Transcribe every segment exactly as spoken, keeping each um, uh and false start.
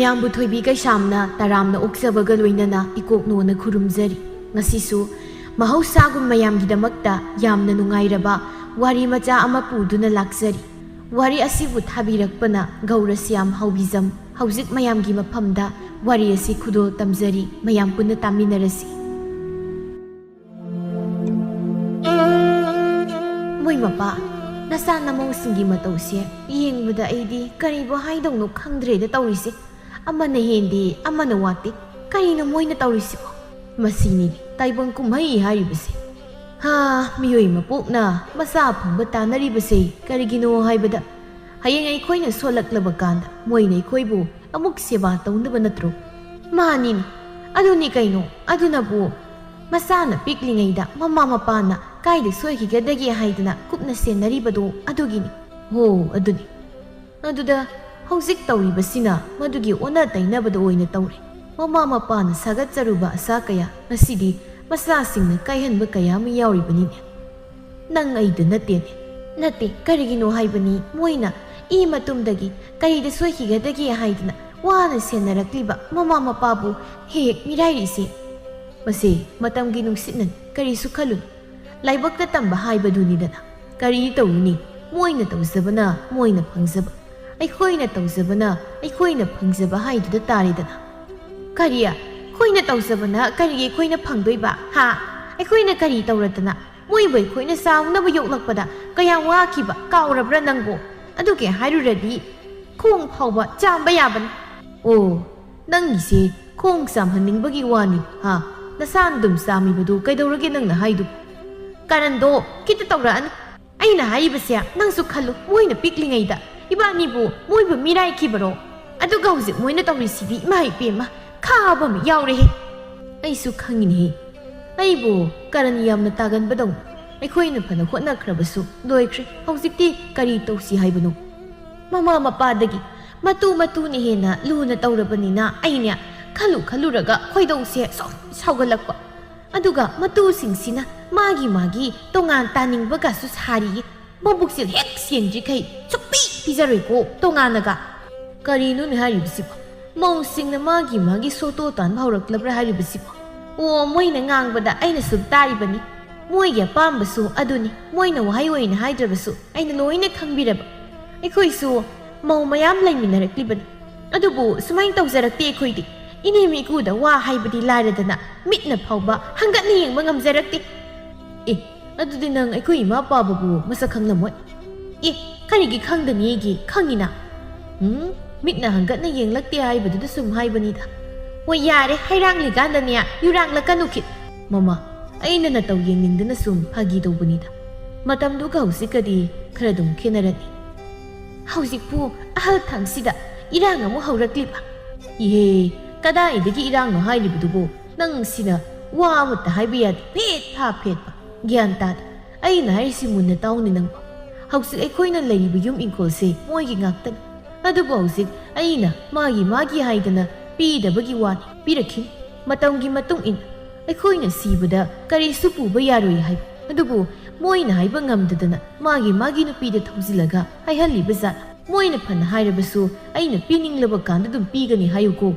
ꯃꯌꯥꯝꯕꯨ ꯊꯣꯏꯕꯤ ꯀꯩꯁꯥꯝꯅ ꯇꯔꯥꯝꯅ ꯑꯣꯛꯆꯕꯒ ꯂꯣꯏꯅꯅ ꯏꯀꯣꯛꯅꯣꯅ ꯈꯨꯔꯨꯝꯖꯔꯤ꯫ ꯉꯁꯤꯁꯨ ꯃꯍꯧꯁꯥꯒꯨꯝ ꯃꯌꯥꯝꯒꯤꯗꯃꯛꯇ ꯌꯥꯝꯅ ꯅꯨꯡꯉꯥꯏꯔꯕ ꯋꯥꯔꯤ ꯃꯆꯥ ꯑꯃ ꯄꯨꯗꯨꯅ ꯂꯥꯛꯆꯔꯤ꯫ ꯋꯥꯔꯤ ꯑꯁꯤꯕꯨ ꯊꯥꯕꯤꯔꯛꯄꯅ ꯒꯧꯔꯁ꯭ꯌꯥꯝ ꯍꯥꯎꯕꯤꯖꯝ꯫ ꯍꯧꯖꯤꯛ ꯃꯌꯥꯝꯒꯤ ꯃꯐꯝꯗ ꯋꯥꯔꯤ ꯑꯁꯤ ꯈꯨꯗꯣꯜ ꯇꯝꯖꯔꯤ, ꯃꯌꯥꯝ ꯄꯨꯟꯅ ꯇꯥꯃꯤꯟꯅꯔꯁꯤ꯫ ꯃꯣꯏ ꯃꯄꯥ, ꯅꯆꯥ ꯅꯃꯧꯁꯤꯡꯒꯤ ꯃꯇꯧꯁꯦ ꯌꯦꯡꯕꯗ ꯑꯩꯗꯤ ꯀꯔꯤꯕꯨ ꯍꯥꯏꯗꯧꯅꯣ ꯈꯪꯗ꯭ꯔꯦꯗ ꯇꯧꯔꯤꯁꯦ꯫ ꯑꯃꯅ ꯍꯦꯟꯗꯦ, ꯑꯃꯅ ꯋꯥꯠꯇꯦ꯫ ꯀꯔꯤꯅꯣ ꯃꯣꯏꯅ ꯇꯧꯔꯤꯁꯤꯕꯣ? ꯃꯁꯤꯅꯤ ꯇꯥꯏꯕꯪ ꯀꯨꯝꯍꯩ ꯍꯥꯏꯔꯤꯕꯁꯦ꯫ ꯍꯥ, ꯃꯤꯑꯣꯏ ꯃꯄꯣꯛꯅ ꯃꯆꯥ ꯐꯪꯕ ꯇꯥꯟꯅꯔꯤꯕꯁꯦ ꯀꯔꯤꯒꯤꯅꯣ ꯍꯥꯏꯕꯗ, ꯍꯌꯦꯡ ꯑꯩꯈꯣꯏꯅ ꯁꯣꯜꯂꯛꯂꯕ ꯀꯥꯟꯗ ꯃꯣꯏꯅ ꯑꯩꯈꯣꯏꯕꯨ ꯑꯃꯨꯛ ꯁꯦꯕꯥ ꯇꯧꯅꯕ ꯅꯠꯇ꯭ꯔꯣ? ꯃꯥꯅꯤꯅꯦ, ꯑꯗꯨꯅꯤ ꯀꯩꯅꯣ꯫ ꯑꯗꯨꯅꯕꯨ ꯃꯆꯥꯅ ꯄꯤꯛꯂꯤꯉꯩꯗ ꯃꯃꯥ ꯃꯄꯥꯅ ꯀꯥꯏꯗ ꯁꯣꯏꯈꯤꯒꯗꯒꯦ ꯍꯥꯏꯗꯅ ꯀꯨꯞꯅ ꯁꯦꯟꯅꯔꯤꯕꯗꯣ ꯑꯗꯨꯒꯤꯅꯤ꯫ ꯍꯣ, ꯑꯗꯨꯅꯤ꯫ ꯑꯗꯨꯗ ꯍꯧꯖꯤꯛ ꯇꯧꯔꯤꯕꯁꯤꯅ ꯃꯗꯨꯒꯤ ꯑꯣꯟꯅ ꯇꯩꯅꯕꯗ ꯑꯣꯏꯅ ꯇꯧꯔꯦ꯫ ꯃꯃꯥ ꯃꯄꯥꯅ ꯁꯥꯒꯠꯆꯔꯨꯕ ꯑꯁꯥ ꯀꯌꯥ ꯉꯁꯤꯗꯤ ꯃꯆꯥꯁꯤꯡꯅ ꯀꯥꯏꯍꯟꯕ ꯀꯌꯥ ꯑꯃ ꯌꯥꯎꯔꯤꯕꯅꯤꯅꯦ꯫ ꯅꯪ ꯑꯩꯗ ꯅꯠꯇꯦꯅꯦ꯫ ꯅꯠꯇꯦ, ꯀꯔꯤꯒꯤꯅꯣ ꯍꯥꯏꯕꯅꯤ, ꯃꯣꯏꯅ ꯏ ꯃꯇꯨꯝꯗꯒꯤ ꯀꯔꯤꯗ ꯁꯣꯏꯈꯤꯒꯗꯒꯦ ꯍꯥꯏꯗꯅ ꯋꯥꯅ ꯁꯦꯟꯅꯔꯛꯂꯤꯕ ꯃꯃꯥ ꯃꯄꯥꯕꯨ ꯍꯦꯛ ꯍꯦꯛ ꯃꯤꯔꯥꯏꯔꯤꯁꯦ꯫ ꯃꯁꯤ ꯃꯇꯝꯒꯤ ꯅꯨꯡꯁꯤꯠꯅꯅꯤ, ꯀꯔꯤꯁꯨ ꯈꯜꯂꯨꯅꯨ꯫ ꯂꯥꯏꯕꯛꯇ ꯇꯝꯕ ꯍꯥꯏꯕꯗꯨꯅꯤꯗꯅ꯫ ꯀꯔꯤ ꯇꯧꯔꯨꯅꯤ? ꯃꯣꯏꯅ ꯇꯧꯖꯕꯅ ꯃꯣꯏꯅ ꯐꯪꯖꯕ, ꯑꯩꯈꯣꯏꯅ ꯇꯧꯖꯕꯅ ꯑꯩꯈꯣꯏꯅ ꯐꯪꯖꯕ ꯍꯥꯏꯗꯨꯗ ꯇꯥꯔꯦꯗꯅ꯫ ꯀꯔꯤ? ꯑꯩꯈꯣꯏꯅ ꯇꯧꯖꯕꯅ ꯀꯔꯤ ꯑꯩꯈꯣꯏꯅ ꯐꯪꯗꯣꯏꯕ? ꯍꯥ? ꯑꯩꯈꯣꯏꯅ ꯀꯔꯤ ꯇꯧꯔꯗꯅ? ꯃꯣꯏꯕꯨ ꯑꯩꯈꯣꯏꯅ ꯆꯥꯎꯅꯕ ꯌꯣꯛꯂꯛꯄꯗ ꯀꯌꯥꯝ ꯋꯥꯈꯤꯕ ꯀꯥꯎꯔꯕ꯭ꯔꯥ ꯅꯪꯕꯨ? ꯑꯗꯨꯒꯤ ꯍꯥꯏꯔꯨꯔꯗꯤ ꯈꯣꯡ ꯐꯥꯎꯕ ꯆꯥꯝꯕ ꯌꯥꯕꯅꯤ꯫ ꯑꯣ, ꯅꯪꯒꯤꯁꯦ ꯈꯣꯡ ꯆꯥꯝꯍꯟꯅꯤꯡꯕꯒꯤ ꯋꯥꯅꯤ, ꯍꯥ? ꯅꯁꯥꯅ ꯑꯗꯨꯝ ꯆꯥꯝꯃꯤꯕꯗꯨ ꯀꯩꯗꯧꯔꯒꯦ ꯅꯪꯅ ꯍꯥꯏꯗꯨ? ꯀꯔꯟꯗꯣ ꯈꯤꯇ ꯇꯧꯔꯛꯑꯅꯨ꯫ ꯑꯩꯅ ꯍꯥꯏꯔꯤꯕꯁꯦ ꯅꯪꯁꯨ ꯈꯜꯂꯨ, ꯃꯣꯏꯅ ꯄꯤꯛꯂꯤꯉꯩꯗ ꯏꯕꯥꯅꯤꯕꯨ ꯃꯣꯏꯕꯨ ꯃꯤꯔꯥꯏꯈꯤꯕꯔꯣ? ꯑꯗꯨꯒ ꯍꯧꯖꯤꯛ ꯃꯣꯏꯅ ꯇꯧꯔꯤꯁꯤꯗꯤ, ꯏꯃꯥ ꯏꯄꯦꯝꯃ, ꯈꯥꯕ ꯑꯃ ꯌꯥꯎꯔꯦꯍꯦ꯫ ꯑꯩꯁꯨ ꯈꯪꯉꯤꯅꯦꯍꯦ, ꯑꯩꯕꯨ ꯀꯔꯟ ꯌꯥꯝꯅ ꯇꯥꯒꯟꯕꯗꯧꯅ꯫ ꯑꯩꯈꯣꯏꯅ ꯐꯅ ꯍꯣꯠꯅꯈ꯭ꯔꯕꯁꯨ ꯂꯣꯏꯈ꯭ꯔꯦ꯫ ꯍꯧꯖꯤꯛꯇꯤ ꯀꯔꯤ ꯇꯧꯁꯤ ꯍꯥꯏꯕꯅꯣ? ꯃꯃꯥ ꯃꯄꯥꯗꯒꯤ ꯃꯇꯨ ꯃꯇꯨꯅ ꯍꯦꯟꯅ ꯂꯨꯅ ꯇꯧꯔꯕꯅꯤꯅ ꯑꯩꯅꯦ ꯈꯜꯂꯨ ꯈꯜꯂꯨꯔꯒ ꯈꯣꯏꯗꯧꯁꯦ ꯁꯨꯝ ꯁꯥꯎꯒꯠꯂꯛꯄ꯫ ꯑꯗꯨꯒ ꯃꯇꯨꯁꯤꯡꯁꯤꯅ ꯃꯥꯒꯤ ꯃꯥꯒꯤ ꯇꯣꯉꯥꯟ ꯇꯥꯅꯤꯡꯕꯒꯁꯨ ꯁꯥꯔꯤꯌꯦ꯫ ꯃꯕꯨꯛꯁꯦ ꯍꯦꯛ ꯁꯦꯡꯗ꯭ꯔꯤꯈꯩ ꯁꯨꯛꯄꯤ ꯄꯤꯖꯔꯣꯏꯀꯣ ꯇꯣꯉꯥꯟꯅꯒ꯫ ꯀꯔꯤꯅꯣꯅꯦ ꯍꯥꯏꯔꯤꯕꯁꯤꯕꯣ? ꯃꯧꯁꯤꯡꯅ ꯃꯥꯒꯤ ꯃꯥꯒꯤ ꯁꯣꯇꯣ ꯇꯥꯟꯕ ꯍꯧꯔꯛꯂꯕ꯭ꯔꯥ ꯍꯥꯏꯔꯤꯕꯁꯤꯕꯣ? ꯑꯣ, ꯃꯣꯏꯅ ꯉꯥꯡꯕꯗ ꯑꯩꯅ ꯁꯨꯝ ꯇꯥꯔꯤꯕꯅꯤ꯫ ꯃꯣꯏꯒꯤ ꯑꯄꯥꯝꯕꯁꯨ ꯑꯗꯨꯅꯤ꯫ ꯃꯣꯏꯅ ꯋꯥꯍꯩ ꯑꯣꯏꯅ ꯍꯥꯏꯗ꯭ꯔꯕꯁꯨ ꯑꯩꯅ ꯂꯣꯏꯅ ꯈꯪꯕꯤꯔꯕ꯫ ꯑꯩꯈꯣꯏꯁꯨ ꯃꯧ ꯃꯌꯥꯝ ꯂꯩꯃꯤꯟꯅꯔꯛꯂꯤꯕꯅꯤ꯫ ꯑꯗꯨꯕꯨ ꯁꯨꯃꯥꯏꯅ ꯇꯧꯖꯔꯛꯇꯦ ꯑꯩꯈꯣꯏꯗꯤ꯫ ꯏꯅꯦ ꯃꯤꯀꯨꯗ ꯋꯥ ꯍꯥꯏꯕꯗꯤ ꯂꯥꯏꯔꯗꯅ ꯃꯤꯠꯅ ꯐꯥꯎꯕ ꯍꯪꯒꯠꯅ ꯌꯦꯡꯕ ꯉꯝꯖꯔꯛꯇꯦ꯫ ꯑꯦ, ꯑꯗꯨꯗꯤ ꯅꯪ ꯑꯩꯈꯣꯏ ꯏꯃꯥ ꯄꯥꯕꯕꯨ ꯃꯁꯛ ꯈꯪꯂꯝꯃꯣꯏ? ꯑꯦ, ꯀꯔꯤꯒꯤ ꯈꯪꯗꯅꯤꯒꯤ? ꯈꯪꯉꯤꯅ꯫ ꯎꯝ, ꯃꯤꯠꯅ ꯍꯪꯒꯠꯅ ꯌꯦꯡꯂꯛꯇꯦ ꯍꯥꯏꯕꯗꯨꯗ ꯁꯨꯝ ꯍꯥꯏꯕꯅꯤꯗ꯫ ꯍꯣꯏ, ꯌꯥꯔꯦ, ꯍꯩꯔꯥꯡꯂꯤꯀꯥꯟꯗꯅꯦ ꯌꯨꯔꯥꯡꯂꯛꯀꯅꯨ ꯈꯤꯠ꯫ ꯃꯃꯥ, ꯑꯩꯅ ꯅꯇꯧ ꯌꯦꯡꯅꯤꯡꯗꯅ ꯁꯨꯝ ꯐꯥꯒꯤ ꯇꯧꯕꯅꯤꯗ꯫ ꯃꯇꯝꯗꯨꯒ ꯍꯧꯖꯤꯛꯀꯗꯤ ꯈꯔ ꯑꯗꯨꯝ ꯈꯦꯠꯅꯔꯅꯤ꯫ ꯍꯧꯖꯤꯛꯄꯨ ꯑꯍꯜ ꯊꯪꯁꯤꯗ ꯏꯔꯥꯡ ꯑꯃꯨꯛ ꯍꯧꯔꯛꯂꯤꯕ? ꯏꯍꯦ, ꯀꯗꯥꯏꯗꯒꯤ ꯏꯔꯥꯡꯅꯣ ꯍꯥꯏꯔꯤꯕꯗꯨꯕꯨ? ꯅꯪ ꯁꯤꯅ ꯋꯥ ꯑꯃꯠꯇ ꯍꯥꯏꯕ ꯌꯥꯗꯦ꯫ ꯐꯦꯠ ꯐꯥ ꯐꯦꯠ ꯐꯥ꯫ ꯒ꯭ꯌꯥꯟ ꯇꯥꯗꯦ꯫ ꯑꯩꯅ ꯍꯥꯏꯔꯤꯁꯤ ꯃꯨꯟꯅ ꯇꯥꯎꯅꯦ ꯅꯪꯕꯣ꯫ ꯍꯧꯖꯤꯛ ꯑꯩꯈꯣꯏꯅ ꯂꯩꯔꯤꯕ ꯌꯨꯝ ꯏꯪꯈꯣꯜꯁꯦ ꯃꯣꯏꯒꯤ ꯉꯥꯛꯇꯅꯤ꯫ ꯑꯗꯨꯕꯨ ꯍꯧꯖꯤꯛ ꯑꯩꯅ ꯃꯥꯒꯤ ꯃꯥꯒꯤ ꯍꯥꯏꯗꯅ ꯄꯤꯗꯕꯒꯤ ꯋꯥꯅꯤ꯫ ꯄꯤꯔꯛꯈꯤꯅꯤ꯫ ꯃꯇꯝꯒꯤ ꯃꯇꯨꯡ ꯏꯟꯅ ꯑꯩꯈꯣꯏꯅ ꯁꯤꯕꯗ ꯀꯔꯤꯁꯨ ꯄꯨꯕ ꯌꯥꯔꯣꯏ ꯍꯥꯏꯕ꯫ ꯑꯗꯨꯕꯨ ꯃꯣꯏꯅ ꯍꯥꯏꯕ ꯉꯝꯗꯗꯅ ꯃꯥꯒꯤ ꯃꯥꯒꯤ ꯅꯨꯄꯤꯗ ꯊꯧꯖꯤꯜꯂꯒ ꯍꯥꯏꯍꯜꯂꯤꯕ ꯖꯥꯠ꯫ ꯃꯣꯏꯅ ꯐꯅ ꯍꯥꯏꯔꯕꯁꯨ ꯑꯩꯅ ꯄꯤꯅꯤꯡꯂꯕ ꯀꯥꯟꯗ ꯑꯗꯨꯝ ꯄꯤꯒꯅꯤ ꯍꯥꯏꯌꯨꯀꯣ꯫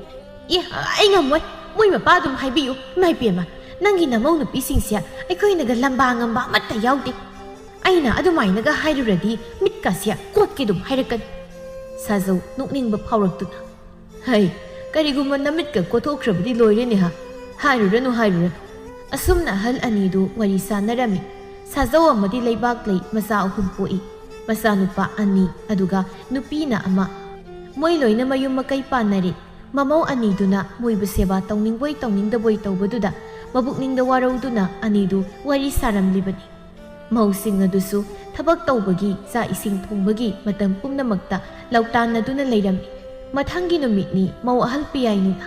ꯑꯦ, ꯑꯩ ꯉꯝꯃꯣꯏ꯫ ꯃꯣꯏ ꯃꯄꯥ ꯑꯗꯨꯝ ꯍꯥꯏꯕꯤꯌꯨ꯫ ꯏꯃꯥ ꯏꯕꯦꯝꯃ, ꯅꯪꯒꯤ ꯅꯃꯧ ꯅꯨꯄꯤꯁꯤꯡꯁꯦ ꯑꯩꯈꯣꯏꯅꯒ ꯂꯝꯕꯥ ꯉꯝꯕ ꯑꯃꯠꯇ ꯌꯥꯎꯗꯦ꯫ ꯑꯩꯅ ꯑꯗꯨꯃꯥꯏꯅꯒ ꯍꯥꯏꯔꯨꯔꯗꯤ ꯃꯤꯠꯀꯁꯦ ꯀꯣꯠꯀꯦ ꯑꯗꯨꯝ ꯍꯥꯏꯔꯛꯀꯅꯤ꯫ ꯁꯥꯖꯧ ꯅꯣꯛꯅꯤꯡꯕ ꯐꯥꯎꯔꯛꯇꯨꯅ, "ꯍꯩ, ꯀꯔꯤꯒꯨꯝꯕ ꯅꯃꯤꯠꯀ ꯀꯣꯠꯊꯣꯛꯈ꯭ꯔꯕꯗꯤ ꯂꯣꯏꯔꯦꯅꯦ ꯍꯥ? ꯍꯥꯏꯔꯨꯔꯅꯨ, ꯍꯥꯏꯔꯨꯔꯅꯨ"꯫ ꯑꯁꯨꯝꯅ ꯑꯍꯜ ꯑꯅꯤꯗꯨ ꯋꯥꯔꯤ ꯁꯥꯟꯅꯔꯝꯃꯤ꯫ ꯁꯥꯖꯧ ꯑꯃꯗꯤ ꯂꯩꯕꯥꯛꯂꯩ ꯃꯆꯥ ꯑꯍꯨꯝ ꯄꯣꯛꯏ꯫ ꯃꯆꯥꯅꯨꯄꯥ ꯑꯅꯤ, ꯑꯗꯨꯒ ꯅꯨꯄꯤꯅ ꯑꯃ꯫ ꯃꯣꯏ ꯂꯣꯏꯅ ꯃꯌꯨꯝ ꯃꯀꯩ ꯄꯥꯟꯅꯔꯦ꯫ ꯃꯃꯧ ꯑꯅꯤꯗꯨꯅ ꯃꯣꯏꯕꯨ ꯁꯦꯕꯥ ꯇꯧꯅꯤꯡꯕꯣꯏ ꯇꯧꯅꯤꯡꯗꯕꯣꯏ ꯇꯧꯕꯗꯨꯗ ꯃꯕꯨꯛꯅꯤꯡꯗ ꯋꯥꯔꯧꯗꯨꯅ ꯑꯅꯤꯗꯨ ꯋꯥꯔꯤ ꯁꯥꯔꯝꯂꯤꯕꯅꯤ꯫ ꯃꯧꯁꯤꯡ ꯑꯗꯨꯁꯨ ꯊꯕꯛ ꯇꯧꯕꯒꯤ, ꯆꯥꯛ ꯏꯁꯤꯡ ꯊꯣꯡꯕꯒꯤ ꯃꯇꯝ ꯄꯨꯝꯅꯃꯛꯇ ꯂꯧꯇꯥꯟꯅꯗꯨꯅ ꯂꯩꯔꯝꯃꯤ꯫ ꯃꯊꯪꯒꯤ ꯅꯨꯃꯤꯠꯅꯤ ꯃꯧ ꯑꯍꯜ ꯄꯤꯌꯥꯏꯅꯨꯅ,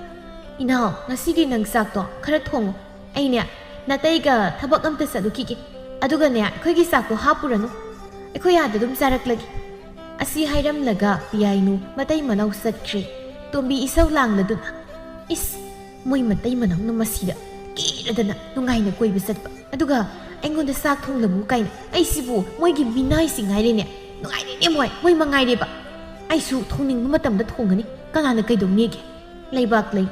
"ꯏꯅꯥꯎ, ꯉꯁꯤꯒꯤ ꯅꯪ ꯆꯥꯛꯇꯣ ꯈꯔ ꯊꯣꯡꯉꯨ꯫ ꯑꯩꯅꯦ ꯅꯥꯇꯩꯒ ꯊꯕꯛ ꯑꯝꯇ ꯆꯠꯂꯨꯈꯤꯒꯦ꯫ ꯑꯗꯨꯒꯅꯦ, ꯑꯩꯈꯣꯏꯒꯤ ꯆꯥꯛꯇꯣ ꯍꯥꯞꯄꯨꯔꯅꯨ꯫ ꯑꯩꯈꯣꯏ ꯑꯥꯗ ꯑꯗꯨꯝ ꯆꯥꯔꯛꯂꯒꯦ"꯫ ꯑꯁꯤ ꯍꯥꯏꯔꯝꯂꯒ ꯄꯤꯌꯥꯏꯅꯨ ꯃꯇꯩ ꯃꯅꯥꯎ ꯆꯠꯈ꯭ꯔꯦ꯫ ꯇꯣꯝꯕꯤ ꯏꯁꯧ ꯂꯥꯡꯂꯗꯨꯅ, "ꯏꯁ! ꯃꯣꯏ ꯃꯇꯩ ꯃꯅꯥꯎꯅ ꯃꯁꯤꯗ ꯀꯦꯔꯗꯅ ꯅꯨꯡꯉꯥꯏꯅ ꯀꯣꯏꯕ ꯆꯠꯄ, ꯑꯗꯨꯒ ꯑꯩꯉꯣꯟꯗ ꯆꯥꯛ ꯊꯣꯡꯂꯝꯃꯨ ꯀꯥꯏꯅ꯫ ꯑꯩꯁꯤꯕꯨ ꯃꯣꯏꯒꯤ ꯃꯤꯅꯥꯏꯁꯤꯡ ꯍꯥꯏꯔꯦꯅꯦ꯫ ꯅꯨꯡꯉꯥꯏꯔꯦꯅꯦ ꯃꯣꯏ, ꯃꯣꯏ ꯃꯉꯥꯏꯔꯦꯕ꯫ ꯑꯩꯁꯨ ꯊꯣꯡꯅꯤꯡꯕ ꯃꯇꯝꯗ ꯊꯣꯡꯒꯅꯤ꯫ ꯀꯅꯥꯅ ꯀꯩꯗꯧꯅꯤꯒꯦ? ꯂꯩꯕꯥꯛ ꯂꯩ꯫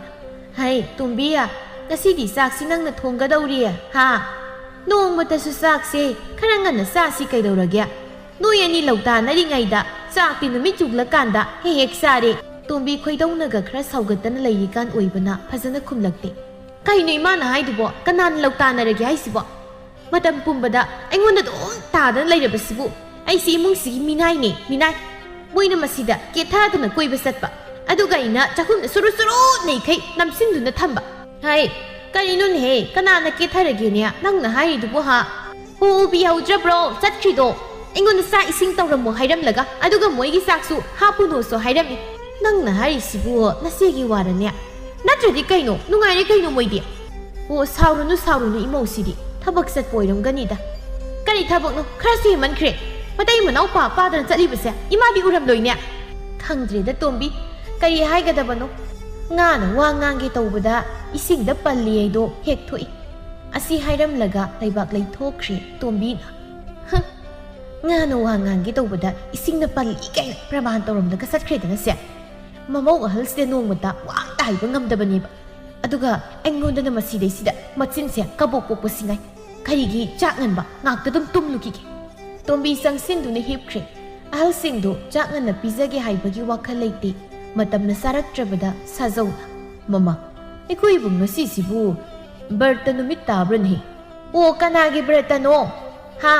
ꯍꯩ, ꯇꯣꯝꯕꯤ, ꯉꯁꯤꯗꯤ ꯆꯥꯛꯁꯤ ꯅꯪꯅ ꯊꯣꯡꯒꯗꯧꯔꯤ, ꯍꯥ? ꯅꯣꯡꯃꯇꯁꯨ ꯆꯥꯛꯁꯦ ꯈꯔ ꯉꯟꯅ ꯆꯥꯁꯤ ꯀꯩꯗꯧꯔꯒꯦ? ꯅꯣꯏ ꯑꯅꯤ ꯂꯧꯇꯥꯅꯔꯤꯉꯩꯗ ꯆꯥꯛꯇꯤ ꯅꯨꯃꯤꯠ ꯆꯨꯡꯂꯀꯥꯟꯗ ꯍꯦꯛ ꯍꯦꯛ ꯆꯥꯔꯦ꯫ ꯇꯣꯝꯕꯤ ꯈꯣꯏꯗꯧꯅꯒ ꯈꯔ ꯁꯥꯎꯒꯠꯇꯅ ꯂꯩꯔꯤꯀꯥꯟ ꯑꯣꯏꯕꯅ ꯐꯖꯅ ꯈꯨꯝꯂꯛꯇꯦ꯫ ꯀꯩꯅꯣ ꯏꯃꯥꯅ ꯍꯥꯏꯗꯨꯕꯣ? ꯀꯅꯥꯅ ꯂꯧꯇꯥꯅꯔꯒꯦ ꯍꯥꯏꯁꯤꯕꯣ? ꯃꯇꯝ ꯄꯨꯝꯕꯗ ꯑꯩꯉꯣꯟꯗ ꯑꯗꯨꯝ ꯇꯥꯗꯅ ꯂꯩꯔꯕꯁꯤꯕꯨ? ꯑꯩꯁꯤ ꯏꯃꯨꯡꯁꯤꯒꯤ ꯃꯤꯅꯥꯏꯅꯦ, ꯃꯤꯅꯥꯏ꯫ ꯃꯣꯏꯅ ꯃꯁꯤꯗ ꯀꯦꯊꯗꯅ ꯀꯣꯏꯕ ꯆꯠꯄ, ꯑꯗꯨꯒ ꯑꯩꯅ ꯆꯥꯛꯈꯨꯝꯗ ꯁꯨꯔꯨ ꯁꯨꯔꯨ ꯅꯩꯈꯩ ꯅꯝꯁꯤꯟꯗꯨꯅ ꯊꯝꯕ꯫ ꯍꯥꯏ, ꯀꯔꯤꯅꯣꯅꯦꯍꯦ? ꯀꯅꯥꯅ ꯀꯦꯊꯔꯒꯦꯅꯦ ꯅꯪꯅ ꯍꯥꯏꯔꯤꯗꯨꯕꯨ, ꯍꯥ? ꯍꯣ, ꯎꯕꯤꯍꯧꯗ꯭ꯔꯕ꯭ꯔꯣ ꯆꯠꯈ꯭ꯔꯤꯗꯣ? ꯑꯩꯉꯣꯟꯗ ꯆꯥꯛ ꯏꯁꯤꯡ ꯇꯧꯔꯝꯃꯣ ꯍꯥꯏꯔꯝꯂꯒ, ꯑꯗꯨꯒ ꯃꯣꯏꯒꯤ ꯆꯥꯛꯁꯨ ꯍꯥꯞꯄꯨꯅꯣꯁꯨ ꯍꯥꯏꯔꯝꯃꯤ꯫ ꯅꯪꯅ ꯍꯥꯏꯔꯤꯁꯤꯕꯨ ꯅꯆꯦꯒꯤ ꯋꯥꯔꯅꯦ? ꯅꯠꯇ꯭ꯔꯗꯤ ꯀꯩꯅꯣ? ꯅꯨꯡꯉꯥꯏꯔꯦ ꯀꯩꯅꯣ ꯃꯣꯏꯗꯤ? ꯑꯣ, ꯁꯥꯎꯔꯨꯅꯨ, ꯁꯥꯎꯔꯨꯅꯨ, ꯏꯃꯧꯁꯤꯗꯤ ꯊꯕꯛ ꯆꯠꯄ ꯑꯣꯏꯔꯝꯒꯅꯤꯗ꯫ ꯀꯔꯤ ꯊꯕꯛꯅꯣ? ꯈꯔꯁꯨ ꯍꯦꯟꯃꯟꯈ꯭ꯔꯦ꯫ ꯃꯇꯩ ꯃꯅꯥꯎ ꯄꯥ ꯄꯥꯗꯅ ꯆꯠꯂꯤꯕꯁꯦ ꯏꯃꯥꯗꯤ ꯎꯔꯝꯂꯣꯏꯅꯦ꯫ ꯈꯪꯗ꯭ꯔꯦꯗ ꯇꯣꯝꯕꯤ, ꯀꯔꯤ ꯍꯥꯏꯒꯗꯕꯅꯣ? ꯉꯥꯅ ꯋꯥ ꯉꯥꯡꯒꯦ ꯇꯧꯕꯗ ꯏꯁꯤꯡꯗ ꯄꯜꯂꯤ ꯍꯥꯏꯗꯣ ꯍꯦꯛ ꯊꯣꯛꯏ꯫ ꯑꯁꯤ ꯍꯥꯏꯔꯝꯂꯒ ꯂꯩꯕꯥꯛ ꯂꯩꯊꯣꯛꯈ꯭ꯔꯦ ꯇꯣꯝꯕꯤꯅ꯫ ꯍ, ꯉꯥꯅ ꯋꯥ ꯉꯥꯡꯒꯦ ꯇꯧꯕꯗ ꯏꯁꯤꯡꯅ ꯄꯜꯂꯤ ꯀꯥꯏꯅ ꯄ꯭ꯔꯃꯥꯟ ꯇꯧꯔꯝꯂꯒ ꯆꯠꯈ꯭ꯔꯦꯗꯅ ꯁꯦ꯫ ꯃꯃꯧ ꯑꯍꯜꯁꯤꯗ ꯅꯣꯡꯃꯇ ꯋꯥ ꯑꯝꯇ ꯍꯥꯏꯕ ꯉꯝꯗꯕꯅꯦꯕ꯫ ꯑꯗꯨꯒ ꯑꯩꯉꯣꯟꯗꯅ ꯃꯁꯤꯗꯩꯁꯤꯗ ꯃꯆꯤꯟꯁꯦ ꯀꯕꯣꯛ ꯄꯣꯛꯄꯁꯤꯉꯥꯏ꯫ ꯀꯔꯤꯒꯤ ꯆꯥꯛ ꯉꯟꯕ? ꯉꯥꯛꯇ ꯑꯗꯨꯝ ꯇꯨꯝꯂꯨꯈꯤꯒꯦ꯫ ꯇꯣꯝꯕꯤ ꯆꯪꯁꯤꯟꯗꯨꯅ ꯍꯤꯞꯈ꯭ꯔꯦ꯫ ꯑꯍꯜꯁꯤꯡꯗꯨ ꯆꯥꯛ ꯉꯟꯅ ꯄꯤꯖꯒꯦ ꯍꯥꯏꯕꯒꯤ ꯋꯥꯈꯜ ꯂꯩꯇꯦ꯫ ꯃꯇꯝꯅ ꯆꯥꯔꯛꯇ꯭ꯔꯕꯗ ꯁꯥꯖꯧꯅ, "ꯃꯃꯥ, ꯑꯩꯈꯣꯏꯕꯨ ꯉꯁꯤꯁꯤꯕꯨ ꯕ꯭ꯔꯇ ꯅꯨꯃꯤꯠ ꯇꯥꯕ꯭ꯔꯅꯦ?" "ꯑꯣ, ꯀꯅꯥꯒꯤ ꯕ꯭ꯔꯇꯅꯣ? ꯍꯥ?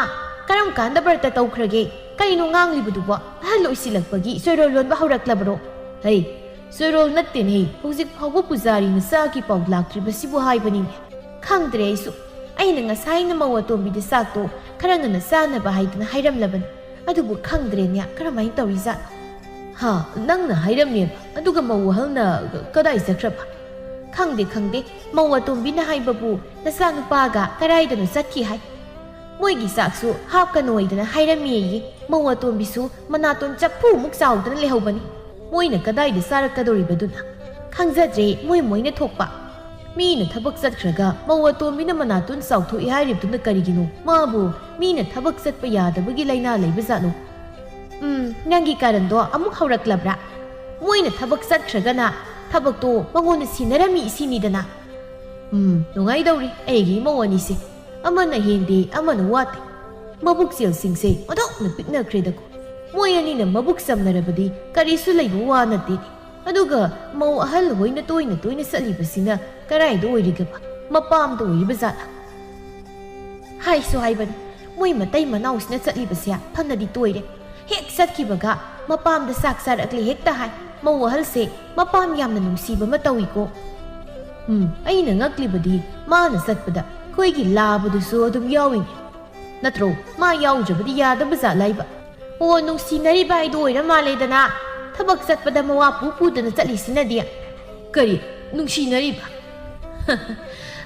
ꯀꯔꯝ ꯀꯥꯟꯗ ꯕ꯭ꯔꯇ ꯇꯧꯈ꯭ꯔꯒꯦ? ꯀꯩꯅꯣ ꯉꯥꯡꯂꯤꯕꯗꯨꯕꯣ? ꯑꯍꯜ ꯑꯣꯏꯁꯤꯜꯂꯛꯄꯒꯤ ꯆꯣꯏꯔꯣꯜ ꯂꯣꯟꯕ ꯍꯧꯔꯛꯂꯕꯔꯣ?" "ꯍꯩ, ꯆꯣꯏꯔꯣꯜ ꯅꯠꯇꯦꯅꯦ, ꯍꯧꯖꯤꯛ ꯐꯥꯎꯕ ꯄꯨꯖꯥꯔꯤ ꯅꯆꯥꯒꯤ ꯄꯥꯎ ꯂꯥꯛꯇ꯭ꯔꯤꯕꯁꯤꯕꯨ ꯍꯥꯏꯕꯅꯤꯅꯦ꯫ ꯈꯪꯗ꯭ꯔꯦ ꯑꯩꯁꯨ꯫ ꯑꯩꯅ ꯉꯁꯥꯏꯅ ꯃꯧ ꯑꯇꯣꯝꯕꯤꯗ ꯆꯥꯛꯇꯣ ꯈꯔ ꯉꯟꯅ ꯆꯥꯅꯕ ꯍꯥꯏꯗꯅ ꯍꯥꯏꯔꯝꯂꯕꯅꯤ꯫ ꯑꯗꯨꯕꯨ ꯈꯪꯗ꯭ꯔꯦꯅꯦ, ꯀꯔꯝꯍꯥꯏꯅ ꯇꯧꯔꯤꯖꯥꯠꯅꯣ?" "ꯍꯥ, ꯅꯪꯅ ꯍꯥꯏꯔꯝꯃꯦꯕ, ꯑꯗꯨꯒ ꯃꯧ ꯑꯍꯜꯅ ꯀꯗꯥꯏ ꯆꯠꯈ꯭ꯔꯕ?" "ꯈꯪꯗꯦ, ꯈꯪꯗꯦ꯫ ꯃꯧ ꯑꯇꯣꯝꯕꯤꯅ ꯍꯥꯏꯕꯕꯨ ꯅꯆꯥꯅꯨꯄꯥꯒ ꯀꯗꯥꯏꯗꯅꯣ ꯆꯠꯈꯤ ꯍꯥꯏ꯫ ꯃꯣꯏꯒꯤ ꯆꯥꯛꯁꯨ ꯍꯥꯞꯀꯅꯣꯏꯗꯅ ꯍꯥꯏꯔꯝꯃꯦꯌꯦ꯫ ꯃꯧ ꯑꯇꯣꯝꯕꯤꯁꯨ ꯃꯅꯥꯇꯣꯟ ꯆꯐꯨꯃꯨꯛ ꯆꯥꯎꯗꯅ ꯂꯩꯍꯧꯕꯅꯤ꯫ ꯃꯣꯏꯅ ꯀꯗꯥꯏꯗ ꯆꯥꯔꯛꯀꯗꯧꯔꯤꯕꯗꯨꯅ? ꯈꯪꯖꯗ꯭ꯔꯦ, ꯃꯣꯏ ꯃꯣꯏꯅ ꯊꯣꯛꯄ꯫ ꯃꯤꯅ ꯊꯕꯛ ꯆꯠꯈ꯭ꯔꯒ ꯃꯧ ꯑꯇꯣꯝꯕꯤꯅ ꯃꯅꯥꯇꯣꯟ ꯆꯥꯎꯊꯣꯛꯏ ꯍꯥꯏꯔꯤꯕꯗꯨꯅ ꯀꯔꯤꯒꯤꯅꯣ? ꯃꯥꯕꯨ ꯃꯤꯅ ꯊꯕꯛ ꯆꯠꯄ ꯌꯥꯗꯕꯒꯤ ꯂꯥꯏꯅꯥ ꯂꯩꯕ ꯖꯥꯠꯂꯣ?" "ꯎꯝ, ꯅꯪꯒꯤ ꯀꯥꯔꯟꯗꯣ ꯑꯃꯨꯛ ꯍꯧꯔꯛꯂꯕ꯭ꯔꯥ?" ꯃꯣꯏꯅ ꯊꯕꯛ ꯆꯠꯈ꯭ꯔꯒꯅ ꯊꯕꯛꯇꯣ ꯃꯉꯣꯟꯗ ꯁꯤꯟꯅꯔꯝꯃꯤ ꯁꯤꯅꯤꯗꯅ꯫ ꯎꯝ, ꯅꯨꯡꯉꯥꯏꯗꯧꯔꯤ ꯑꯩꯒꯤ ꯏꯃꯧ ꯑꯅꯤꯁꯦ꯫ ꯑꯃꯅ ꯍꯦꯟꯗꯦ, ꯑꯃꯅ ꯋꯥꯠꯇꯦ꯫ ꯃꯕꯨꯛꯆꯦꯜꯁꯤꯡꯁꯦ ꯑꯣꯟꯊꯣꯛꯅ ꯄꯤꯛꯅꯈ꯭ꯔꯦꯗꯀꯣ꯫ ꯃꯣꯏ ꯑꯅꯤꯅ ꯃꯕꯨꯛ ꯆꯝꯅꯔꯕꯗꯤ ꯀꯔꯤꯁꯨ ꯂꯩꯕ ꯋꯥ ꯅꯠꯇꯦ꯫ ꯑꯗꯨꯒ ꯃꯧ ꯑꯍꯜ ꯍꯣꯏꯅ ꯇꯣꯏꯅ ꯇꯣꯏꯅ ꯆꯠꯂꯤꯕꯁꯤꯅ ꯀꯔꯥꯏꯗ ꯑꯣꯏꯔꯤꯒꯕ? ꯃꯄꯥꯝꯗ ꯑꯣꯏꯔꯤꯕ ꯖꯥꯠꯂ? ꯍꯥꯏꯁꯨ ꯍꯥꯏꯕꯅꯤ, ꯃꯣꯏ ꯃꯇꯩ ꯃꯅꯥꯎꯁꯤꯅ ꯆꯠꯂꯤꯕꯁꯦ ꯐꯅꯗꯤ ꯇꯣꯏꯔꯦ꯫ ꯍꯦꯛ ꯆꯠꯈꯤꯕꯒ ꯃꯄꯥꯝꯗ ꯆꯥꯛ ꯆꯥꯔꯛꯂꯦ ꯍꯦꯛꯇ ꯍꯥꯏ꯫ ꯃꯧ ꯑꯍꯜꯁꯦ ꯃꯄꯥꯝ ꯌꯥꯝꯅ ꯅꯨꯡꯁꯤꯕ ꯑꯃ ꯇꯧꯏꯀꯣ꯫ ꯎꯝ, ꯑꯩꯅ ꯉꯛꯂꯤꯕꯗꯤ ꯃꯥꯅ ꯆꯠꯄꯗ ꯑꯩꯈꯣꯏꯒꯤ ꯂꯥꯕꯗꯨꯁꯨ ꯑꯗꯨꯝ ꯌꯥꯎꯏꯅꯦ꯫ ꯅꯠꯇ꯭ꯔꯣ? ꯃꯥ ꯌꯥꯎꯗ꯭ꯔꯕꯗꯤ ꯌꯥꯗꯕ ꯖꯥꯠꯂ ꯍꯥꯏꯕ? ꯑꯣ, ꯅꯨꯡꯁꯤꯅꯔꯤꯕ ꯍꯥꯏꯗꯣ ꯑꯣꯏꯔ ꯃꯥꯜꯂꯦꯗꯅ꯫ ꯊꯕꯛ ꯆꯠꯄꯗ ꯃꯋꯥ ꯄꯨ ꯄꯨꯗꯅ ꯆꯠꯂꯤꯁꯤꯅꯗꯤ꯫ ꯀꯔꯤ? ꯅꯨꯡꯁꯤꯅꯔꯤꯕ?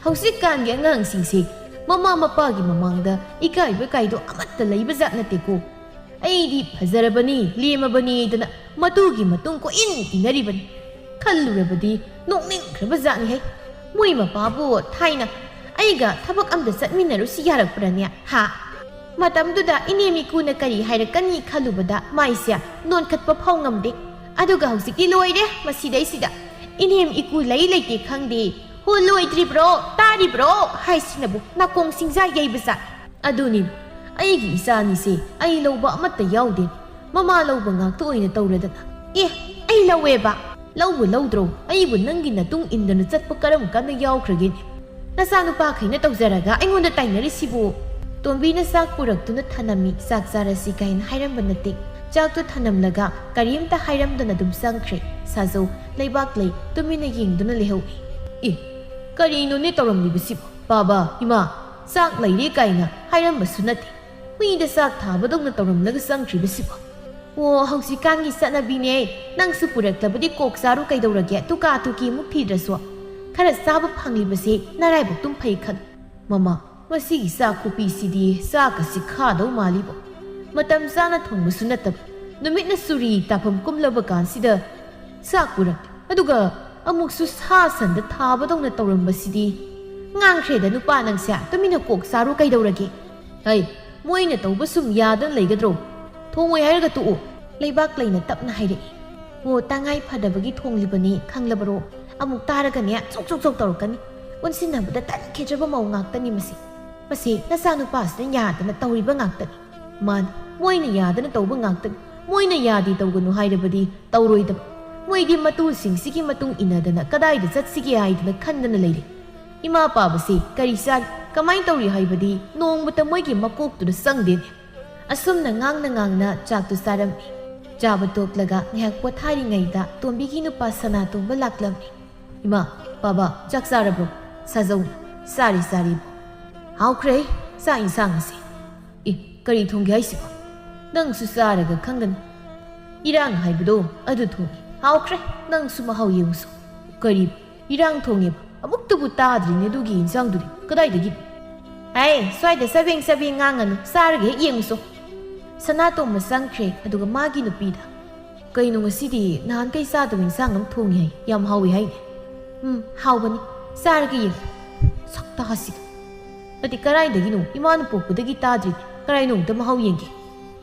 ꯍꯧꯖꯤꯛꯀꯥꯟꯒꯤ ꯑꯉꯥꯡꯁꯤꯡꯁꯦ ꯃꯃꯥ ꯃꯄꯥꯒꯤ ꯃꯃꯥꯡꯗ ꯏꯀꯥꯏꯕ ꯀꯥꯏꯗꯣ ꯑꯃꯠꯇ ꯂꯩꯕ ꯖꯥꯠ ꯅꯠꯇꯦꯀꯣ꯫ ꯑꯩꯗꯤ ꯐꯖꯔꯕꯅꯤ, ꯂꯦꯝꯃꯕꯅꯤꯗꯅ ꯃꯇꯨꯒꯤ ꯃꯇꯨꯡ ꯀꯣꯏꯏꯟ ꯏꯟꯅꯔꯤꯕꯅꯤ꯫ ꯈꯜꯂꯨꯔꯕꯗꯤ ꯅꯣꯛꯅꯤꯡꯈ꯭ꯔꯕ ꯖꯥꯠꯅꯤꯍꯦ꯫ ꯃꯣꯏ ꯃꯄꯥꯕꯨ ꯊꯥꯏꯅ ꯑꯩꯒ ꯊꯕꯛ ꯑꯝꯗ ꯆꯠꯃꯤꯟꯅꯔꯨꯁꯤ ꯌꯥꯔꯛꯄ꯭ꯔꯅꯦ? ꯍꯥ? ꯃꯇꯝꯗꯨꯗ ꯏꯅꯦꯝ ꯏꯀꯨꯅ ꯀꯔꯤ ꯍꯥꯏꯔꯛꯀꯅꯤ ꯈꯜꯂꯨꯕꯗ ꯃꯥꯏꯁꯦ ꯅꯣꯟꯈꯠꯄ ꯐꯥꯎ ꯉꯝꯗꯦ꯫ ꯑꯗꯨꯒ ꯍꯧꯖꯤꯛꯇꯤ ꯂꯣꯏꯔꯦ ꯃꯁꯤꯗꯩꯁꯤꯗ꯫ ꯏꯅꯦꯝ ꯏꯀꯨ ꯂꯩ ꯂꯩꯇꯦ ꯈꯪꯗꯦ꯫ "ꯍꯣ, ꯂꯣꯏꯗ꯭ꯔꯤꯕ꯭ꯔꯣ? ꯇꯥꯔꯤꯕ꯭ꯔꯣ?" ꯍꯥꯏꯁꯤꯅꯕꯨ ꯅꯥꯀꯣꯡ ꯁꯤꯡꯖꯥ ꯌꯩꯕ ꯖꯥꯠ꯫ ꯑꯗꯨꯅꯤ, ꯑꯩꯒꯤ ꯏꯆꯥ ꯑꯅꯤꯁꯦ ꯑꯩ ꯂꯧꯕ ꯑꯃꯠꯇ ꯌꯥꯎꯗꯦ꯫ ꯃꯃꯥ ꯂꯧꯕ ꯉꯥꯛꯇ ꯑꯣꯏꯅ ꯇꯧꯔꯗꯅ꯫ ꯑꯦ, ꯑꯩ ꯂꯧꯋꯦꯕ꯫ ꯂꯧꯕ ꯂꯧꯗ꯭ꯔꯣ? ꯑꯩꯕꯨ ꯅꯪꯒꯤ ꯅꯇꯨꯡ ꯏꯟꯗꯅ ꯆꯠꯄ ꯀꯔꯝ ꯀꯥꯟꯗ ꯌꯥꯎꯈ꯭ꯔꯒꯦꯅꯦ? ꯅꯆꯥꯅꯨꯄꯥꯈꯩꯅ ꯇꯧꯖꯔꯒ ꯑꯩꯉꯣꯟꯗ ꯇꯥꯏꯅꯔꯤꯁꯤꯕꯨ? ꯇꯣꯝꯕꯤꯅ ꯆꯥꯛ ꯄꯨꯔꯛꯇꯨꯅ ꯊꯅꯝꯃꯤ, ꯆꯥꯛ ꯆꯥꯔꯁꯤ ꯀꯥꯏꯅ ꯍꯥꯏꯔꯝꯕ ꯅꯠꯇꯦ꯫ ꯆꯥꯛꯇꯨ ꯊꯅꯝꯂꯒ ꯀꯔꯤꯝꯇ ꯍꯥꯏꯔꯝꯗꯅ ꯑꯗꯨꯝ ꯆꯪꯈ꯭ꯔꯦ꯫ ꯁꯥꯖꯧ, ꯂꯩꯕꯥꯛꯂꯩ ꯇꯨꯃꯤꯟꯅ ꯌꯦꯡꯗꯨꯅ ꯂꯩꯍꯧꯏ꯫ ꯑꯦ, ꯀꯔꯤꯅꯣꯅꯦ ꯇꯧꯔꯝꯂꯤꯕꯁꯤꯕꯨ? ꯕꯥꯕꯥ, ꯏꯃꯥ, ꯆꯥꯛ ꯂꯩꯔꯦ ꯀꯥꯏꯅ ꯍꯥꯏꯔꯝꯕꯁꯨ ꯅꯠꯇꯦ꯫ ꯃꯤꯗ ꯆꯥꯛ ꯊꯥꯕꯗꯧꯅ ꯇꯧꯔꯝꯂꯒ ꯆꯪꯈ꯭ꯔꯤꯕꯁꯤꯕꯨ? ꯑꯣ, ꯍꯧꯖꯤꯛꯀꯥꯟꯒꯤ ꯆꯠꯅꯕꯤꯅꯦ꯫ ꯅꯪꯁꯨ ꯄꯨꯔꯛꯂꯕꯗꯤ ꯀꯣꯛ ꯆꯥꯔꯨ ꯀꯩꯗꯧꯔꯒꯦ? ꯇꯨꯀꯥ ꯇꯨꯀꯤ ꯑꯃꯨꯛ ꯊꯤꯗ꯭ꯔꯁꯨ꯫ ꯈꯔ ꯆꯥꯕ ꯐꯪꯂꯤꯕꯁꯦ ꯅꯔꯥꯏꯕꯛꯇꯨꯝ ꯐꯩ ꯈꯜꯂꯨ꯫ ꯃꯃꯥ, ꯃꯁꯤꯒꯤ ꯆꯥꯛ ꯈꯨꯄꯤꯁꯤꯗꯤ ꯆꯥꯛꯀꯁꯤ ꯈꯥꯗꯧ ꯃꯥꯜꯂꯤꯕꯣ꯫ ꯃꯇꯝ ꯆꯥꯅ ꯊꯣꯡꯕꯁꯨ ꯅꯠꯇꯕ, ꯅꯨꯃꯤꯠꯅ ꯆꯨꯔꯤ ꯇꯥꯐꯝ ꯀꯨꯝꯂꯕ ꯀꯥꯟꯁꯤꯗ ꯆꯥꯛ ꯄꯨꯔꯛꯂꯦ꯫ ꯑꯗꯨꯒ ꯑꯃꯨꯛꯁꯨ ꯁꯥ ꯁꯟꯗ ꯊꯥꯕꯗꯧꯅ ꯇꯧꯔꯝꯕꯁꯤꯗꯤ꯫ ꯉꯥꯡꯈ꯭ꯔꯦꯗ ꯅꯨꯄꯥ ꯅꯪꯁꯦ, ꯇꯨꯃꯤꯟꯅ ꯀꯣꯛ ꯆꯥꯔꯨ ꯀꯩꯗꯧꯔꯒꯦ? ꯍꯩ, ꯃꯣꯏꯅ ꯇꯧꯕ ꯁꯨꯝ ꯌꯥꯗꯅ ꯂꯩꯒꯗ꯭ꯔꯣ? ꯊꯣꯡꯉꯣꯏ ꯍꯥꯏꯔꯒ ꯇꯣꯛꯑꯣ꯫ ꯂꯩꯕꯥꯛꯂꯩꯅ ꯇꯞꯅ ꯍꯥꯏꯔꯛꯏ꯫ ꯑꯣ, ꯇꯉꯥꯏ ꯐꯗꯕꯒꯤ ꯊꯣꯡꯂꯤꯕꯅꯤ, ꯈꯪꯂꯕꯔꯣ? ꯑꯃꯨꯛ ꯇꯥꯔꯒꯅꯦ, ꯆꯣꯛ ꯆꯣꯛ ꯆꯣꯛ ꯇꯧꯔꯛꯀꯅꯤ꯫ ꯑꯣꯟꯁꯤꯟꯅꯕꯗ ꯇꯟꯈꯤꯗ꯭ꯔꯕ ꯃꯧ ꯉꯥꯛꯇꯅꯤ ꯃꯁꯤ꯫ ꯃꯁꯤ ꯅꯆꯥꯅꯨꯄꯥꯁꯤꯅ ꯌꯥꯗꯅ ꯇꯧꯔꯤꯕ ꯉꯥꯛꯇꯅꯤ꯫ ꯃꯥꯅꯤ, ꯃꯣꯏꯅ ꯌꯥꯗꯅ ꯇꯧꯕ ꯉꯥꯛꯇꯅꯤ꯫ ꯃꯣꯏꯅ ꯌꯥꯗꯦ ꯇꯧꯒꯅꯨ ꯍꯥꯏꯔꯕꯗꯤ ꯇꯧꯔꯣꯏꯗꯕ꯫ ꯃꯣꯏꯗꯤ ꯃꯇꯨꯁꯤꯡꯁꯤꯒꯤ ꯃꯇꯨꯡ ꯏꯟꯅꯗꯅ ꯀꯗꯥꯏꯗ ꯆꯠꯁꯤꯒꯦ ꯍꯥꯏꯗꯅ ꯈꯟꯗꯅ ꯂꯩꯔꯦ꯫ ꯏꯃꯥ ꯄꯥꯕꯁꯤ ꯀꯔꯤ ꯆꯥꯔꯤ, ꯀꯃꯥꯏꯅ ꯇꯧꯔꯤ ꯍꯥꯏꯕꯗꯤ ꯅꯣꯡꯃꯇ ꯃꯣꯏꯒꯤ ꯃꯀꯣꯛꯇꯨꯗ ꯆꯪꯗꯦꯅꯦ꯫ ꯑꯁꯨꯝꯅ ꯉꯥꯡꯅ ꯉꯥꯡꯅ ꯆꯥꯛꯇꯨ ꯆꯥꯔꯝꯃꯤ꯫ ꯆꯥꯕ ꯇꯣꯛꯂꯒ ꯉꯥꯏꯍꯥꯛ ꯄꯣꯊꯥꯔꯤꯉꯩꯗ ꯇꯣꯝꯕꯤꯒꯤ ꯅꯨꯄꯥ ꯁꯅꯥꯇꯣꯝꯕ ꯂꯥꯛꯂꯝꯃꯤ꯫ "ꯏꯃꯥ, ꯄꯥꯕ, ꯆꯥꯛ ꯆꯥꯔꯕ꯭ꯔꯣ?" "ꯁꯥꯖꯧ, ꯆꯥꯔꯤ, ꯆꯥꯔꯤ꯫ ꯍꯥꯎꯈ꯭ꯔꯦ ꯆꯥꯛ ꯏꯟꯁꯥꯡ ꯑꯁꯤ꯫ ꯑꯦ, ꯀꯔꯤ ꯊꯣꯡꯒꯦ ꯍꯥꯏꯁꯤꯕꯣ? ꯅꯪꯁꯨ ꯆꯥꯔꯒ ꯈꯪꯒꯅꯤ꯫ ꯏꯔꯥꯡ ꯍꯥꯏꯕꯗꯣ ꯑꯗꯨ ꯊꯣꯡꯉꯤ꯫ ꯍꯥꯎꯈ꯭ꯔꯦ, ꯅꯪꯁꯨ ꯃꯍꯥꯎ ꯌꯦꯡꯉꯨꯁꯨ꯫ ꯀꯔꯤ? ꯏꯔꯥꯡ ꯊꯣꯡꯉꯦꯕ? ꯑꯃꯨꯛꯇꯕꯨ ꯇꯥꯗ꯭ꯔꯤꯅꯦ ꯑꯗꯨꯒꯤ ꯏꯟꯁꯥꯡꯗꯨꯗꯤ꯫ ꯀꯗꯥꯏꯗꯒꯤ?" "ꯍꯥꯏ, ꯁ꯭ꯋꯥꯏꯗ ꯆꯕꯦꯡ ꯆꯕꯦꯡ ꯉꯥꯡꯉꯅꯨ, ꯆꯥꯔꯒ ꯍꯦꯛ ꯌꯦꯡꯉꯨꯁꯣ꯫" ꯁꯅꯥꯇꯣꯝꯕ ꯆꯪꯈ꯭ꯔꯦ, ꯑꯗꯨꯒ ꯃꯥꯒꯤ ꯅꯨꯄꯤꯗ, "ꯀꯩꯅꯣ ꯉꯁꯤꯗꯤ ꯅꯍꯥꯟꯈꯩ ꯆꯥꯗꯕ ꯏꯟꯁꯥꯡ ꯑꯃ ꯊꯣꯡꯉꯤ ꯍꯥꯏ, ꯌꯥꯝ ꯍꯥꯎꯋꯤ ꯍꯥꯏꯅꯦ?" "ꯎꯝ, ꯍꯥꯎꯕꯅꯤ, ꯆꯥꯔꯒ ꯌꯦꯡꯉꯨ꯫" ꯁꯛꯇꯥꯁꯤꯒ꯫ "ꯅꯠꯇꯦ, ꯀꯔꯥꯏꯗꯒꯤꯅꯣ? ꯏꯃꯥꯅ ꯄꯣꯛꯄꯗꯒꯤ ꯇꯥꯗ꯭ꯔꯤ꯫ ꯀꯔꯥꯏꯅꯣ, ꯑꯝꯇ ꯃꯍꯥꯎ ꯌꯦꯡꯒꯦ꯫"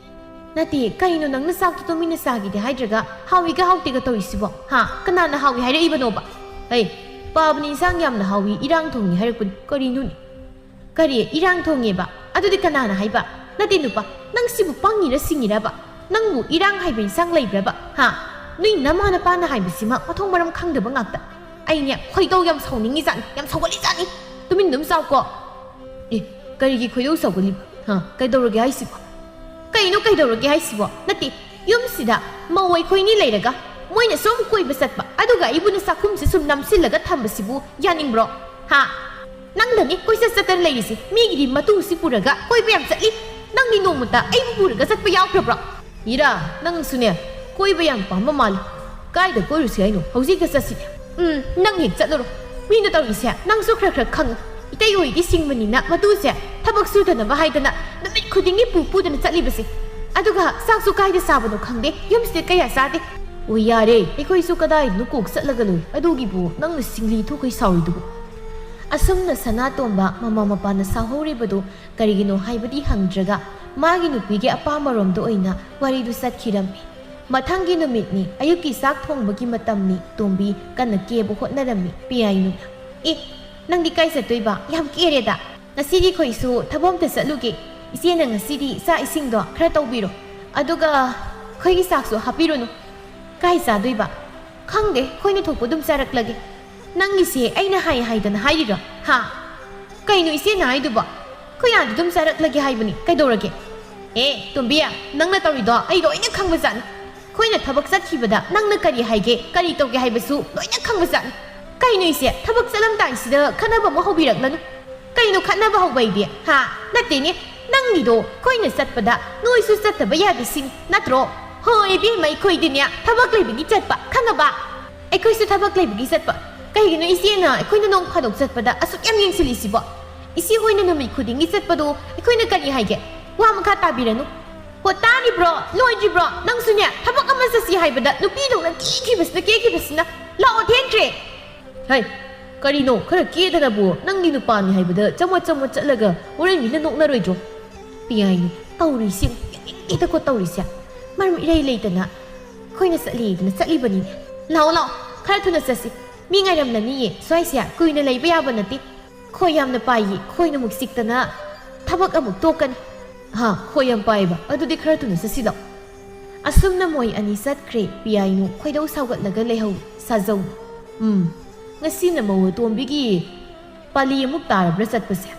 "ꯅꯠꯇꯦ, ꯀꯩꯅꯣ ꯅꯪꯅ ꯆꯥꯛꯇꯣ ꯇꯨꯃꯤꯟꯅ ꯆꯥꯒꯦꯗꯤ ꯍꯥꯏꯗ꯭ꯔꯒ ꯍꯥꯎꯏꯒ ꯍꯥꯎꯇꯦꯒ ꯇꯧꯔꯤꯁꯤꯕꯣ? ꯍꯥ? ꯀꯅꯥꯅ ꯍꯥꯎꯏ ꯍꯥꯏꯔꯛꯏꯕꯅꯣꯕ?" "ꯍꯩ, ꯄꯥꯕꯅ ꯏꯟꯁꯥꯡ ꯌꯥꯝꯅ ꯍꯥꯎꯏ, ꯏꯔꯥꯡ ꯊꯣꯡꯉꯤ ꯍꯥꯏꯔꯛꯄꯅꯤ꯫ ꯀꯔꯤꯅꯣꯅꯦ?" "ꯀꯔꯤ? ꯏꯔꯥꯡ ꯊꯣꯡꯉꯦꯕ? ꯑꯗꯨꯗꯤ ꯀꯅꯥꯅ ꯍꯥꯏꯕ?" "ꯅꯠꯇꯦ ꯅꯨꯄꯥ, ꯅꯪ ꯁꯤꯕꯨ ꯄꯪꯉꯤꯔ ꯁꯤꯡꯉꯤꯔꯕ? ꯅꯪꯕꯨ ꯏꯔꯥꯡ ꯍꯥꯏꯕ ꯏꯟꯁꯥꯡ ꯂꯩꯕ꯭ꯔꯕ? ꯍꯥ? ꯅꯣꯏ ꯅꯃꯥ ꯅꯄꯥꯅ ꯍꯥꯏꯕꯁꯤꯃ ꯃꯊꯣꯡ ꯃꯔꯝ ꯈꯪꯗꯕ ꯉꯥꯛꯇ꯫ ꯑꯩꯅꯦ ꯈꯣꯏꯗꯧ ꯌꯥꯝ ꯁꯥꯎꯅꯤꯡꯉꯤꯖꯥꯠꯅꯤ, ꯌꯥꯝ ꯁꯥꯎꯒꯠꯂꯤꯖꯥꯠꯅꯤ꯫ ꯇꯨꯃꯤꯟ ꯑꯗꯨꯝ ꯆꯥꯎꯀꯣ꯫" "ꯑꯦ, ꯀꯔꯤꯒꯤ ꯈꯣꯏꯗꯧ ꯁꯥꯎꯒꯠꯂꯤꯕ? ꯍꯥ? ꯀꯩꯗꯧꯔꯒꯦ ꯍꯥꯏꯁꯤꯕꯣ?" "ꯀꯩꯅꯣ ꯀꯩꯗꯧꯔꯒꯦ ꯍꯥꯏꯁꯤꯕꯣ? ꯅꯠꯇꯦ, ꯌꯨꯝꯁꯤꯗ ꯃꯧ ꯑꯩꯈꯣꯏꯅꯤ ꯂꯩꯔꯒ ꯃꯣꯏꯅ ꯁꯨꯝ ꯀꯣꯏꯕ ꯆꯠꯄ, ꯑꯗꯨꯒ ꯑꯩꯕꯨꯅ ꯆꯥꯛꯈꯨꯝꯁꯦ ꯁꯨꯝ ꯅꯝꯁꯤꯜꯂꯒ ꯊꯝꯕꯁꯤꯕꯨ ꯌꯥꯅꯤꯡꯕ꯭ꯔꯣ? ꯍꯥ? ꯅꯪꯗꯅꯤ ꯀꯣꯏꯆꯠ ꯆꯠꯇꯅ ꯂꯩꯔꯤꯁꯦ꯫ ꯃꯤꯒꯤꯗꯤ ꯃꯇꯨꯁꯤ ꯄꯨꯔꯒ ꯀꯣꯏꯕ ꯌꯥꯝ ꯆꯠꯂꯤ꯫ ꯅꯪꯗꯤ ꯅꯣꯡꯃꯇ ꯑꯩꯕꯨ ꯄꯨꯔꯒ ꯆꯠꯄ ꯌꯥꯎꯈ꯭ꯔꯕ꯭ꯔꯣ?" "ꯏꯔꯥ, ꯅꯪꯁꯨꯅꯦ ꯀꯣꯏꯕ ꯌꯥꯝ ꯄꯥꯝꯕ ꯃꯥꯜꯂꯤ꯫ ꯀꯥꯏꯗ ꯀꯣꯏꯔꯨꯁꯤ ꯍꯥꯏꯅꯣ? ꯍꯧꯖꯤꯛꯇ ꯆꯠꯁꯤꯅꯦ꯫" "ꯎꯝ, ꯅꯪ ꯍꯦꯛ ꯆꯠꯂꯨꯔꯣ꯫ ꯃꯤꯅ ꯇꯧꯔꯤꯁꯦ ꯅꯪꯁꯨ ꯈꯔ ꯈꯔ ꯈꯪꯉꯨ꯫ ꯏꯇꯩ ꯍꯣꯏꯗꯤ ꯁꯤꯡꯕꯅꯤꯅ ꯃꯇꯨꯁꯦ ꯊꯕꯛ ꯁꯨꯗꯅꯕ ꯍꯥꯏꯗꯅ ꯅꯨꯃꯤꯠ ꯈꯨꯗꯤꯡꯒꯤ ꯄꯨ ꯄꯨꯗꯅ ꯆꯠꯂꯤꯕꯁꯦ꯫ ꯑꯗꯨꯒ ꯆꯥꯛꯁꯨ ꯀꯥꯏꯗ ꯆꯥꯕꯅꯣ ꯈꯪꯗꯦ, ꯌꯨꯝꯁꯤꯗ ꯀꯌꯥ ꯆꯥꯗꯦ꯫" "ꯑꯣ, ꯌꯥꯔꯦ, ꯑꯩꯈꯣꯏꯁꯨ ꯀꯗꯥꯏꯗꯅꯣ ꯀꯣꯛ ꯆꯠꯂꯒ ꯂꯣꯏ꯫ ꯑꯗꯨꯒꯤꯕꯨ ꯅꯪꯅ ꯁꯤꯡꯂꯤ ꯊꯣꯛꯈꯩ ꯁꯥꯎꯔꯤꯗꯨꯕꯨ?" ꯑꯁꯨꯝꯅ ꯁꯅꯥꯇꯣꯝꯕ ꯃꯃꯥ ꯃꯄꯥꯅ ꯁꯥꯎꯍꯧꯔꯤꯕꯗꯨ ꯀꯔꯤꯒꯤꯅꯣ ꯍꯥꯏꯕꯗꯤ ꯍꯪꯗ꯭ꯔꯒ ꯃꯥꯒꯤ ꯅꯨꯄꯤꯒꯤ ꯑꯄꯥꯝꯕꯔꯣꯝꯗ ꯑꯣꯏꯅ ꯋꯥꯔꯤꯗꯨ ꯆꯠꯈꯤꯔꯝꯃꯤ꯫ ꯃꯊꯪꯒꯤ ꯅꯨꯃꯤꯠꯅꯤ, ꯑꯌꯨꯛꯀꯤ ꯆꯥꯛ ꯊꯣꯡꯕꯒꯤ ꯃꯇꯝꯅꯤ꯫ ꯇꯣꯝꯕꯤ ꯀꯟꯅ ꯀꯦꯕ ꯍꯣꯠꯅꯔꯝꯃꯤ꯫ ꯄꯤꯌꯥꯏꯅꯨꯅ, "ꯑꯦ, ꯅꯪꯗꯤ ꯀꯥꯏ ꯆꯠꯇꯣꯏꯕ? ꯌꯥꯝ ꯀꯦꯔꯦꯗ꯫ ꯉꯁꯤꯗꯤ ꯑꯩꯈꯣꯏꯁꯨ ꯊꯕꯛ ꯑꯝꯇ ꯆꯠꯂꯨꯒꯦ꯫ ꯏꯆꯦꯅ ꯉꯁꯤꯗꯤ ꯆꯥꯛ ꯏꯁꯤꯡꯗꯣ ꯈꯔ ꯇꯧꯕꯤꯔꯣ꯫ ꯑꯗꯨꯒ ꯑꯩꯈꯣꯏꯒꯤ ꯆꯥꯛꯁꯨ ꯍꯥꯞꯄꯤꯔꯨꯅꯨ꯫ ꯀꯥꯏ ꯆꯥꯗꯣꯏꯕ? ꯈꯪꯗꯦ, ꯑꯩꯈꯣꯏꯅ ꯊꯣꯛꯄ ꯑꯗꯨꯝ ꯆꯥꯔꯛꯂꯒꯦ꯫ ꯅꯪꯒꯤꯁꯦ ꯑꯩꯅ ꯍꯥꯏ ꯍꯥꯏꯗꯅ ꯍꯥꯏꯔꯤꯔꯣ? ꯍꯥ? ꯀꯩꯅꯣ ꯏꯆꯦꯅ ꯍꯥꯏꯗꯨꯕꯣ? ꯑꯩꯈꯣꯏ ꯑꯥꯗ ꯑꯗꯨꯝ ꯆꯥꯔꯛꯂꯒꯦ ꯍꯥꯏꯕꯅꯤ꯫ ꯀꯩꯗꯧꯔꯒꯦ?" "ꯑꯦ, ꯇꯣꯝꯕꯤ, ꯅꯪꯅ ꯇꯧꯔꯤꯗꯣ ꯑꯩ ꯂꯣꯏꯅ ꯈꯪꯕꯖꯥꯠꯅꯤ꯫ ꯑꯩꯈꯣꯏꯅ ꯊꯕꯛ ꯆꯠꯈꯤꯕꯗ ꯅꯪꯅ ꯀꯔꯤ ꯍꯥꯏꯒꯦ, ꯀꯔꯤ ꯇꯧꯒꯦ ꯍꯥꯏꯕꯁꯨ ꯂꯣꯏꯅ ꯈꯪꯕꯖꯥꯠꯅꯤ꯫ ꯀꯩꯅꯣ ꯏꯆꯦ, ꯊꯕꯛ ꯆꯠꯂꯝꯗꯥꯏꯁꯤꯗ ꯈꯠꯅꯕ ꯑꯃꯨꯛ ꯍꯧꯕꯤꯔꯛꯂꯅꯨ꯫ ꯀꯩꯅꯣ ꯈꯠꯅꯕ ꯍꯧꯕ ꯑꯩꯗꯤ? ꯍꯥ? ꯅꯠꯇꯦꯅꯦ, ꯅꯪꯒꯤꯗꯣ ꯑꯩꯈꯣꯏꯅ ꯆꯠꯄꯗ ꯅꯣꯏꯁꯨ ꯆꯠꯇꯕ ꯌꯥꯗꯦ ꯁꯤꯅꯤ, ꯅꯠꯇ꯭ꯔꯣ? ꯍꯣꯏ ꯏꯕꯦꯝꯃ, ꯑꯩꯈꯣꯏꯗꯤꯅꯦ ꯊꯕꯛ ꯂꯩꯕꯒꯤ ꯆꯠꯄ, ꯈꯪꯉꯕ? ꯑꯩꯈꯣꯏꯁꯨ ꯊꯕꯛ ꯂꯩꯕꯒꯤ ꯆꯠꯄ꯫ ꯀꯩꯒꯤꯅꯣ ꯏꯆꯦꯅ ꯑꯩꯈꯣꯏꯅ ꯅꯣꯡ ꯐꯥꯗꯣꯛ ꯆꯠꯄꯗ ꯑꯁꯨꯛ ꯌꯥꯝ ꯌꯦꯡꯁꯤꯜꯂꯤꯁꯤꯕꯣ? ꯏꯆꯦ ꯍꯣꯏꯅ ꯅꯨꯃꯤꯠ ꯈꯨꯗꯤꯡꯒꯤ ꯆꯠꯄꯗꯣ ꯑꯩꯈꯣꯏꯅ ꯀꯔꯤ ꯍꯥꯏꯒꯦ? ꯋꯥ ꯃꯈꯥ ꯇꯥꯕꯤꯔꯅꯨ꯫ ꯍꯣ, ꯇꯥꯔꯤꯕ꯭ꯔꯣ? ꯂꯣꯏꯗ꯭ꯔꯤꯕ꯭ꯔꯣ? ꯅꯪꯁꯨꯅꯦ, ꯊꯕꯛ ꯑꯃ ꯆꯠꯁꯤ ꯍꯥꯏꯕꯗ ꯅꯨꯄꯤꯗꯧꯅ ꯀꯦꯈꯤꯕꯁꯤꯅ, ꯀꯦꯈꯤꯕꯁꯤꯅ꯫ ꯂꯥꯛꯑꯣ, ꯊꯦꯡꯈ꯭ꯔꯦ꯫ ꯍꯩ, ꯀꯔꯤꯅꯣ? ꯈꯔ ꯀꯦꯗꯅꯕꯨ, ꯅꯪꯒꯤ ꯅꯨꯄꯥꯅꯤ ꯍꯥꯏꯕꯗ ꯆꯃꯣꯠ ꯆꯃꯣꯠ ꯆꯠꯂꯒ ꯍꯣꯔꯦꯟ ꯃꯤꯅ ꯅꯣꯛꯅꯔꯣꯏꯗ꯭ꯔꯣ? ꯄꯤꯌꯥꯏꯅꯤ, ꯇꯧꯔꯤꯁꯤ ꯌꯦꯡꯅꯤꯡꯗꯦꯗꯀꯣ ꯇꯧꯔꯤꯁꯦ꯫ ꯃꯔꯝ ꯏꯔꯩ ꯂꯩꯇꯅ ꯑꯩꯈꯣꯏꯅ ꯆꯠꯂꯤꯗꯅ ꯆꯠꯂꯤꯕꯅꯤꯅꯦ꯫ ꯂꯥꯛꯑꯣ, ꯂꯥꯛꯑꯣ, ꯈꯔ ꯊꯨꯅ ꯆꯠꯁꯤ꯫ ꯃꯤ ꯉꯥꯏꯔꯝꯂꯅꯤꯌꯦ, ꯁ꯭ꯋꯥꯏꯁꯦ ꯀꯨꯏꯅ ꯂꯩꯕ ꯌꯥꯕ ꯅꯠꯇꯦ꯫ ꯈꯣꯏ ꯌꯥꯝꯅ ꯄꯥꯏꯌꯦ, ꯈꯣꯏꯅ ꯑꯃꯨꯛ ꯆꯤꯛꯇꯅ ꯊꯕꯛ ꯑꯃꯨꯛ ꯇꯣꯛꯀꯅꯤ꯫ ꯍꯥ, ꯈꯣꯏ ꯌꯥꯝ ꯄꯥꯏꯕ? ꯑꯗꯨꯗꯤ ꯈꯔ ꯊꯨꯅ ꯆꯠꯁꯤ ꯂꯥꯛꯑꯣ꯫ ꯑꯁꯨꯝꯅ ꯃꯣꯏ ꯑꯅꯤ ꯆꯠꯈ꯭ꯔꯦ꯫ ꯄꯤꯌꯥꯏꯅꯨ ꯈꯣꯏꯗꯧ ꯁꯥꯎꯒꯠꯂꯒ ꯂꯩꯍꯧ ꯁꯥꯖꯧ꯫ ꯎꯝ, ꯉꯁꯤꯅ ꯃꯧ ꯑꯇꯣꯝꯕꯤꯒꯤ ꯄꯥꯂꯤ ꯑꯃꯨꯛ ꯇꯥꯔꯕ꯭ꯔꯥ ꯆꯠꯄꯁꯦ?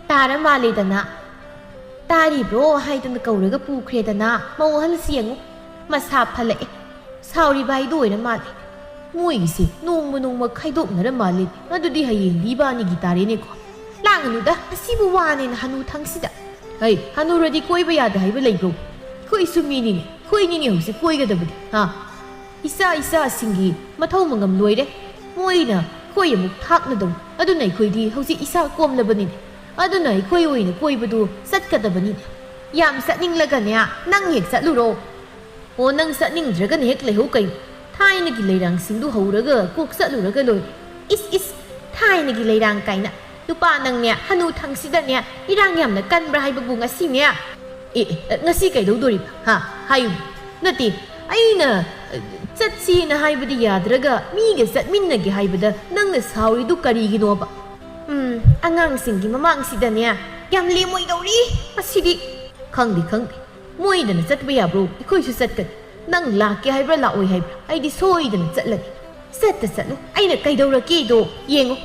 ꯇꯥꯔ ꯃꯥꯜꯂꯦꯗꯅ꯫ ꯇꯥꯔꯤꯕ꯭ꯔꯣ ꯍꯥꯏꯗꯅ ꯀꯧꯔꯒ ꯄꯨꯈ꯭ꯔꯦꯗꯅ꯫ ꯃꯧ ꯑꯍꯜꯁꯤ ꯌꯦꯡꯉꯨ, ꯃꯁꯥ ꯐꯠꯂꯛꯑꯦ꯫ ꯁꯥꯎꯔꯤꯕ ꯍꯥꯏꯗꯣ ꯑꯣꯏꯔ ꯃꯥꯜꯂꯦ꯫ ꯃꯣꯏꯒꯤꯁꯦ ꯅꯣꯡꯃ ꯅꯣꯡꯃ ꯈꯥꯏꯗꯣꯛꯅꯔ ꯃꯥꯜꯂꯦ꯫ ꯑꯗꯨꯗꯤ ꯍꯌꯦꯡꯗꯤ ꯏꯕꯥꯅꯤꯒꯤ ꯇꯥꯔꯦꯅꯦꯀꯣ꯫ ꯂꯥꯡꯒꯅꯨꯗ, ꯑꯁꯤꯕꯨ ꯋꯥꯅꯦꯅ ꯍꯅꯨ ꯊꯪꯁꯤꯗ꯫ ꯍꯩ, ꯍꯅꯨꯔꯗꯤ ꯀꯣꯏꯕ ꯌꯥꯗꯦ ꯍꯥꯏꯕ ꯂꯩꯕ꯭ꯔꯣ? ꯑꯩꯈꯣꯏꯁꯨ ꯃꯤꯅꯤꯅꯦ, ꯑꯩꯈꯣꯏꯅꯤꯅꯦ ꯍꯧꯖꯤꯛ ꯀꯣꯏꯒꯗꯕꯗꯤ, ꯍꯥ? ꯏꯆꯥ ꯏꯆꯥꯁꯤꯡꯒꯤ ꯃꯊꯧ ꯃꯉꯝ ꯂꯣꯏꯔꯦ꯫ ꯃꯣꯏꯅ ꯑꯩꯈꯣꯏ ꯑꯃꯨꯛ ꯊꯥꯛꯅꯗꯧ꯫ ꯑꯗꯨꯅ ꯑꯩꯈꯣꯏꯗꯤ ꯍꯧꯖꯤꯛ ꯏꯁꯥ ꯀꯣꯝꯂꯕꯅꯤꯅꯦ꯫ ꯑꯗꯨꯅ ꯑꯩꯈꯣꯏ ꯑꯣꯏꯅ ꯀꯣꯏꯕꯗꯨ ꯆꯠꯀꯗꯕꯅꯤꯅꯦ꯫ ꯌꯥꯝ ꯆꯠꯅꯤꯡꯂꯒꯅꯦ, ꯅꯪ ꯍꯦꯛ ꯆꯠꯂꯨꯔꯣ꯫ ꯑꯣ, ꯅꯪ ꯆꯠꯅꯤꯡꯗ꯭ꯔꯒꯅ ꯍꯦꯛ ꯂꯩꯍꯧ ꯀꯩꯅꯣ꯫ ꯊꯥꯏꯅꯒꯤ ꯂꯩꯔꯥꯡꯁꯤꯡꯗꯨ ꯍꯧꯔꯒ ꯀꯣꯛ ꯆꯠꯂꯨꯔꯒ ꯂꯣꯏꯔꯦ꯫ ꯏꯁ, ꯏꯁ, ꯊꯥꯏꯅꯒꯤ ꯂꯩꯔꯥꯡ ꯀꯥꯏꯅ꯫ ꯅꯨꯄꯥ ꯅꯪꯅꯦ, ꯍꯅꯨ ꯊꯪꯁꯤꯗꯅꯦ, ꯏꯔꯥꯡ ꯌꯥꯝꯅ ꯀꯟꯕ꯭ꯔꯥ ꯍꯥꯏꯕꯕꯨ ꯉꯁꯤꯅꯦ? ꯑꯦ, ꯑꯦ, ꯉꯁꯤ ꯀꯩꯗꯧꯗꯣꯔꯤꯕ? ꯍꯥ? ꯍꯥꯏꯌꯨ꯫ ꯅꯠꯇꯦ, ꯑꯩꯅ, ꯑ, ꯆꯠꯁꯤꯅ ꯍꯥꯏꯕꯗꯤ ꯌꯥꯗ꯭ꯔꯒ ꯃꯤꯒ ꯆꯠꯃꯤꯟꯅꯒꯦ ꯍꯥꯏꯕꯗ ꯅꯪꯅ ꯁꯥꯎꯔꯤꯗꯨ ꯀꯔꯤꯒꯤꯅꯣꯕ? ꯎꯝ, ꯑꯉꯥꯡꯁꯤꯡꯒꯤ ꯃꯃꯥꯡꯁꯤꯗꯅꯦ ꯌꯥꯝ ꯂꯦꯝꯃꯣꯏꯗꯧꯔꯤ꯫ ꯃꯁꯤꯗꯤ ꯈꯪꯗꯦ, ꯈꯪꯗꯦ꯫ ꯃꯣꯏꯗꯅ ꯆꯠꯄ ꯌꯥꯕ꯭ꯔꯣ? ꯑꯩꯈꯣꯏꯁꯨ ꯆꯠꯀꯅꯤ꯫ ꯅꯪ ꯂꯥꯛꯀꯦ ꯍꯥꯏꯕ꯭ꯔꯥ ꯂꯥꯛꯑꯣꯏ ꯍꯥꯏꯕ꯭ꯔꯥ? ꯑꯩꯗꯤ ꯁꯣꯏꯗꯅ ꯆꯠꯂꯅꯤ꯫ ꯆꯠꯇ ꯆꯠꯂꯨ, ꯑꯩꯅ ꯀꯩꯗꯧꯔꯛꯀꯦꯗꯣ ꯌꯦꯡꯉꯨ꯫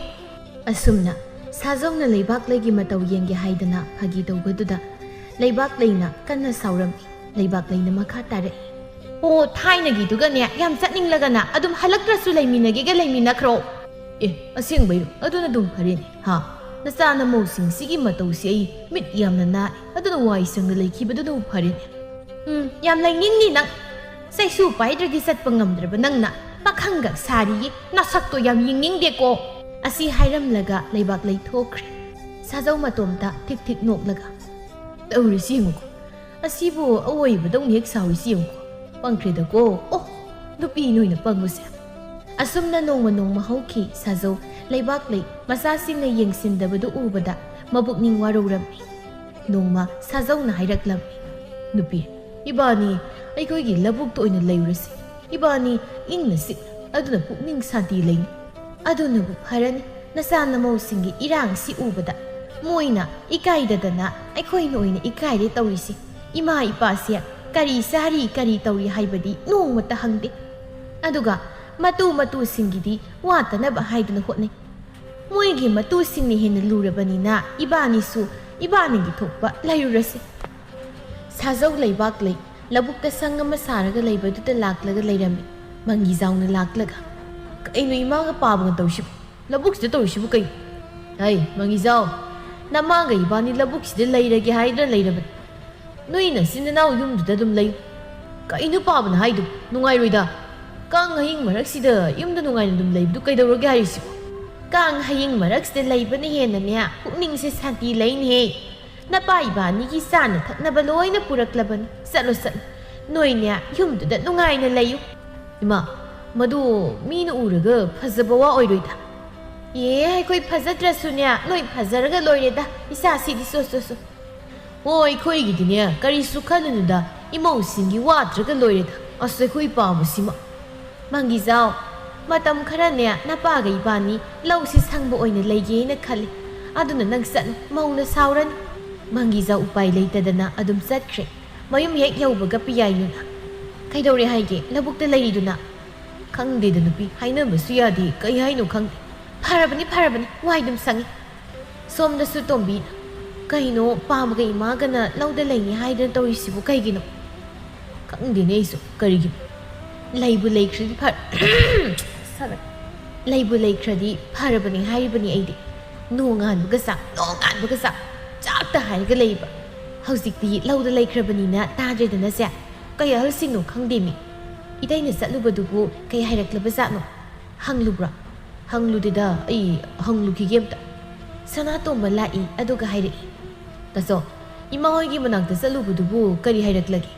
ꯑꯁꯨꯝꯅ ꯁꯥꯖꯧꯅ ꯂꯩꯕꯥꯛꯂꯩꯒꯤ ꯃꯇꯧ ꯌꯦꯡꯒꯦ ꯍꯥꯏꯗꯅ ꯐꯥꯒꯤ ꯇꯧꯕꯗꯨꯗ ꯂꯩꯕꯥꯛꯂꯩꯅ ꯀꯟꯅ ꯁꯥꯎꯔꯝꯃꯤ꯫ ꯂꯩꯕꯥꯛꯂꯩꯅ ꯃꯈꯥ ꯇꯥꯔꯛꯏ꯫ ꯑꯣ, ꯊꯥꯏꯅꯒꯤꯗꯨꯒꯅꯦ ꯌꯥꯝ ꯆꯠꯅꯤꯡꯂꯒꯅ ꯑꯗꯨꯝ ꯍꯜꯂꯛꯇ꯭ꯔꯁꯨ ꯂꯩꯃꯤꯟꯅꯒꯦꯒ ꯂꯩꯃꯤꯟꯅꯈ꯭ꯔꯣ꯫ ꯑꯦ, ꯑꯁꯦꯡꯕꯩꯔꯣ? ꯑꯗꯨꯅ ꯑꯗꯨꯝ ꯐꯔꯦꯅꯦ, ꯍꯥ? ꯅꯆꯥ ꯅꯃꯧꯁꯤꯡꯁꯤꯒꯤ ꯃꯇꯧꯁꯤ ꯑꯩ ꯃꯤꯠ ꯌꯥꯝꯅ ꯅꯥꯏ꯫ ꯑꯗꯨꯅ ꯋꯥꯏ ꯁꯪꯅ ꯂꯩꯈꯤꯕꯗꯨꯅ ꯐꯔꯦꯅꯦ꯫ ꯎꯝ, ꯌꯥꯝ ꯂꯩꯅꯤꯡꯅꯤ ꯅꯪ꯫ ꯆꯩꯁꯨ ꯄꯥꯏꯗ꯭ꯔꯗꯤ ꯆꯠꯄ ꯉꯝꯗ꯭ꯔꯕ ꯅꯪꯅ ꯄꯥꯈꯪꯒ ꯁꯥꯔꯤꯌꯦ꯫ ꯅꯁꯛꯇꯣ ꯌꯥꯝ ꯌꯦꯡꯅꯤꯡꯗꯦꯀꯣ꯫ ꯑꯁꯤ ꯍꯥꯏꯔꯝꯂꯒ ꯂꯩꯕꯥꯛꯂꯩ ꯊꯣꯛꯈ꯭ꯔꯦ꯫ ꯁꯥꯖꯧ ꯃꯇꯣꯝꯇ ꯊꯤꯛ ꯊꯤꯛ ꯅꯣꯛꯂꯒ, "ꯇꯧꯔꯤꯁꯤ ꯌꯦꯡꯉꯨꯀꯣ꯫ ꯑꯁꯤꯕꯨ ꯑꯑꯣꯏꯕꯗꯧꯅ ꯍꯦꯛ ꯁꯥꯎꯔꯤꯁꯤ ꯌꯦꯡꯉꯨꯀꯣ꯫ ꯄꯪꯈ꯭ꯔꯦꯗꯀꯣ꯫ ꯑꯣ, ꯅꯨꯄꯤ ꯅꯣꯏꯅ ꯄꯪꯕꯁꯦ!" ꯑꯁꯨꯝꯅ ꯅꯣꯡꯃ ꯅꯣꯡꯃ ꯍꯧꯈꯤ꯫ ꯁꯥꯖꯧ ꯂꯩꯕꯥꯛꯂꯩ ꯃꯆꯥꯁꯤꯡꯅ ꯌꯦꯡꯁꯤꯟꯗꯕꯗꯨ ꯎꯕꯗ ꯃꯕꯨꯛꯅꯤꯡ ꯋꯥꯔꯧꯔꯝꯃꯤ꯫ ꯅꯣꯡꯃ ꯁꯥꯖꯧꯅ ꯍꯥꯏꯔꯛꯂꯝꯃꯤ, "ꯅꯨꯄꯤ, ꯏꯕꯥꯅꯤ ꯑꯩꯈꯣꯏꯒꯤ ꯂꯧꯕꯨꯛꯇ ꯑꯣꯏꯅ ꯂꯩꯔꯨꯔꯁꯤ꯫ ꯏꯕꯥꯅꯤ ꯏꯪꯅ ꯆꯤꯛꯅ, ꯑꯗꯨꯅ ꯄꯨꯛꯅꯤꯡ ꯁꯥꯟꯇꯤ ꯂꯩꯅꯤ꯫ ꯑꯗꯨꯅꯕꯨ ꯐꯔꯅꯤ꯫ ꯅꯆꯥ ꯅꯃꯧꯁꯤꯡꯒꯤ ꯏꯔꯥꯡꯁꯤ ꯎꯕꯗ ꯃꯣꯏꯅ ꯏꯀꯥꯏꯗꯗꯅ ꯑꯩꯈꯣꯏꯅ ꯑꯣꯏꯅ ꯏꯀꯥꯏꯔꯦ ꯇꯧꯔꯤꯁꯦ꯫ ꯏꯃꯥ ꯏꯄꯥꯁꯦ ꯀꯔꯤ ꯆꯥꯔꯤ, ꯀꯔꯤ ꯇꯧꯔꯤ ꯍꯥꯏꯕꯗꯤ ꯅꯣꯡꯃꯇ ꯍꯪꯗꯦ꯫ ꯑꯗꯨꯒ ꯃꯇꯨ ꯃꯇꯨꯁꯤꯡꯒꯤꯗꯤ ꯋꯥꯠꯇꯅꯕ ꯍꯥꯏꯗꯨꯅ ꯍꯣꯠꯅꯩ꯫ ꯃꯣꯏꯒꯤ ꯃꯇꯨꯁꯤꯡꯅ ꯍꯦꯟꯅ ꯂꯨꯔꯕꯅꯤꯅ ꯏꯕꯥꯅꯤꯁꯨ ꯏꯕꯥꯅꯤꯒꯤ ꯊꯣꯛꯄ ꯂꯩꯔꯨꯔꯁꯤ꯫" ꯁꯥꯖꯧ ꯂꯩꯕꯥꯛꯂꯩ ꯂꯧꯕꯨꯛꯇ ꯁꯪ ꯑꯃ ꯁꯥꯔꯒ ꯂꯩꯕꯗꯨꯗ ꯂꯥꯛꯂꯒ ꯂꯩꯔꯝꯃꯤ꯫ ꯃꯪꯒꯤꯖꯥꯎꯅ ꯂꯥꯛꯂꯒ, "ꯀꯩꯅꯣ ꯏꯃꯥꯒ ꯄꯥꯕꯒ ꯇꯧꯔꯤꯁꯤꯕꯨ? ꯂꯧꯕꯨꯛꯁꯤꯗ ꯇꯧꯔꯤꯁꯤꯕꯨ ꯀꯩꯅꯣ?" "ꯍꯩ, ꯃꯪꯒꯤꯖꯥꯎ, ꯅꯃꯥꯒ ꯏꯕꯥꯅꯤ ꯂꯧꯕꯨꯛꯁꯤꯗ ꯂꯩꯔꯒꯦ ꯍꯥꯏꯗꯅ ꯂꯩꯔꯕꯅꯤ꯫ ꯅꯣꯏ ꯅꯆꯤꯟ ꯅꯅꯥꯎ ꯌꯨꯝꯗꯨꯗ ꯑꯗꯨꯝ ꯂꯩꯌꯨ꯫ ꯀꯩꯅꯣ ꯄꯥꯕꯅ ꯍꯥꯏꯗꯨꯕꯨ? ꯅꯨꯡꯉꯥꯏꯔꯣꯏꯗ꯫ ꯀꯥꯡ ꯍꯌꯤꯡ ꯃꯔꯛꯁꯤꯗ ꯌꯨꯝꯗ ꯅꯨꯡꯉꯥꯏꯅ ꯑꯗꯨꯝ ꯂꯩꯕꯗꯨ ꯀꯩꯗꯧꯔꯒꯦ ꯍꯥꯏꯔꯤꯁꯤꯕꯨ?" "ꯀꯥꯡ ꯍꯌꯤꯡ ꯃꯔꯛꯁꯤꯗ ꯂꯩꯕꯅ ꯍꯦꯟꯅꯅꯦ ꯄꯨꯛꯅꯤꯡꯁꯦ ꯁꯥꯟꯇꯤ ꯂꯩꯅꯦꯍꯦ꯫ ꯅꯄꯥ ꯏꯕꯥꯅꯤꯒꯤ ꯆꯥꯅ ꯊꯛꯅꯕ ꯂꯣꯏꯅ ꯄꯨꯔꯛꯂꯕꯅꯤ꯫ ꯆꯠꯂꯣ, ꯆꯠꯂꯣ꯫ ꯅꯣꯏꯅꯦ ꯌꯨꯝꯗꯨꯗ ꯅꯨꯡꯉꯥꯏꯅ ꯂꯩꯌꯨ꯫" "ꯏꯃꯥ, ꯃꯗꯨ ꯃꯤꯅ ꯎꯔꯒ ꯐꯖꯕ ꯋꯥ ꯑꯣꯏꯔꯣꯏꯗ?" "ꯑꯦ, ꯑꯩꯈꯣꯏ ꯐꯖꯗ꯭ꯔꯁꯨꯅꯦ ꯅꯣꯏ ꯐꯖꯔꯒ ꯂꯣꯏꯔꯦꯗ꯫ ꯏꯆꯥꯁꯤꯗꯤ ꯁꯣ, ꯁꯣ, ꯁꯣ꯫ ꯑꯣ, ꯑꯩꯈꯣꯏꯒꯤꯗꯤꯅꯦ ꯀꯔꯤꯁꯨ ꯈꯜꯂꯨꯅꯨꯗ꯫ ꯏꯃꯧꯁꯤꯡꯒꯤ ꯋꯥꯗ꯭ꯔꯒ ꯂꯣꯏꯔꯦꯗ, ꯑꯁ ꯑꯩꯈꯣꯏ ꯄꯥꯕꯁꯤꯃ꯫ ꯃꯪꯒꯤꯖꯥꯎ, ꯃꯇꯝ ꯈꯔꯅꯦ ꯅꯄꯥꯒ ꯏꯕꯥꯅꯤ ꯂꯧꯁꯤ ꯁꯪꯕ ꯑꯣꯏꯅ ꯂꯩꯒꯦꯅ ꯈꯜꯂꯤ꯫ ꯑꯗꯨꯅ ꯅꯪ ꯆꯠꯂꯨ, ꯃꯧꯅ ꯁꯥꯎꯔꯅꯤ꯫ ꯃꯪꯒꯤꯖꯥꯎ ꯎꯄꯥꯏ ꯂꯩꯇꯗꯅ ꯑꯗꯨꯝ ꯆꯠꯈ꯭ꯔꯦ꯫ ꯃꯌꯨꯝ ꯍꯦꯛ ꯌꯧꯕꯒ ꯄꯤꯌꯥꯏꯅꯨꯅ, "ꯀꯩꯗꯧꯔꯦ ꯍꯥꯏꯒꯦ? ꯂꯧꯕꯨꯛꯇ ꯂꯩꯔꯤꯗꯨꯅ?" "ꯈꯪꯗꯦꯗ ꯅꯨꯄꯤ, ꯍꯥꯏꯅꯕꯁꯨ ꯌꯥꯗꯦ, ꯀꯩ ꯍꯥꯏꯅꯣ ꯈꯪꯗꯦ꯫ ꯐꯔꯕꯅꯤ, ꯐꯔꯕꯅꯤ, ꯋꯥꯏ ꯑꯗꯨꯝ ꯁꯪꯉꯤ꯫" ꯁꯣꯝꯗꯁꯨ ꯇꯣꯝꯕꯤꯅ, "ꯀꯩꯅꯣ, ꯄꯥꯕꯒ ꯏꯃꯥꯒꯅ ꯂꯧꯗ ꯂꯩꯅꯤ ꯍꯥꯏꯗꯅ ꯇꯧꯔꯤꯁꯤꯕꯨ ꯀꯩꯒꯤꯅꯣ?" "ꯈꯪꯗꯦꯅꯦ ꯑꯩꯁꯨ ꯀꯔꯤꯒꯤꯅꯣ꯫ ꯂꯩꯕꯨ ꯂꯩꯈ꯭ꯔꯗꯤ ꯐꯔ-" ꯁꯥꯟꯅ-, "ꯂꯩꯕꯨ ꯂꯩꯈ꯭ꯔꯗꯤ ꯐꯔꯕꯅꯤ ꯍꯥꯏꯔꯤꯕꯅꯤ ꯑꯩꯗꯤ꯫ ꯅꯣꯡꯉꯥꯟꯕꯒ ꯆꯥꯛ, ꯅꯣꯡꯉꯥꯟꯕꯒ ꯆꯥꯛ, ꯆꯥꯛꯇ ꯍꯥꯏꯔꯒ ꯂꯩꯕ꯫ ꯍꯧꯖꯤꯛꯇꯤ ꯂꯧꯗ ꯂꯩꯈ꯭ꯔꯕꯅꯤꯅ ꯇꯥꯗ꯭ꯔꯦꯗꯅꯁꯦ꯫ ꯀꯩ ꯑꯍꯜꯁꯤꯡꯅꯣ ꯈꯪꯗꯦꯃꯤ꯫ ꯏꯇꯩꯅ ꯆꯠꯂꯨꯕꯗꯨꯕꯨ ꯀꯩ ꯍꯥꯏꯔꯛꯂꯕ ꯖꯥꯠꯅꯣ? ꯍꯪꯂꯨꯕ꯭ꯔꯥ?" "ꯍꯪꯂꯨꯗꯦꯗ, ꯑꯩ ꯍꯪꯂꯨꯈꯤꯒꯦ ꯑꯝꯇ꯫" ꯁꯅꯥꯇꯣꯝꯕ ꯂꯥꯛꯏ, ꯑꯗꯨꯒ ꯍꯥꯏꯔꯛꯏ, "ꯇꯥꯆꯧ, ꯏꯃꯥ ꯍꯣꯏꯒꯤ ꯃꯅꯥꯛꯇ ꯆꯠꯂꯨꯕꯗꯨꯕꯨ ꯀꯔꯤ ꯍꯥꯏꯔꯛꯂꯒꯦ?"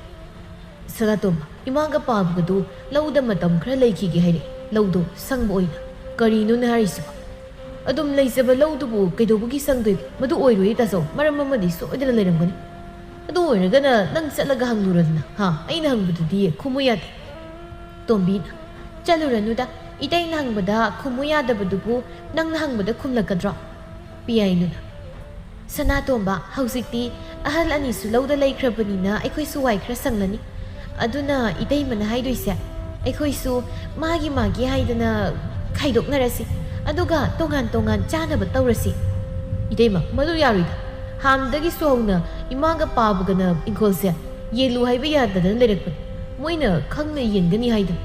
ꯁꯅꯥꯇꯣꯝꯕ, "ꯏꯃꯥꯒ ꯄꯥꯕꯒꯗꯨ ꯂꯧꯗ ꯃꯇꯝ ꯈꯔ ꯂꯩꯈꯤꯒꯦ ꯍꯥꯏꯔꯛꯏ, ꯂꯧꯗꯣ ꯁꯪꯕ ꯑꯣꯏꯅ꯫" "ꯀꯔꯤꯅꯣꯅꯦ ꯍꯥꯏꯔꯤꯁꯤꯕꯣ? ꯑꯗꯨꯝ ꯂꯩꯖꯕ ꯂꯧꯗꯨꯕꯨ ꯀꯩꯗꯧꯕꯒꯤ ꯁꯪꯗꯣꯏꯕ? ꯃꯗꯨ ꯑꯣꯏꯔꯣꯏꯌꯦ ꯇꯥꯆꯧ, ꯃꯔꯝ ꯑꯃꯗꯤ ꯁꯣꯏꯗꯅ ꯂꯩꯔꯝꯒꯅꯤ꯫ ꯑꯗꯨ ꯑꯣꯏꯔꯒꯅ ꯅꯪ ꯆꯠꯂꯒ ꯍꯪꯂꯨꯔꯗꯅ, ꯍꯥ? ꯑꯩꯅ ꯍꯪꯕꯗꯨꯗꯤ ꯈꯨꯝꯃꯨ ꯌꯥꯗꯦ꯫" ꯇꯣꯝꯕꯤꯅ, "ꯆꯠꯂꯨꯔꯅꯨꯗ, ꯏꯇꯩꯅ ꯍꯪꯕꯗ ꯈꯨꯝꯃꯨ ꯌꯥꯗꯕꯗꯨꯕꯨ ꯅꯪꯅ ꯍꯪꯕꯗ ꯈꯨꯝꯂꯛꯀꯗ꯭ꯔꯣ?" ꯄꯤꯌꯥꯏꯅꯨꯅ, "ꯁꯅꯥꯇꯣꯝꯕ, ꯍꯧꯖꯤꯛꯇꯤ ꯑꯍꯜ ꯑꯅꯤꯁꯨ ꯂꯧꯗ ꯂꯩꯈ꯭ꯔꯕꯅꯤꯅ ꯑꯩꯈꯣꯏꯁꯨ ꯋꯥꯏ ꯈꯔ ꯁꯪꯂꯅꯤ꯫ ꯑꯗꯨꯅ ꯏꯇꯩꯃꯅ ꯍꯥꯏꯗꯣꯏꯁꯦ, ꯑꯩꯈꯣꯏꯁꯨ ꯃꯥꯒꯤ ꯃꯥꯒꯤ ꯍꯥꯏꯗꯅ ꯈꯥꯏꯗꯣꯛꯅꯔꯁꯤ, ꯑꯗꯨꯒ ꯇꯣꯉꯥꯟ ꯇꯣꯉꯥꯟ ꯆꯥꯅꯕ ꯇꯧꯔꯁꯤ꯫" "ꯏꯇꯩꯃ, ꯃꯗꯨ ꯌꯥꯔꯣꯏꯗ꯫ ꯍꯥꯟꯅꯗꯒꯤꯁꯨ ꯍꯧꯅ ꯏꯃꯥꯒ ꯄꯥꯕꯒꯅ ꯏꯪꯈꯣꯜꯁꯦ ꯌꯦꯜꯂꯨ ꯍꯥꯏꯕ ꯌꯥꯗꯗꯅ ꯂꯩꯔꯛꯄꯅꯤ꯫ ꯃꯣꯏꯅ ꯈꯪꯅ ꯌꯦꯟꯒꯅꯤ ꯍꯥꯏꯗꯅ꯫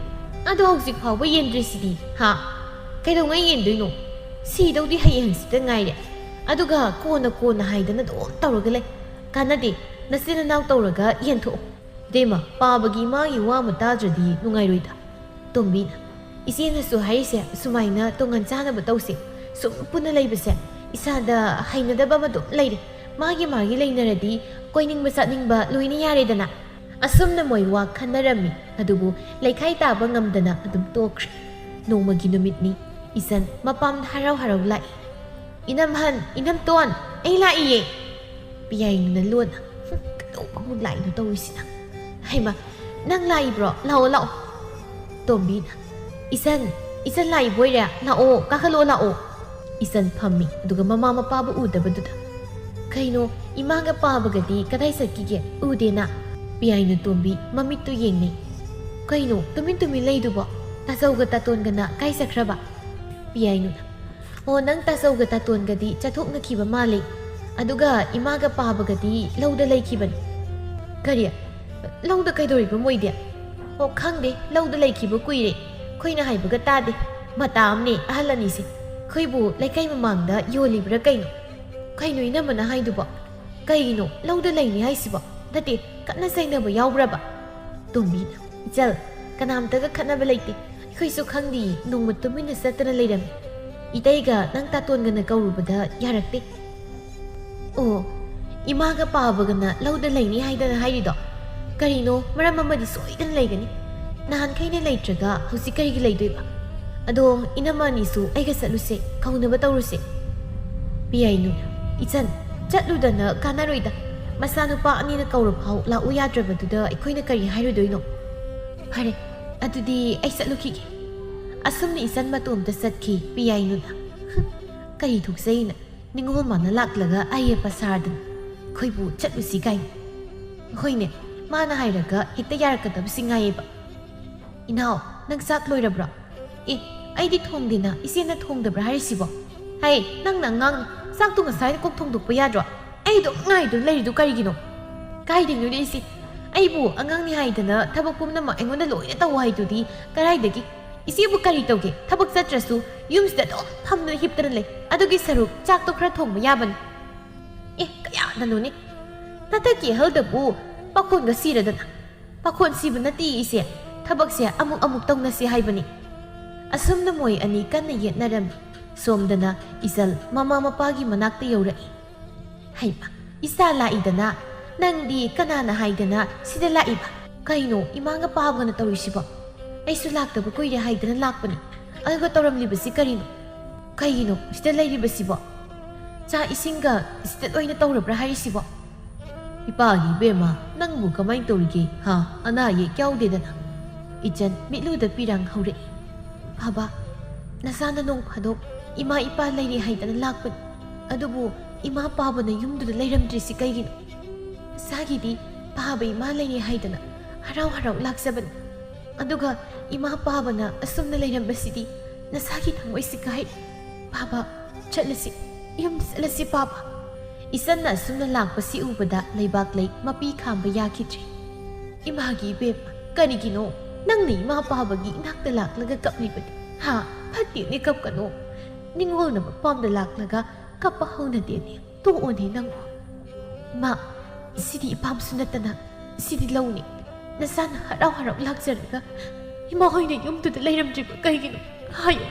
ꯑꯗꯣ ꯍꯧꯖꯤꯛ ꯐꯥꯎꯕ ꯌꯦꯟꯗ꯭ꯔꯤꯁꯤꯗꯤ, ꯍꯥ? ꯀꯩꯗꯧꯉꯩ ꯌꯦꯟꯗꯣꯏꯅꯣ? ꯁꯤꯗꯧꯗꯤ ꯍꯌꯦꯡ ꯍꯪꯆꯤꯠꯇ ꯉꯥꯏꯔꯦ꯫ ꯑꯗꯨꯒ ꯀꯣꯟꯅ ꯀꯣꯟꯅ ꯍꯥꯏꯗꯅ ꯑꯗꯨꯝ ꯇꯧꯔꯒ ꯂꯩ꯫ ꯀꯥꯟꯅꯗꯦ, ꯅꯆꯤꯟ ꯅꯅꯥꯎ ꯇꯧꯔꯒ ꯌꯦꯟꯊꯣꯛꯑꯣ꯫" "ꯏꯇꯩꯃ, ꯄꯥꯕꯒꯤ ꯏꯃꯥꯒꯤ ꯋꯥ ꯑꯃ ꯇꯥꯗ꯭ꯔꯗꯤ ꯅꯨꯡꯉꯥꯏꯔꯣꯏꯗ꯫" ꯇꯣꯝꯕꯤꯅ, "ꯏꯆꯦꯅꯁꯨ ꯍꯥꯏꯔꯤꯁꯦ ꯁꯨꯃꯥꯏꯅ ꯇꯣꯉꯥꯟ ꯆꯥꯅꯕ ꯇꯧꯁꯦ꯫ ꯁꯨꯝ ꯄꯨꯟꯅ ꯂꯩꯕꯁꯦ ꯏꯁꯥꯗ ꯍꯩꯅꯗꯕ ꯑꯃ ꯑꯗꯨꯝ ꯂꯩꯔꯦ꯫ ꯃꯥꯒꯤ ꯃꯥꯒꯤ ꯂꯩꯅꯔꯗꯤ ꯀꯣꯏꯅꯤꯡꯕ ꯆꯠꯅꯤꯡꯕ ꯂꯣꯏꯅ ꯌꯥꯔꯦꯗꯅ꯫" ꯑꯁꯨꯝꯅ ꯃꯣꯏ ꯋꯥ ꯈꯟꯅꯔꯝꯃꯤ꯫ ꯑꯗꯨꯕꯨ ꯂꯩꯈꯥꯏ ꯇꯥꯕ ꯉꯝꯗꯅ ꯑꯗꯨꯝ ꯇꯣꯛꯈ꯭ꯔꯦ꯫ ꯅꯣꯡꯃꯒꯤ ꯅꯨꯃꯤꯠꯅꯤ꯫ ꯏꯆꯟ ꯃꯄꯥꯝꯗ ꯍꯔꯥꯎ ꯍꯔꯥꯎ ꯂꯥꯛꯏ꯫ "ꯏꯅꯝꯍꯟ, ꯏꯅꯝꯇꯣꯟ, ꯑꯩ ꯂꯥꯛꯏꯌꯦ!" ꯄꯤꯌꯥꯏꯅꯨꯅ ꯂꯣꯟꯅ, "ꯍꯨꯝ, ꯀꯩꯗꯧꯕ ꯑꯃꯨꯛ ꯂꯥꯛꯏꯅꯣ ꯇꯧꯔꯤꯁꯤꯅ?" ꯍꯩꯃ, ꯅꯪ ꯂꯥꯛꯏꯕ꯭ꯔꯣ? ꯂꯥꯛꯑꯣ, ꯂꯥꯛꯑꯣ꯫ ꯇꯣꯝꯕꯤꯅ, "ꯏꯆꯟ, ꯏꯆꯟ ꯂꯥꯛꯏꯕꯣꯏꯔꯦ? ꯂꯥꯛꯑꯣ, ꯀꯥꯈꯠꯂꯛꯑꯣ, ꯂꯥꯛꯑꯣ꯫" ꯏꯆꯟ ꯐꯝꯃꯤ, ꯑꯗꯨꯒ ꯃꯃꯥ ꯃꯄꯥꯕꯨ ꯎꯗꯕꯗꯨꯗ꯫ "ꯀꯩꯅꯣ, ꯏꯃꯥꯒ ꯄꯥꯕꯒꯗꯤ ꯀꯗꯥꯏ ꯆꯠꯈꯤꯒꯦ? ꯎꯗꯦꯅ?" ꯄꯤꯌꯥꯏꯅꯨ ꯇꯣꯝꯕꯤ ꯃꯃꯤꯠꯇꯨ ꯌꯦꯡꯅꯩ꯫ "ꯀꯩꯅꯣ ꯇꯨꯃꯤꯟ ꯇꯨꯃꯤꯟ ꯂꯩꯗꯨꯕꯣ? ꯇꯥꯆꯧꯒ ꯇꯥꯇꯣꯟꯒꯅ ꯀꯥꯏ ꯆꯠꯈ꯭ꯔꯕ?" ꯄꯤꯌꯥꯏꯅꯨꯅ, "ꯑꯣ, ꯅꯪ ꯇꯥꯆꯧꯒ ꯇꯥꯇꯣꯟꯒꯗꯤ ꯆꯠꯊꯣꯛꯅꯈꯤꯕ ꯃꯥꯜꯂꯦ꯫ ꯑꯗꯨꯒ ꯏꯃꯥꯒ ꯄꯥꯕꯒꯗꯤ ꯂꯧꯗ ꯂꯩꯈꯤꯕꯅꯤ꯫" "ꯀꯔꯤ? ꯂꯧꯗ ꯀꯩꯗꯧꯔꯤꯕ ꯃꯣꯏꯗꯤ?" "ꯑꯣ, ꯈꯪꯗꯦ, ꯂꯧꯗ ꯂꯩꯈꯤꯕ ꯀꯨꯏꯔꯦ꯫ ꯑꯩꯈꯣꯏꯅ ꯍꯥꯏꯕꯒ ꯇꯥꯗꯦ꯫ ꯃꯇꯥ ꯑꯃꯅꯦ ꯑꯍꯜ ꯑꯅꯤꯁꯦ꯫ ꯑꯩꯈꯣꯏꯕꯨ ꯂꯩꯀꯥꯏ ꯃꯃꯥꯡꯗ ꯌꯣꯜꯂꯤꯕ꯭ꯔꯥ ꯀꯩꯅꯣ?" "ꯀꯩꯅꯣ ꯏꯅꯝꯃꯅ ꯍꯥꯏꯗꯨꯕꯣ? ꯀꯩꯒꯤꯅꯣ ꯂꯧꯗ ꯂꯩꯅꯤ ꯍꯥꯏꯁꯤꯕꯣ? ꯅꯠꯇꯦ, ꯈꯠꯅ ꯆꯩꯅꯕ ꯌꯥꯎꯕ꯭ꯔꯕ?" ꯇꯣꯝꯕꯤꯅ, "ꯏꯆꯜ, ꯀꯅꯥꯝꯇꯒ ꯈꯠꯅꯕ ꯂꯩꯇꯦ꯫ ꯑꯩꯈꯣꯏꯁꯨ ꯈꯪꯗꯤꯌꯦ, ꯅꯣꯡꯃ ꯇꯨꯃꯤꯟꯅ ꯆꯠꯇꯅ ꯂꯩꯔꯝꯃꯤ꯫ ꯏꯇꯩꯒ ꯅꯪ ꯇꯥꯇꯣꯟꯒꯅ ꯀꯧꯔꯨꯕꯗ ꯌꯥꯔꯛꯇꯦ꯫" "ꯑꯣ, ꯏꯃꯥꯒ ꯄꯥꯕꯒꯅ ꯂꯧꯗ ꯂꯩꯅꯤ ꯍꯥꯏꯗꯅ ꯍꯥꯏꯔꯤꯗꯣ? ꯀꯔꯤꯅꯣ, ꯃꯔꯝ ꯑꯃꯗꯤ ꯁꯣꯏꯗꯅ ꯂꯩꯒꯅꯤ꯫ ꯅꯍꯥꯟꯈꯩꯅ ꯂꯩꯇ꯭ꯔꯒ ꯍꯧꯖꯤꯛ ꯀꯔꯤꯒꯤ ꯂꯩꯗꯣꯏꯕ? ꯑꯗꯣ ꯏꯅꯝꯃ ꯑꯅꯤꯁꯨ ꯑꯩꯒ ꯆꯠꯂꯨꯁꯦ, ꯀꯧꯅꯕ ꯇꯧꯔꯨꯁꯦ꯫" ꯄꯤꯌꯥꯏꯅꯨꯅ, "ꯏꯆꯟ, ꯆꯠꯂꯨꯗꯅ ꯀꯥꯟꯅꯔꯣꯏꯗ꯫ ꯃꯆꯥꯅꯨꯄꯥ ꯑꯅꯤꯅ ꯀꯧꯔꯐꯥꯎ ꯂꯥꯛꯎ ꯌꯥꯗ꯭ꯔꯕꯗꯨꯗ ꯑꯩꯈꯣꯏꯅ ꯀꯔꯤ ꯍꯥꯏꯔꯨꯗꯣꯏꯅꯣ? ꯐꯔꯦ, ꯑꯗꯨꯗꯤ ꯑꯩ ꯆꯠꯂꯨꯈꯤꯒꯦ꯫" ꯑꯁꯨꯝꯅ ꯏꯆꯟ ꯃꯇꯣꯝꯇ ꯆꯠꯈꯤ ꯄꯤꯌꯥꯏꯅꯨꯅ꯫ "ꯀꯔꯤ ꯊꯣꯛꯆꯩꯅ? ꯅꯤꯡꯉꯣꯜ ꯃꯥꯅ ꯂꯥꯛꯂꯒ ꯑꯌꯦꯠꯄ ꯁꯥꯔꯗꯅ ꯑꯩꯈꯣꯏꯕꯨ ꯆꯠꯂꯨꯁꯤ ꯀꯥꯏꯅ꯫ ꯍꯣꯏꯅꯦ, ꯃꯥꯅ ꯍꯥꯏꯔꯒ ꯍꯦꯛꯇ ꯌꯥꯔꯛꯀꯗꯕꯁꯤ ꯉꯥꯏꯌꯦꯕ꯫ ꯏꯅꯥꯎ, ꯅꯪ ꯆꯥꯛ ꯂꯣꯏꯔꯕ꯭ꯔꯣ?" "ꯑꯦ, ꯑꯩꯗꯤ ꯊꯣꯡꯗꯦꯅ, ꯏꯆꯦꯅ ꯊꯣꯡꯗꯕ꯭ꯔꯥ ꯍꯥꯏꯔꯤꯁꯤꯕꯣ?" "ꯍꯥꯏ, ꯅꯪꯅ ꯑꯉꯥꯡꯅꯤ, ꯆꯥꯛꯇꯣ ꯉꯁꯥꯏꯅ ꯀꯣꯛ ꯊꯣꯡꯗꯣꯛꯄ ꯌꯥꯗ꯭ꯔꯣ? ꯑꯩ ꯑꯗꯨꯝ ꯉꯥꯏꯗꯨꯅ ꯂꯩꯔꯤꯗꯨ ꯀꯔꯤꯒꯤꯅꯣ?" "ꯀꯥꯏꯗꯩꯅꯣꯗ ꯏꯆꯦ, ꯑꯩꯕꯨ ꯑꯉꯥꯡꯅꯤ ꯍꯥꯏꯗꯅ ꯊꯕꯛ ꯄꯨꯝꯅꯃꯛ ꯑꯩꯉꯣꯟꯗ ꯂꯣꯏꯅ ꯇꯧ ꯍꯥꯏꯗꯨꯗꯤ ꯀꯗꯥꯏꯗꯒꯤ? ꯏꯆꯦꯕꯨ ꯀꯔꯤ ꯇꯧꯒꯦ? ꯊꯕꯛ ꯆꯠꯇ꯭ꯔꯁꯨ ꯌꯨꯝꯁꯤꯗ ꯑꯗꯨꯝ ꯐꯝꯗꯨꯅ ꯍꯤꯞꯇꯅ ꯂꯩ꯫ ꯑꯗꯨꯒꯤ ꯁꯔꯨꯛ ꯆꯥꯛꯇꯣ ꯈꯔ ꯊꯣꯡꯕ ꯌꯥꯕꯅꯤ꯫" "ꯑꯦ, ꯀꯌꯥꯗꯅꯣꯅꯦ? ꯅꯊꯛꯀꯤ ꯑꯍꯜꯗꯕꯨ ꯄꯥꯈꯣꯟꯒ ꯁꯤꯔꯗꯅ?" "ꯄꯥꯈꯣꯟ ꯁꯤꯕ ꯅꯠꯇꯦ ꯏꯆꯦ, ꯊꯕꯛꯁꯦ ꯑꯃꯨꯛ ꯑꯃꯨꯛ ꯇꯧꯅꯁꯤ ꯍꯥꯏꯕꯅꯤ꯫" ꯑꯁꯨꯝꯅ ꯃꯣꯏ ꯑꯅꯤ ꯀꯟꯅ ꯌꯦꯠꯅꯔꯝꯃꯤ꯫ ꯁꯣꯝꯗꯅ ꯏꯆꯜ ꯃꯃꯥ ꯃꯄꯥꯒꯤ ꯃꯅꯥꯛꯇ ꯌꯧꯔꯛꯏ꯫ "ꯍꯩꯃ, ꯏꯆꯥ ꯂꯥꯛꯏꯗꯅ? ꯅꯪꯗꯤ ꯀꯅꯥꯅ ꯍꯥꯏꯗꯅ ꯁꯤꯗ ꯂꯥꯛꯏꯕ? ꯀꯩꯅꯣ ꯏꯃꯥꯒ ꯄꯥꯕꯒꯅ ꯇꯧꯔꯤꯁꯤꯕꯣ? ꯑꯩꯁꯨ ꯂꯥꯛꯇꯕ ꯀꯨꯏꯔꯦ ꯍꯥꯏꯗꯅ ꯂꯥꯛꯄꯅꯤ, ꯑꯗꯨꯒ ꯇꯧꯔꯝꯂꯤꯕꯁꯤ ꯀꯔꯤꯅꯣ? ꯀꯩꯒꯤꯅꯣ ꯁꯤꯗ ꯂꯩꯔꯤꯕꯁꯤꯕꯣ? ꯆꯥꯛ ꯏꯁꯤꯡꯒ ꯁꯤꯗ ꯂꯣꯏꯅ ꯇꯧꯔꯕ꯭ꯔꯥ ꯍꯥꯏꯔꯤꯁꯤꯕꯣ?" "ꯏꯄꯥꯒꯤ ꯏꯕꯦꯝꯃ, ꯅꯪꯕꯨ ꯀꯃꯥꯏꯅ ꯇꯧꯔꯤꯒꯦ? ꯍꯥ? ꯑꯅꯥ ꯑꯌꯦꯛ ꯌꯥꯎꯗꯦꯗꯅ?" ꯏꯆꯟ ꯃꯤꯠꯂꯨꯗ ꯄꯤꯔꯥꯡ ꯍꯧꯔꯛꯏ꯫ "ꯕꯥꯕꯥ, ꯅꯁꯥꯅ ꯅꯣꯡ ꯐꯥꯗꯣꯛ ꯏꯃꯥ ꯏꯄꯥ ꯂꯩꯔꯦ ꯍꯥꯏꯗꯅ ꯂꯥꯛꯄꯅꯤ꯫ ꯑꯗꯨꯕꯨ ꯏꯃꯥ ꯄꯥꯕꯅ ꯌꯨꯝꯗꯨꯗ ꯂꯩꯔꯝꯗ꯭ꯔꯤꯁꯤ ꯀꯩꯒꯤꯅꯣ? ꯅꯁꯥꯒꯤꯗꯤ ꯄꯥꯕ ꯏꯃꯥ ꯂꯩꯔꯦ ꯍꯥꯏꯗꯅ ꯍꯔꯥꯎ ꯍꯔꯥꯎ ꯂꯥꯛꯆꯕꯅꯤ꯫ ꯑꯗꯨꯒ ꯏꯃꯥ ꯄꯥꯕꯅ ꯑꯁꯨꯝꯅ ꯂꯩꯔꯝꯕꯁꯤꯗꯤ ꯅꯁꯥꯒꯤ ꯊꯃꯣꯏꯁꯤ ꯀꯥꯏ꯫ ꯕꯥꯕꯥ, ꯆꯠꯂꯁꯤ, ꯌꯨꯝ ꯆꯠꯂꯁꯤ ꯕꯥꯕꯥ꯫" ꯏꯆꯟꯅ ꯑꯁꯨꯝꯅ ꯂꯥꯛꯄꯁꯤ ꯎꯕꯗ ꯂꯩꯕꯥꯛꯂꯩ ꯃꯄꯤ ꯈꯥꯝꯕ ꯌꯥꯈꯤꯗ꯭ꯔꯦ꯫ "ꯏꯃꯥꯒꯤ ꯏꯕꯦꯝꯃ, ꯀꯔꯤꯒꯤꯅꯣ ꯅꯪꯅ ꯏꯃꯥ ꯄꯥꯕꯒꯤ ꯏꯅꯥꯛꯇ ꯂꯥꯛꯂꯒ ꯀꯞꯂꯤꯕꯗꯨ? ꯍꯥ? ꯐꯠꯇꯦꯅꯦ, ꯀꯞꯀꯅꯣ꯫ ꯅꯤꯡꯉꯣꯜꯅ ꯃꯄꯥꯝꯗ ꯂꯥꯛꯂꯒ ꯀꯞꯄ ꯍꯧꯅꯗꯦꯅꯦ꯫ ꯇꯣꯛꯑꯣꯅꯦ ꯅꯪꯕꯨ꯫" "ꯏꯃꯥ, ꯁꯤꯗꯤ ꯏꯄꯥꯝꯁꯨ ꯅꯠꯇꯅ ꯁꯤꯗꯤ ꯂꯧꯅꯤ꯫ ꯅꯆꯥꯅ ꯍꯔꯥꯎ ꯍꯔꯥꯎ ꯂꯥꯛꯆꯔꯒ ꯏꯃꯥ ꯍꯣꯏꯅ ꯌꯨꯝꯗꯨꯗ ꯂꯩꯔꯝꯗ꯭ꯔꯤꯕ ꯀꯩꯒꯤꯅꯣ? ꯍꯥꯏꯌꯨ꯫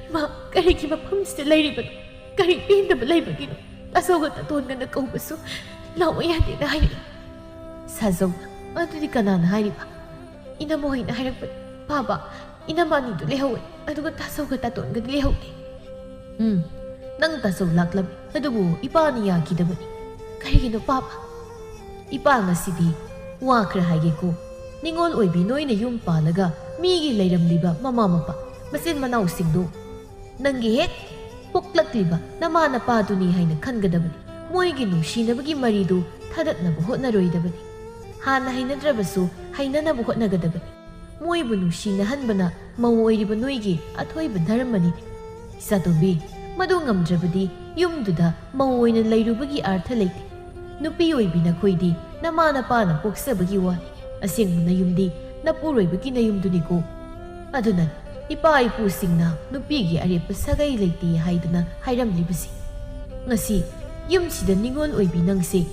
ꯏꯃꯥ, ꯀꯔꯤꯒꯤ ꯃꯐꯝꯁꯤꯗ ꯂꯩꯔꯤꯕꯅꯣ? ꯀꯔꯤ ꯄꯦꯟꯗꯕ ꯂꯩꯕꯒꯤꯅꯣ? ꯇꯥꯆꯧꯒ ꯇꯥꯇꯣꯟꯒꯅ ꯀꯧꯕꯁꯨ ꯂꯥꯛꯑꯣ ꯌꯥꯗꯦꯅ ꯍꯥꯏꯔꯛꯏ꯫" "ꯁꯥꯖꯧ, ꯑꯗꯨꯗꯤ ꯀꯅꯥꯅ ꯍꯥꯏꯔꯤꯕ?" "ꯏꯅꯝꯃ ꯍꯣꯏꯅ ꯍꯥꯏꯔꯛꯄꯅꯤ ꯄꯥꯕ꯫ ꯏꯅꯝꯃ ꯑꯅꯤꯗꯨ ꯂꯩꯍꯧꯋꯦ, ꯑꯗꯨꯒ ꯇꯥꯆꯧꯒ ꯇꯥꯇꯣꯟꯒꯗꯤ ꯂꯩꯍꯧꯗꯦ꯫" "ꯎꯝ, ꯅꯪ ꯇꯥꯆꯧ ꯂꯥꯛꯂꯝꯃꯤ, ꯑꯗꯨꯕꯨ ꯏꯄꯥꯅ ꯌꯥꯈꯤꯗꯕꯅꯤ꯫" "ꯀꯔꯤꯒꯤꯅꯣ ꯄꯥꯕ?" "ꯏꯄꯥ, ꯉꯁꯤꯗꯤ ꯋꯥ ꯈꯔ ꯍꯥꯏꯒꯦꯀꯣ꯫ ꯅꯤꯡꯉꯣꯜ ꯑꯣꯏꯕꯤ ꯅꯣꯏꯅ ꯌꯨꯝ ꯄꯥꯜꯂꯒ ꯃꯤꯒꯤ ꯂꯩꯔꯝꯂꯤꯕ ꯃꯃꯥ ꯃꯄꯥ, ꯃꯆꯤꯟ ꯃꯅꯥꯎꯁꯤꯡꯗꯨ ꯅꯪꯒꯤ ꯍꯦꯛ ꯄꯣꯛꯂꯛꯂꯤꯕ ꯅꯃꯥ ꯅꯄꯥꯗꯨꯅꯤ ꯍꯥꯏꯅ ꯈꯟꯒꯗꯕꯅꯤ꯫ ꯃꯣꯏꯒꯤ ꯅꯨꯡꯁꯤꯅꯕꯒꯤ ꯃꯔꯤꯗꯨ ꯊꯗꯠꯅꯕ ꯍꯣꯠꯅꯔꯣꯏꯗꯕꯅꯤ꯫ ꯍꯥꯟꯅ ꯍꯩꯅꯗ꯭ꯔꯕꯁꯨ ꯍꯩꯅꯅꯕ ꯍꯣꯠꯅꯒꯗꯕꯅꯤ꯫ ꯃꯣꯏꯕꯨ ꯅꯨꯡꯁꯤꯅꯍꯟꯕꯅ ꯃꯧ ꯑꯣꯏꯔꯤꯕ ꯅꯣꯏꯒꯤ ꯑꯊꯣꯏꯕ ꯙꯔꯃꯅꯤ꯫" "ꯏꯆꯥꯇꯣꯝꯕꯤ, ꯃꯗꯨ ꯉꯝꯗ꯭ꯔꯕꯗꯤ ꯌꯨꯝꯗꯨꯗ ꯃꯧ ꯑꯣꯏꯅ ꯂꯩꯔꯨꯕꯒꯤ ꯑꯥꯔꯊ ꯂꯩꯇꯦ꯫ ꯅꯨꯄꯤ ꯑꯣꯏꯕꯤ ꯅꯈꯣꯏꯗꯤ ꯅꯃꯥ ꯅꯄꯥꯅ ꯄꯣꯛꯆꯕꯒꯤ ꯋꯥꯅꯤ꯫ ꯑꯁꯦꯡꯕ ꯅꯌꯨꯝꯗꯤ ꯅꯄꯨꯔꯣꯏꯕꯒꯤ ꯅꯌꯨꯝꯗꯨꯅꯤꯀꯣ꯫ ꯑꯗꯨꯅ ꯏꯄꯥ ꯏꯄꯨꯁꯤꯡꯅ ꯅꯨꯄꯤꯒꯤ ꯑꯔꯦꯞꯄ ꯁꯥꯒꯩ ꯂꯩꯇꯦ ꯍꯥꯏꯗꯨꯅ ꯍꯥꯏꯔꯝꯂꯤꯕꯁꯤ꯫ ꯉꯁꯤ ꯌꯨꯝꯁꯤꯗ ꯅꯤꯡꯉꯣꯜ ꯑꯣꯏꯕꯤ ꯅꯪꯁꯦ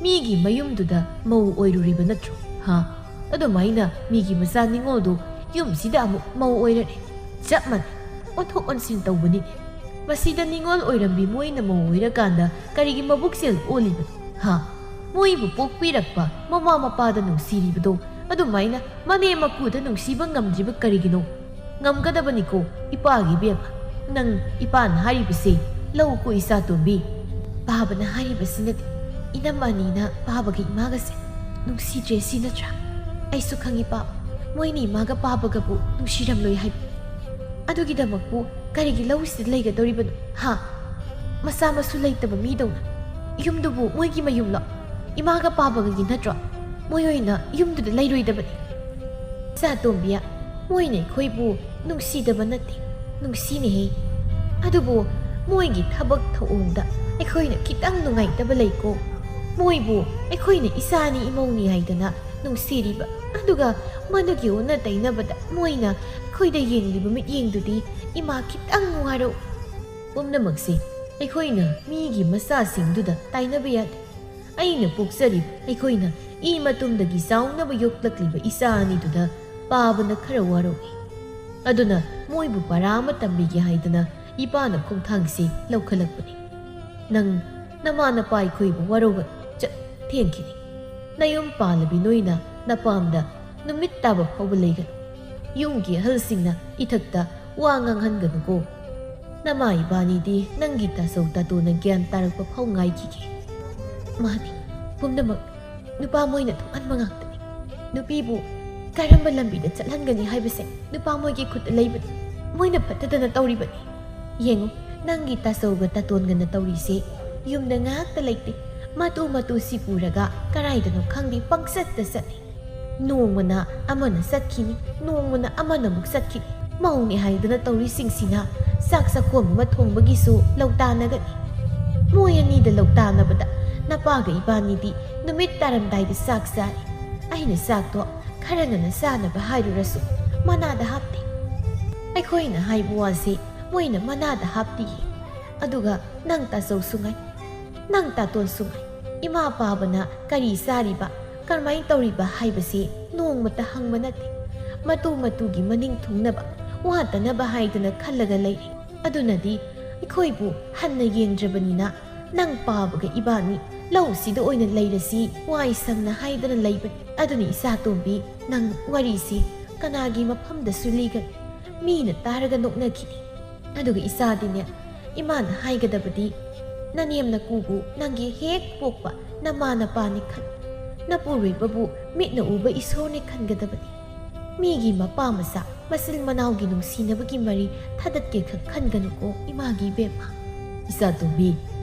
ꯃꯤꯒꯤ ꯃꯌꯨꯝꯗꯨꯗ ꯃꯧ ꯑꯣꯏꯔꯨꯔꯤꯕ ꯅꯠꯇ꯭ꯔꯣ? ꯍꯥ? ꯑꯗꯨꯃꯥꯏꯅ ꯃꯤꯒꯤ ꯃꯆꯥ ꯅꯤꯡꯉꯣꯜꯗꯨ ꯌꯨꯝꯁꯤꯗ ꯑꯃꯨꯛ ꯃꯧ ꯑꯣꯏꯔꯔꯦ꯫ ꯆꯞ ꯃꯥꯟꯅꯩ, ꯑꯣꯟꯊꯣꯛ ꯑꯣꯟꯁꯤꯟ ꯇꯧꯕꯅꯤꯅꯦ꯫ ꯃꯁꯤꯗ ꯅꯤꯡꯉꯣꯜ ꯑꯣꯏꯔꯝꯕꯤ ꯃꯣꯏꯅ ꯃꯧ ꯑꯣꯏꯔꯀꯥꯟꯗ ꯀꯔꯤꯒꯤ ꯃꯕꯨꯛꯆꯦꯜ ꯑꯣꯜꯂꯤꯕꯅꯣ? ꯍꯥ? ꯃꯣꯏꯕꯨ ꯄꯣꯛꯄꯤꯔꯛꯄ ꯃꯃꯥ ꯃꯄꯥꯗ ꯅꯨꯡꯁꯤꯔꯤꯕꯗꯣ ꯑꯗꯨꯃꯥꯏꯅ ꯃꯅꯦꯝ ꯃꯀꯨꯗ ꯅꯨꯡꯁꯤꯕ ꯉꯝꯗ꯭ꯔꯤꯕ ꯀꯔꯤꯒꯤꯅꯣ? ꯉꯝꯒꯗꯕꯅꯤꯀꯣ, ꯏꯄꯥꯒꯤ ꯏꯕꯦꯝꯃ꯫ ꯅꯪ ꯏꯄꯥꯅ ꯍꯥꯏꯔꯤꯕꯁꯦ ꯂꯧꯀꯣ, ꯏꯆꯥꯇꯣꯝꯕꯤ꯫ ꯄꯥꯕꯅ ꯍꯥꯏꯔꯤꯕꯁꯤꯅꯗꯤ ꯏꯅꯝꯃ ꯑꯅꯤꯅ ꯄꯥꯕꯒ ꯏꯃꯥꯒꯁꯦ ꯅꯨꯡꯁꯤꯗ꯭ꯔꯦ ꯁꯤ ꯅꯠꯇ꯭ꯔꯥ? ꯑꯩꯁꯨ ꯈꯪꯉꯤ ꯄꯥꯕ, ꯃꯣꯏꯅ ꯏꯃꯥꯒ ꯄꯥꯕꯒꯕꯨ ꯅꯨꯡꯁꯤꯔꯝꯂꯣꯏ ꯍꯥꯏꯕ꯫ ꯑꯗꯨꯒꯤꯗꯃꯛꯄꯨ ꯀꯔꯤꯒꯤ ꯂꯧꯁꯤꯗ ꯂꯩꯒꯗꯧꯔꯤꯕꯅꯣ? ꯍꯥ? ꯃꯆꯥ ꯃꯁꯨ ꯂꯩꯇꯕ ꯃꯤꯗꯧꯅ꯫ ꯌꯨꯝꯗꯨꯕꯨ ꯃꯣꯏꯒꯤ ꯃꯌꯨꯝꯂꯣ? ꯏꯃꯥꯒ ꯄꯥꯕꯒꯒꯤ ꯅꯠꯇ꯭ꯔꯣ? ꯃꯣꯏ ꯑꯣꯏꯅ ꯌꯨꯝꯗꯨꯗ ꯂꯩꯔꯣꯏꯗꯕꯅꯤ꯫ ꯏꯆꯥ ꯇꯣꯝꯕꯤ, ꯃꯣꯏꯅ ꯑꯩꯈꯣꯏꯕꯨ ꯅꯨꯡꯁꯤꯗꯕ ꯅꯠꯇꯦ, ꯅꯨꯡꯁꯤꯅꯦꯍꯦ꯫ ꯑꯗꯨꯕꯨ ꯃꯣꯏꯒꯤ ꯊꯕꯛ ꯊꯧꯑꯣꯡꯗ ꯑꯩꯈꯣꯏꯅ ꯈꯤꯇꯪ ꯅꯨꯡꯉꯥꯏꯇꯕ ꯂꯩꯀꯣ꯫ ꯃꯣꯏꯕꯨ ꯑꯩꯈꯣꯏꯅ ꯏꯆꯥꯅꯤ ꯏꯃꯧꯅꯤ ꯍꯥꯏꯗꯅ ꯅꯨꯡꯁꯤꯔꯤꯕ, ꯑꯗꯨꯒ ꯃꯗꯨꯒꯤ ꯑꯣꯟꯅ ꯇꯩꯅꯕꯗ ꯃꯣꯏꯅ ꯑꯩꯈꯣꯏꯗ ꯌꯦꯡꯂꯤꯕ ꯃꯤꯠꯌꯦꯡꯗꯨꯗꯤ ꯏꯃꯥ ꯈꯤꯇꯪ ꯋꯥꯔꯧ꯫ ꯄꯨꯝꯅꯃꯛꯁꯦ ꯑꯩꯈꯣꯏꯅ ꯃꯤꯒꯤ ꯃꯆꯥꯁꯤꯡꯗꯨꯗ ꯇꯥꯏꯅꯕ ꯌꯥꯗꯦ꯫ ꯑꯩꯅ ꯄꯣꯛꯆꯔꯤꯕ, ꯑꯩꯈꯣꯏꯅ ꯏ ꯃꯇꯨꯝꯗꯒꯤ ꯆꯥꯎꯅꯕ ꯌꯣꯛꯂꯛꯂꯤꯕ ꯏꯆꯥ ꯑꯅꯤꯗꯨꯗ ꯄꯥꯕꯅ ꯈꯔ ꯋꯥꯔꯧꯏ꯫ ꯑꯗꯨꯅ ꯃꯣꯏꯕꯨ ꯄꯔꯥ ꯑꯃ ꯇꯝꯕꯤꯒꯦ ꯍꯥꯏꯗꯅ ꯏꯄꯥꯅ ꯈꯣꯡꯊꯥꯡꯁꯤ ꯂꯧꯈꯠꯂꯛꯄꯅꯤ꯫ ꯅꯪ ꯅꯃꯥ ꯅꯄꯥ ꯑꯩꯈꯣꯏꯕꯨ ꯋꯥꯔꯧꯒꯅꯨ, ꯆꯠ, ꯊꯦꯡꯈꯤꯅꯤ꯫ ꯅꯌꯨꯝ ꯄꯥꯜꯂꯕꯤ ꯅꯣꯏꯅ ꯅꯄꯥꯝꯗ ꯅꯨꯃꯤꯠ ꯇꯥꯕ ꯐꯥꯎꯕ ꯂꯩꯒꯅꯨ꯫ ꯌꯨꯝꯒꯤ ꯑꯍꯜꯁꯤꯡꯅ ꯏꯊꯛꯇ ꯋꯥ ꯉꯥꯡꯍꯟꯒꯅꯨꯀꯣ꯫ ꯅꯃꯥ ꯏꯕꯥꯅꯤꯗꯤ ꯅꯪꯒꯤ ꯇꯥꯆꯧ ꯇꯥꯇꯣꯟꯅ ꯒ꯭ꯌꯥꯟ ꯇꯥꯔꯛꯄ ꯐꯥꯎ ꯉꯥꯏꯈꯤꯒꯦ꯫ ꯃꯥꯅꯤ, ꯄꯨꯝꯅꯃꯛ ꯅꯨꯄꯥ ꯃꯣꯏꯅ ꯊꯣꯛꯍꯟꯕ ꯉꯥꯛꯇꯅꯤ꯫ ꯅꯨꯄꯤꯕꯨ ꯀꯔꯝꯕ ꯂꯝꯕꯤꯗ ꯆꯠꯍꯟꯒꯅꯤ ꯍꯥꯏꯕꯁꯦ ꯅꯨꯄꯥ ꯃꯣꯏꯒꯤ ꯈꯨꯠꯇ ꯂꯩꯕꯅꯤ꯫ ꯃꯣꯏꯅ ꯐꯠꯇꯗꯅ ꯇꯧꯔꯤꯕꯅꯤ꯫ ꯌꯦꯡꯉꯨ, ꯅꯪꯒꯤ ꯇꯥꯆꯧꯒ ꯇꯥꯇꯣꯟꯒꯅ ꯇꯧꯔꯤꯁꯦ ꯌꯨꯝꯗ ꯉꯥꯛꯇ ꯂꯩꯇꯦ, ꯃꯇꯨ ꯃꯇꯨ ꯁꯤ ꯄꯨꯔꯒ ꯀꯔꯥꯏꯗꯅꯣ ꯈꯪꯗꯦ ꯄꯪꯆꯠꯇ ꯆꯠꯂꯤ꯫ ꯅꯣꯡꯃꯅ ꯑꯃꯅ ꯆꯠꯈꯤꯅꯤ, ꯅꯣꯡꯃꯅ ꯑꯃꯅ ꯑꯃꯨꯛ ꯆꯠꯈꯤꯅꯤ꯫ ꯃꯧꯅꯤ ꯍꯥꯏꯗꯅ ꯇꯧꯔꯤꯁꯤꯡꯁꯤꯅ ꯆꯥꯛ ꯆꯥꯛꯈꯣꯝ ꯑꯃ ꯊꯣꯡꯕꯒꯤꯁꯨ ꯂꯧꯇꯥꯅꯒꯅꯤ꯫ ꯃꯣꯏ ꯑꯅꯤꯗ ꯂꯧꯇꯥꯅꯕꯗ ꯅꯄꯥꯒ ꯏꯕꯥꯅꯤꯗꯤ ꯅꯨꯃꯤꯠ ꯇꯥꯔꯝꯗꯥꯏꯗ ꯆꯥꯛ ꯆꯥꯏ꯫ ꯑꯩꯅ ꯆꯥꯛꯇꯣ ꯈꯔ ꯉꯟꯅ ꯆꯥꯅꯕ ꯍꯥꯏꯔꯨꯔꯁꯨ ꯃꯅꯥꯗ ꯍꯥꯞꯇꯦ꯫ ꯑꯩꯈꯣꯏꯅ ꯍꯥꯏꯕ ꯋꯥꯁꯦ ꯃꯣꯏꯅ ꯃꯅꯥꯗ ꯍꯥꯞꯇꯤꯌꯦ꯫ ꯑꯗꯨꯒ ꯅꯪ ꯇꯥꯆꯧꯁꯨ ꯉꯥꯏ, ꯅꯪ ꯇꯥꯇꯣꯟꯁꯨ ꯉꯥꯏ, ꯏꯃꯥ ꯄꯥꯕꯅ ꯀꯔꯤ ꯆꯥꯔꯤꯕ, ꯀꯔꯝꯍꯥꯏꯅ ꯇꯧꯔꯤꯕ ꯍꯥꯏꯕꯁꯤ ꯅꯣꯡꯃꯇ ꯍꯪꯕ ꯅꯠꯇꯦ꯫ ꯃꯇꯨ ꯃꯇꯨꯒꯤ ꯃꯅꯤꯡ ꯊꯨꯡꯅꯕ, ꯋꯥꯠꯇꯅꯕ ꯍꯥꯏꯗꯅ ꯈꯜꯂꯒ ꯂꯩꯔꯦ꯫ ꯑꯗꯨꯅꯗꯤ ꯑꯩꯈꯣꯏꯕꯨ ꯍꯟꯅ ꯌꯦꯡꯗ꯭ꯔꯕꯅꯤꯅ ꯅꯪ ꯄꯥꯕꯒ ꯏꯕꯥꯅꯤ ꯂꯧꯁꯤꯗ ꯑꯣꯏꯅ ꯂꯩꯔꯁꯤ, ꯋꯥꯏ ꯁꯪꯅ ꯍꯥꯏꯗꯅ ꯂꯩꯕꯅꯤ꯫ ꯑꯗꯨꯅ ꯏꯆꯥ ꯇꯣꯝꯕꯤ, ꯅꯪ ꯋꯥꯔꯤꯁꯤ ꯀꯅꯥꯒꯤ ꯃꯐꯝꯗꯁꯨ ꯂꯤꯒꯅꯨ꯫ ꯃꯤꯅ ꯇꯥꯔꯒ ꯅꯣꯛꯅꯈꯤꯅꯤ꯫ ꯑꯗꯨꯒ ꯏꯆꯥꯗꯤꯅꯦ, ꯏꯃꯥꯅ ꯍꯥꯏꯒꯗꯕꯗꯤ ꯅꯅꯦꯝ ꯅꯀꯨꯕꯨ ꯅꯪꯒꯤ ꯍꯦꯛ ꯄꯣꯛꯄ ꯅꯃꯥ ꯅꯄꯥꯅꯤ ꯈꯟ꯫ ꯅꯄꯨꯔꯣꯏꯕꯕꯨ ꯃꯤꯠꯅ ꯎꯕ ꯏꯁꯣꯔꯅꯤ ꯈꯟꯒꯗꯕꯅꯤ꯫ ꯃꯤꯒꯤ ꯃꯄꯥ ꯃꯆꯥ, ꯃꯆꯤꯜ ꯃꯅꯥꯎꯒꯤ ꯅꯨꯡꯁꯤꯅꯕꯒꯤ ꯃꯔꯤ ꯊꯥꯗꯠꯀꯦ ꯈꯛ ꯈꯟꯒꯅꯨꯀꯣ, ꯏꯃꯥꯒꯤ ꯏꯕꯦꯝꯃ꯫ ꯏꯆꯥ ꯇꯣꯝꯕꯤ,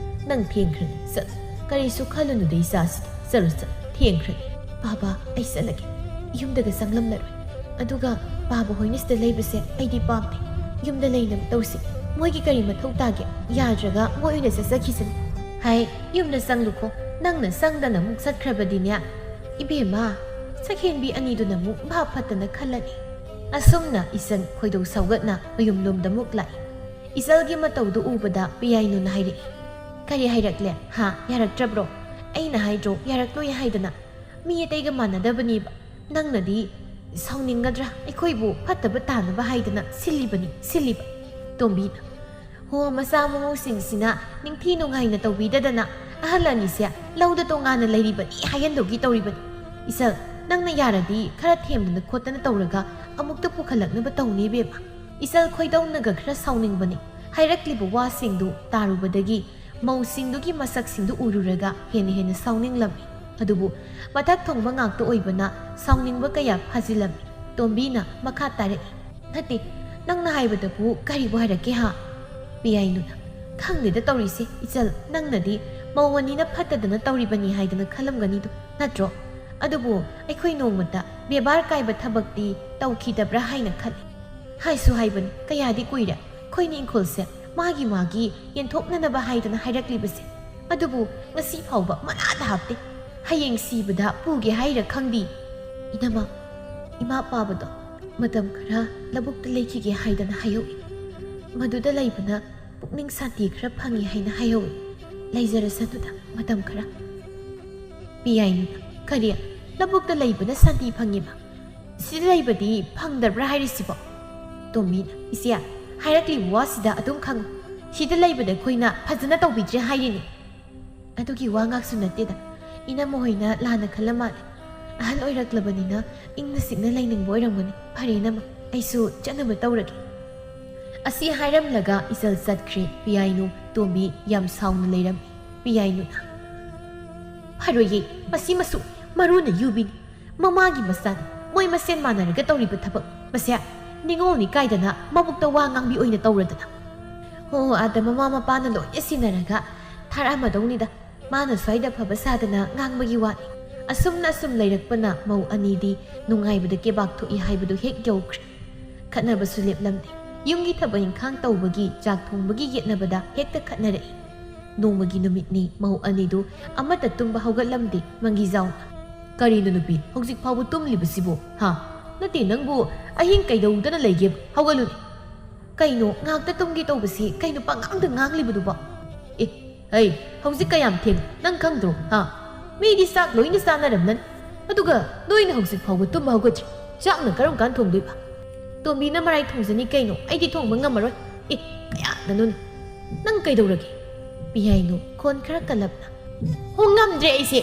ꯅꯪ ꯊꯦꯡꯈ꯭ꯔꯅꯤ, ꯆꯠꯂꯨ꯫ ꯀꯔꯤꯁꯨ ꯈꯜꯂꯨꯅꯨꯗ ꯏꯆꯥꯁꯤꯗꯤ, ꯆꯠꯂꯨ, ꯆꯠꯂꯨ, ꯊꯦꯡꯈ꯭ꯔꯅꯤ꯫ ꯕꯥꯕꯥ, ꯑꯩ ꯆꯠꯂꯒꯦ꯫ ꯌꯨꯝꯗꯒ ꯆꯪꯂꯝꯂꯔꯣꯏ꯫ ꯑꯗꯨꯒ ꯕꯥꯕꯥ ꯍꯣꯏꯅ ꯁꯤꯗ ꯂꯩꯕꯁꯦ ꯑꯩꯗꯤ ꯄꯥꯝꯗꯦ꯫ ꯌꯨꯝꯗ ꯂꯩꯅꯕ ꯇꯧꯁꯤ꯫ ꯃꯣꯏꯒꯤ ꯀꯔꯤ ꯃꯊꯧ ꯇꯥꯒꯦ? ꯌꯥꯗ꯭ꯔꯒ ꯃꯣꯏ ꯑꯣꯏꯅ ꯆꯠꯆꯈꯤꯁꯅꯨ꯫ ꯍꯥꯏ, ꯌꯨꯝꯗ ꯆꯪꯂꯨꯈꯣ꯫ ꯅꯪꯅ ꯆꯪꯗꯅ ꯑꯃꯨꯛ ꯆꯠꯈ꯭ꯔꯕꯗꯤꯅꯦ, ꯏꯕꯦꯝꯃ, ꯁꯛꯍꯦꯟꯕꯤ ꯑꯅꯤꯗꯨꯅ ꯑꯃꯨꯛ ꯚꯥꯞ ꯐꯠꯇꯅ ꯈꯜꯂꯅꯤ꯫ ꯑꯁꯨꯝꯅ ꯏꯆꯟ ꯈꯣꯏꯗꯧ ꯁꯥꯎꯒꯠꯅ ꯃꯌꯨꯝꯂꯣꯝꯗ ꯑꯃꯨꯛ ꯂꯥꯛꯏ꯫ ꯏꯆꯜꯒꯤ ꯃꯇꯧꯗꯨ ꯎꯕꯗ ꯄꯤꯌꯥꯏꯅꯨꯅ ꯍꯥꯏꯔꯛꯏ, "ꯀꯔꯤ ꯍꯥꯏꯔꯛꯂꯦ? ꯍꯥ? ꯌꯥꯔꯛꯇ꯭ꯔꯕ꯭ꯔꯣ? ꯑꯩꯅ ꯍꯥꯏꯗ꯭ꯔꯣ, ꯌꯥꯔꯛꯂꯣꯏ ꯍꯥꯏꯗꯅ? ꯃꯤ ꯑꯇꯩꯒ ꯃꯥꯟꯅꯗꯕꯅꯦꯕ꯫ ꯅꯪꯅꯗꯤ ꯁꯥꯎꯅꯤꯡꯒꯗ꯭ꯔꯥ? ꯑꯩꯈꯣꯏꯕꯨ ꯐꯠꯇꯕ ꯇꯥꯅꯕ ꯍꯥꯏꯗꯅ ꯁꯤꯜꯂꯤꯕꯅꯤ, ꯁꯤꯜꯂꯤꯕ꯫" ꯇꯣꯝꯕꯤꯅ, "ꯍꯣ, ꯃꯆꯥ ꯃꯎꯁꯤꯡꯁꯤꯅ ꯅꯤꯡꯊꯤ ꯅꯨꯡꯉꯥꯏꯅ ꯇꯧꯕꯤꯗꯗꯅ ꯑꯍꯜ ꯑꯅꯤꯁꯦ ꯂꯧꯗ ꯇꯣꯉꯥꯟꯅ ꯂꯩꯔꯤꯕꯅꯤ ꯍꯥꯏꯍꯟꯗꯧꯒꯤ ꯇꯧꯔꯤꯕꯅꯤ꯫ ꯏꯆꯜ, ꯅꯪꯅ ꯌꯥꯔꯗꯤ ꯈꯔ ꯊꯦꯝꯗꯅ ꯈꯣꯠꯇꯅ ꯇꯧꯔꯒ ꯑꯃꯨꯛꯇ ꯄꯨꯈꯠꯂꯛꯅꯕ ꯇꯧꯅꯦ ꯏꯕꯦꯝꯃ꯫" ꯏꯆꯜ ꯈꯣꯏꯗꯧꯅꯒ ꯈꯔ ꯁꯥꯎꯅꯤꯡꯕꯅꯤ꯫ ꯍꯥꯏꯔꯛꯂꯤꯕ ꯋꯥꯁꯤꯡꯗꯨ ꯇꯥꯔꯨꯕꯗꯒꯤ ꯃꯧꯁꯤꯡꯗꯨꯒꯤ ꯃꯁꯛꯁꯤꯡꯗꯨ ꯎꯔꯨꯔꯒ ꯍꯦꯟꯅ ꯍꯦꯟꯅ ꯁꯥꯎꯅꯤꯡꯂꯝꯃꯤ꯫ ꯑꯗꯨꯕꯨ ꯃꯊꯛ ꯊꯣꯡꯕ ꯉꯥꯛꯇ ꯑꯣꯏꯕꯅ ꯁꯥꯎꯅꯤꯡꯕ ꯀꯌꯥ ꯐꯥꯖꯤꯜꯂꯝꯃꯤ꯫ ꯇꯣꯝꯕꯤꯅ ꯃꯈꯥ ꯇꯥꯔꯛꯏ, "ꯅꯠꯇꯦ, ꯅꯪꯅ ꯍꯥꯏꯕꯗꯕꯨ ꯀꯔꯤꯕꯨ ꯍꯥꯏꯔꯛꯀꯦ ꯍꯥ?" ꯄꯤꯌꯥꯏꯅꯨꯅ, "ꯈꯪꯗꯦꯗ ꯇꯧꯔꯤꯁꯦ ꯏꯆꯜ, ꯅꯪꯅꯗꯤ ꯃꯧ ꯑꯅꯤꯅ ꯐꯠꯇꯗꯅ ꯇꯧꯔꯤꯕꯅꯤ ꯍꯥꯏꯗꯅ ꯈꯜꯂꯝꯒꯅꯤꯗꯣ, ꯅꯠꯇ꯭ꯔꯣ? ꯑꯗꯨꯕꯨ ꯑꯩꯈꯣꯏ ꯅꯣꯡꯃꯇ ꯕꯦꯕꯥꯔ ꯀꯥꯏꯕ ꯊꯕꯛꯇꯤ ꯇꯧꯈꯤꯗꯕ꯭ꯔꯥ ꯍꯥꯏꯅ ꯈꯜꯂꯤ꯫ ꯍꯥꯏꯁꯨ ꯍꯥꯏꯕꯅꯤ, ꯀꯌꯥꯗꯤ ꯀꯨꯏꯔꯦ ꯑꯩꯈꯣꯏꯅ ꯏꯪꯈꯣꯜꯁꯦ ꯃꯥꯒꯤ ꯃꯥꯒꯤ ꯌꯦꯟꯊꯣꯛꯅꯅꯕ ꯍꯥꯏꯗꯅ ꯍꯥꯏꯔꯛꯂꯤꯕꯁꯦ꯫ ꯑꯗꯨꯕꯨ ꯉꯁꯤ ꯐꯥꯎꯕ ꯃꯅꯥꯗ ꯍꯥꯞꯇꯦ꯫ ꯍꯌꯦꯡ ꯁꯤꯕꯗ ꯄꯨꯒꯦ ꯍꯥꯏꯔ ꯈꯪꯗꯦ꯫" "ꯏꯅꯝꯃ, ꯏꯃꯥ ꯄꯥꯕꯗꯣ ꯃꯇꯝ ꯈꯔ ꯂꯧꯕꯨꯛꯇ ꯂꯩꯈꯤꯒꯦ ꯍꯥꯏꯗꯅ ꯍꯥꯏꯍꯧꯏ꯫ ꯃꯗꯨꯗ ꯂꯩꯕꯅ ꯄꯨꯛꯅꯤꯡ ꯁꯥꯟꯇꯤ ꯈꯔ ꯐꯪꯉꯤ ꯍꯥꯏꯅ ꯍꯥꯏꯍꯧꯏ꯫ ꯂꯩꯖꯔꯁꯅꯨꯗ ꯃꯇꯝ ꯈꯔ꯫" ꯄꯤꯌꯥꯏꯅꯨꯅ, "ꯀꯔꯤ? ꯂꯧꯕꯨꯛꯇ ꯂꯩꯕꯅ ꯁꯥꯟꯇꯤ ꯐꯪꯉꯤꯕ? ꯁꯤꯗ ꯂꯩꯕꯗꯤ ꯐꯪꯗꯕ꯭ꯔꯥ ꯍꯥꯏꯔꯤꯁꯤꯕꯣ?" ꯇꯣꯝꯕꯤꯅ, "ꯏꯆꯦ, ꯍꯥꯏꯔꯛꯂꯤꯕ ꯋꯥꯁꯤꯗ ꯑꯗꯨꯝ ꯈꯪꯉꯨ꯫ ꯁꯤꯗ ꯂꯩꯕꯗ ꯑꯩꯈꯣꯏꯅ ꯐꯖꯅ ꯇꯧꯕꯤꯗ꯭ꯔꯦ ꯍꯥꯏꯔꯤꯅꯤ꯫" "ꯑꯗꯨꯒꯤ ꯋꯥ ꯉꯥꯛꯁꯨ ꯅꯠꯇꯦꯗ꯫ ꯏꯅꯝꯃ ꯍꯣꯏꯅ ꯂꯥꯟꯅ ꯈꯜꯂ ꯃꯥꯜꯂꯦ꯫ ꯑꯍꯜ ꯑꯣꯏꯔꯛꯂꯕꯅꯤꯅ ꯏꯪꯅ ꯆꯤꯛꯅ ꯂꯩꯅꯤꯡꯕ ꯑꯣꯏꯔꯝꯒꯅꯤ꯫ ꯐꯔꯦ ꯏꯅꯝꯃ, ꯑꯩꯁꯨ ꯆꯠꯅꯕ ꯇꯧꯔꯒꯦ꯫" ꯑꯁꯤ ꯍꯥꯏꯔꯝꯂꯒ ꯏꯆꯜ ꯆꯠꯈ꯭ꯔꯦ꯫ ꯄꯤꯌꯥꯏꯅꯨ ꯇꯣꯝꯕꯤ ꯌꯥꯝ ꯁꯥꯎꯅ ꯂꯩꯔꯝꯃꯤ꯫ ꯄꯤꯌꯥꯏꯅꯨꯅ, "ꯐꯔꯣꯏꯌꯦ, ꯃꯁꯤ ꯃꯁꯨ ꯃꯔꯨꯅ ꯌꯨꯕꯤꯅꯤ꯫ ꯃꯃꯥꯒꯤ ꯃꯆꯥꯅꯤ꯫ ꯃꯣꯏ ꯃꯁꯦꯟ ꯃꯥꯟꯅꯔꯒ ꯇꯧꯔꯤꯕ ꯊꯕꯛ ꯃꯁꯦ ꯅꯤꯉꯣꯜꯅꯤ ꯀꯥꯏꯗꯅ ꯃꯕꯨꯛꯇ ꯋꯥ ꯉꯥꯡꯕꯤ ꯑꯣꯏꯅ ꯇꯧꯔꯗꯅ꯫ ꯍꯣ, ꯑꯥꯗ ꯃꯃꯥ ꯃꯄꯥꯅ ꯂꯣꯏꯅ ꯁꯤꯟꯅꯔꯒ ꯊꯥꯔꯛꯑꯝꯃꯗꯧꯅꯤꯗ꯫ ꯃꯥꯅ ꯁ꯭ꯋꯥꯏꯗ ꯐꯕ ꯁꯥꯗꯅ ꯉꯥꯡꯕꯒꯤ ꯋꯥꯅꯤ꯫" ꯑꯁꯨꯝꯅ ꯑꯁꯨꯝ ꯂꯩꯔꯛꯄꯅ ꯃꯧ ꯑꯅꯤꯗꯤ ꯅꯨꯡꯉꯥꯏꯕꯗ ꯀꯦꯕꯥꯛ ꯊꯣꯛꯏ ꯍꯥꯏꯕꯗꯨ ꯍꯦꯛ ꯌꯧꯈ꯭ꯔꯦ꯫ ꯈꯠꯅꯕꯁꯨ ꯂꯦꯞꯂꯝꯗꯦ꯫ ꯌꯨꯝꯒꯤ ꯊꯕꯛ ꯏꯪꯈꯥꯡ ꯇꯧꯕꯒꯤ, ꯆꯥꯛ ꯊꯣꯡꯕꯒꯤ ꯌꯦꯠꯅꯕꯗ ꯍꯦꯛꯇ ꯈꯠꯅꯔꯛꯏ꯫ ꯅꯣꯡꯃꯒꯤ ꯅꯨꯃꯤꯠꯅꯤ, ꯃꯧ ꯑꯅꯤꯗꯨ ꯑꯃꯠꯇ ꯇꯨꯝꯕ ꯍꯧꯒꯠꯂꯝꯗꯦ꯫ ꯃꯪꯒꯤꯖꯥꯎꯅ, "ꯀꯔꯤꯅꯣ ꯅꯨꯄꯤ, ꯍꯧꯖꯤꯛ ꯐꯥꯎꯕ ꯇꯨꯝꯂꯤꯕꯁꯤꯕꯨ, ꯍꯥ? ꯅꯠꯇꯦ, ꯅꯪꯕꯨ ꯑꯍꯤꯡ ꯀꯩꯗꯧꯗꯅ ꯂꯩꯒꯦꯕ? ꯍꯧꯒꯠꯂꯨꯅꯦ꯫ ꯀꯩꯅꯣ, ꯉꯥꯛꯇ ꯇꯨꯝꯒꯦ ꯇꯧꯕꯁꯤ ꯀꯩꯅꯣ ꯄꯉꯥꯡꯗ ꯉꯥꯡꯂꯤꯕꯗꯨꯕꯣ? ꯑꯦ, ꯍꯩ, ꯍꯧꯖꯤꯛ ꯀꯌꯥꯝ ꯊꯦꯡ, ꯅꯪ ꯈꯪꯗ꯭ꯔꯣ, ꯍꯥ? ꯃꯤꯗꯤ ꯆꯥꯛ ꯂꯣꯏꯅ ꯆꯥꯅꯔꯝꯂꯅꯤ꯫ ꯑꯗꯨꯒ ꯅꯣꯏꯅ ꯍꯧꯖꯤꯛ ꯐꯥꯎꯕ ꯇꯨꯝꯕ ꯍꯧꯒꯠꯇ꯭ꯔꯤ꯫ ꯆꯥꯛꯅ ꯀꯔꯝ ꯀꯥꯟ ꯊꯣꯡꯗꯣꯏꯕ?" "ꯇꯣꯝꯕꯤꯅ ꯃꯔꯥꯏ ꯊꯣꯡꯖꯅꯤ ꯀꯩꯅꯣ, ꯑꯩꯗꯤ ꯊꯣꯡꯕ ꯉꯝꯃꯔꯣꯏ꯫" "ꯑꯦ, ꯀꯌꯥꯗꯅꯣꯅꯦ? ꯅꯪ ꯀꯩꯗꯧꯔꯒꯦ?" ꯄꯤꯌꯥꯏꯅꯨ ꯈꯣꯟ ꯈꯔ ꯀꯜꯂꯞꯅ, "ꯍꯣ, ꯉꯝꯗ꯭ꯔꯦ ꯑꯩꯁꯦ꯫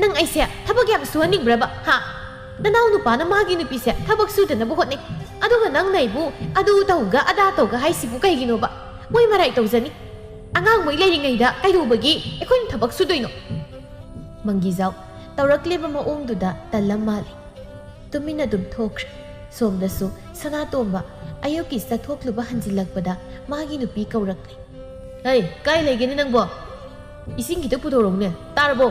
ꯅꯪ ꯑꯩꯁꯦ ꯊꯕꯛ ꯌꯥꯝ ꯁꯨꯍꯟꯅꯤꯡꯕ꯭ꯔꯕ, ꯍꯥ? ꯅꯅꯥꯎ ꯅꯨꯄꯥꯅ ꯃꯥꯒꯤ ꯅꯨꯄꯤꯁꯦ ꯊꯕꯛ ꯁꯨꯗꯅꯕ ꯍꯣꯠꯅꯩ, ꯑꯗꯨꯒ ꯅꯪꯅ ꯑꯩꯕꯨ ꯑꯗꯨ ꯇꯧꯒ ꯑꯗꯥ ꯇꯧꯒ ꯍꯥꯏꯁꯤꯕꯨ ꯀꯩꯒꯤꯅꯣꯕ? ꯃꯣꯏ ꯃꯔꯥꯏ ꯇꯧꯖꯅꯤ꯫ ꯑꯉꯥꯡꯃꯩ ꯂꯩꯔꯤꯉꯩꯗ ꯀꯩꯗꯧꯕꯒꯤ ꯑꯩꯈꯣꯏꯅ ꯊꯕꯛ ꯁꯨꯗꯣꯏꯅꯣ?" ꯃꯪꯒꯤꯖꯥꯎ ꯇꯧꯔꯛꯂꯤꯕ ꯃꯑꯣꯡꯗꯨꯗ ꯇꯜꯂ ꯃꯥꯜꯂꯦ꯫ ꯇꯨꯃꯤꯟꯅ ꯑꯗꯨꯝ ꯊꯣꯛꯈ꯭ꯔꯦ꯫ ꯁꯣꯝꯗꯁꯨ ꯁꯅꯥꯇꯣꯝꯕ ꯑꯌꯨꯛꯀꯤ ꯆꯠꯊꯣꯛꯂꯨꯕ ꯍꯟꯖꯤꯜꯂꯛꯄꯗ ꯃꯥꯒꯤ ꯅꯨꯄꯤ ꯀꯧꯔꯛꯂꯦ꯫ "ꯍꯩ, ꯀꯥꯏ ꯂꯩꯒꯦꯅꯦ ꯅꯪꯕꯣ? ꯏꯁꯤꯡ ꯈꯤꯇ ꯄꯨꯊꯣꯔꯛꯎꯅꯦ, ꯇꯥꯔꯕꯣ?"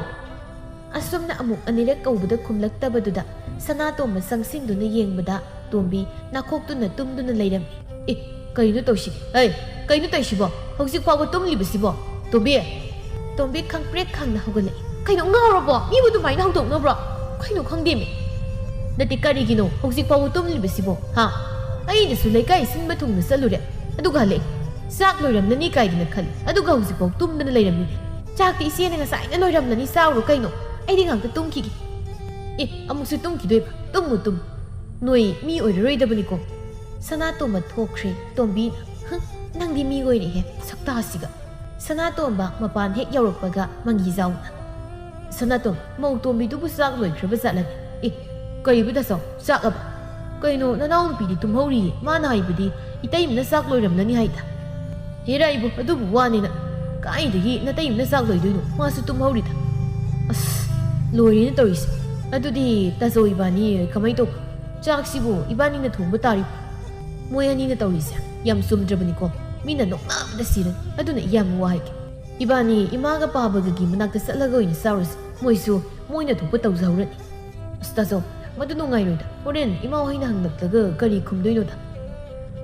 ꯑꯁꯨꯝꯅ ꯑꯃꯨꯛ ꯑꯅꯤꯔꯛ ꯀꯧꯕꯗ ꯈꯨꯝꯂꯛꯇꯕꯗꯨꯗ ꯁꯅꯥꯇꯣꯝꯕ ꯆꯪꯁꯤꯟꯗꯨꯅ ꯌꯦꯡꯕꯗ ꯇꯣꯝꯕꯤ ꯅꯥꯈꯣꯛꯇꯨꯅ ꯇꯨꯝꯗꯨꯅ ꯂꯩꯔꯝꯃꯤ꯫ "ꯑꯦ, ꯀꯩꯅꯣ ꯇꯧꯁꯤ? ꯍꯩ, ꯀꯩꯅꯣ ꯇꯧꯁꯤꯕꯣ? ꯍꯧꯖꯤꯛ ꯐꯥꯎꯕ ꯇꯨꯝꯂꯤꯕꯁꯤꯕꯣ? ꯇꯣꯝꯕꯤ!" ꯇꯣꯝꯕꯤ ꯈꯪꯄ꯭ꯔꯦꯛ ꯈꯪꯅ ꯍꯧꯒꯠꯂꯛꯏ꯫ "ꯀꯩꯅꯣ, ꯉꯥꯎꯔꯕꯣ? ꯃꯤꯕꯨ ꯑꯗꯨꯃꯥꯏꯅ ꯍꯧꯗꯣꯛꯅꯕ꯭ꯔꯣ? ꯀꯩꯅꯣ ꯈꯪꯗꯦꯃꯤ꯫" "ꯅꯠꯇꯦ, ꯀꯔꯤꯒꯤꯅꯣ ꯍꯧꯖꯤꯛ ꯐꯥꯎꯕ ꯇꯨꯝꯂꯤꯕꯁꯤꯕꯣ? ꯍꯥ? ꯑꯩꯅꯁꯨ ꯂꯩꯀꯥꯏ ꯁꯤꯟꯕ ꯊꯨꯡꯅ ꯆꯠꯂꯨꯔꯦ, ꯑꯗꯨꯒ ꯍꯜꯂꯛꯑꯦ꯫ ꯆꯥꯛ ꯂꯣꯏꯔꯝꯂꯅꯤ ꯀꯥꯏꯗꯅ ꯈꯜꯂꯤ, ꯑꯗꯨꯒ ꯍꯧꯖꯤꯛꯐꯥꯎ ꯇꯨꯝꯗꯅ ꯂꯩꯔꯝꯃꯤꯅꯦ꯫ ꯆꯥꯛꯇꯤ ꯏꯆꯦꯅ ꯉꯁꯥꯏꯅ ꯂꯣꯏꯔꯝꯂꯅꯤ, ꯆꯥꯎꯔꯣ ꯀꯩꯅꯣ꯫ ꯑꯩꯗꯤ ꯉꯥꯛꯇ ꯇꯨꯝꯈꯤꯒꯦ꯫" "ꯑꯦ, ꯑꯃꯨꯛꯁꯨ ꯇꯨꯝꯈꯤꯗꯣꯏꯕ? Tamu, Tamu. ꯅꯣꯏ ꯃꯤ ꯑꯣꯏꯔꯔꯣꯏꯗꯕꯅꯤꯀꯣ꯫" ꯁꯅꯥꯇꯣꯝꯕ ꯊꯣꯛꯈ꯭ꯔꯦ꯫ ꯇꯣꯝꯕꯤꯅ, "ꯍꯨꯝ, ꯅꯪꯗꯤ ꯃꯤ ꯑꯣꯏꯔꯦꯍꯦ, ꯁꯛꯇꯥꯁꯤꯒ!" ꯁꯅꯥꯇꯣꯝꯕ ꯃꯄꯥꯟ ꯍꯦꯛ ꯌꯧꯔꯛꯄꯒ ꯃꯪꯒꯤꯖꯥꯎꯅ, "ꯁꯅꯥꯇꯣꯝ, ꯃꯧ ꯇꯣꯝꯕꯤꯗꯨꯕꯨ ꯆꯥꯛ ꯂꯣꯏꯈ꯭ꯔꯕ ꯖꯥꯠꯂꯅꯦ? ꯑꯦ, ꯀꯔꯤꯕꯨ ꯗꯥꯆꯥꯎ, ꯆꯥꯛ ꯑꯕ? ꯀꯩꯅꯣ, ꯅꯅꯥꯎꯅꯨꯄꯤꯗꯤ ꯇꯨꯝꯍꯧꯔꯤꯌꯦ, ꯃꯥꯅ ꯍꯥꯏꯕꯗꯤ ꯏꯇꯩꯃꯅ ꯆꯥꯛ ꯂꯣꯏꯔꯝꯂꯅꯤ ꯍꯥꯏꯗ꯫" ꯍꯦꯔꯥ ꯏꯕꯣ, ꯑꯗꯨꯕꯨ ꯋꯥꯅꯤꯅ꯫ ꯀꯥꯏꯗꯒꯤ ꯅꯇꯩꯃꯅ ꯆꯥꯛ ꯂꯣꯏꯗꯣꯏꯅꯣ? ꯃꯥꯁꯨ ꯇꯨꯝꯍꯧꯔꯤꯗ꯫ ꯑꯁ, ꯂꯣꯏꯔꯦꯅ ꯇꯧꯔꯤꯁꯦ꯫ ꯑꯗꯨꯗꯤ ꯇꯥꯖꯧ ꯏꯕꯥꯅꯤ ꯀꯃꯥꯏ ꯇꯧꯕ? ꯆꯥꯛꯁꯤꯕꯨ ꯏꯕꯥꯅꯤꯅ ꯊꯣꯡꯕ ꯇꯥꯔꯤꯕ? ꯃꯣꯏ ꯑꯅꯤꯅ ꯇꯧꯔꯤꯁꯦ ꯌꯥꯝ ꯆꯨꯝꯗ꯭ꯔꯕꯅꯤꯀꯣ꯫ ꯃꯤꯅ ꯅꯣꯛꯅꯕꯗ ꯁꯤꯔꯅꯤ꯫ ꯑꯗꯨꯅ ꯏꯌꯥꯝꯕ ꯋꯥ ꯍꯥꯏꯒꯦ꯫ ꯏꯕꯥꯅꯤ ꯏꯃꯥꯒ ꯄꯥꯕꯒꯒꯤ ꯃꯅꯥꯛꯇ ꯆꯠꯂꯒ ꯑꯣꯏꯅ ꯆꯥꯔꯨꯁꯤ꯫ ꯃꯣꯏꯁꯨ ꯃꯣꯏꯅ ꯊꯣꯛꯄ ꯇꯧꯖꯍꯧꯔꯅꯤ꯫ ꯑꯁ ꯇꯥꯖꯧ, ꯃꯗꯨ ꯅꯨꯡꯉꯥꯏꯔꯣꯏꯗ꯫ ꯍꯣꯔꯦꯟ ꯏꯃꯥ ꯍꯣꯏꯅ ꯍꯪꯂꯛꯂꯒ ꯀꯔꯤ ꯈꯨꯝꯗꯣꯏꯅꯣꯗ?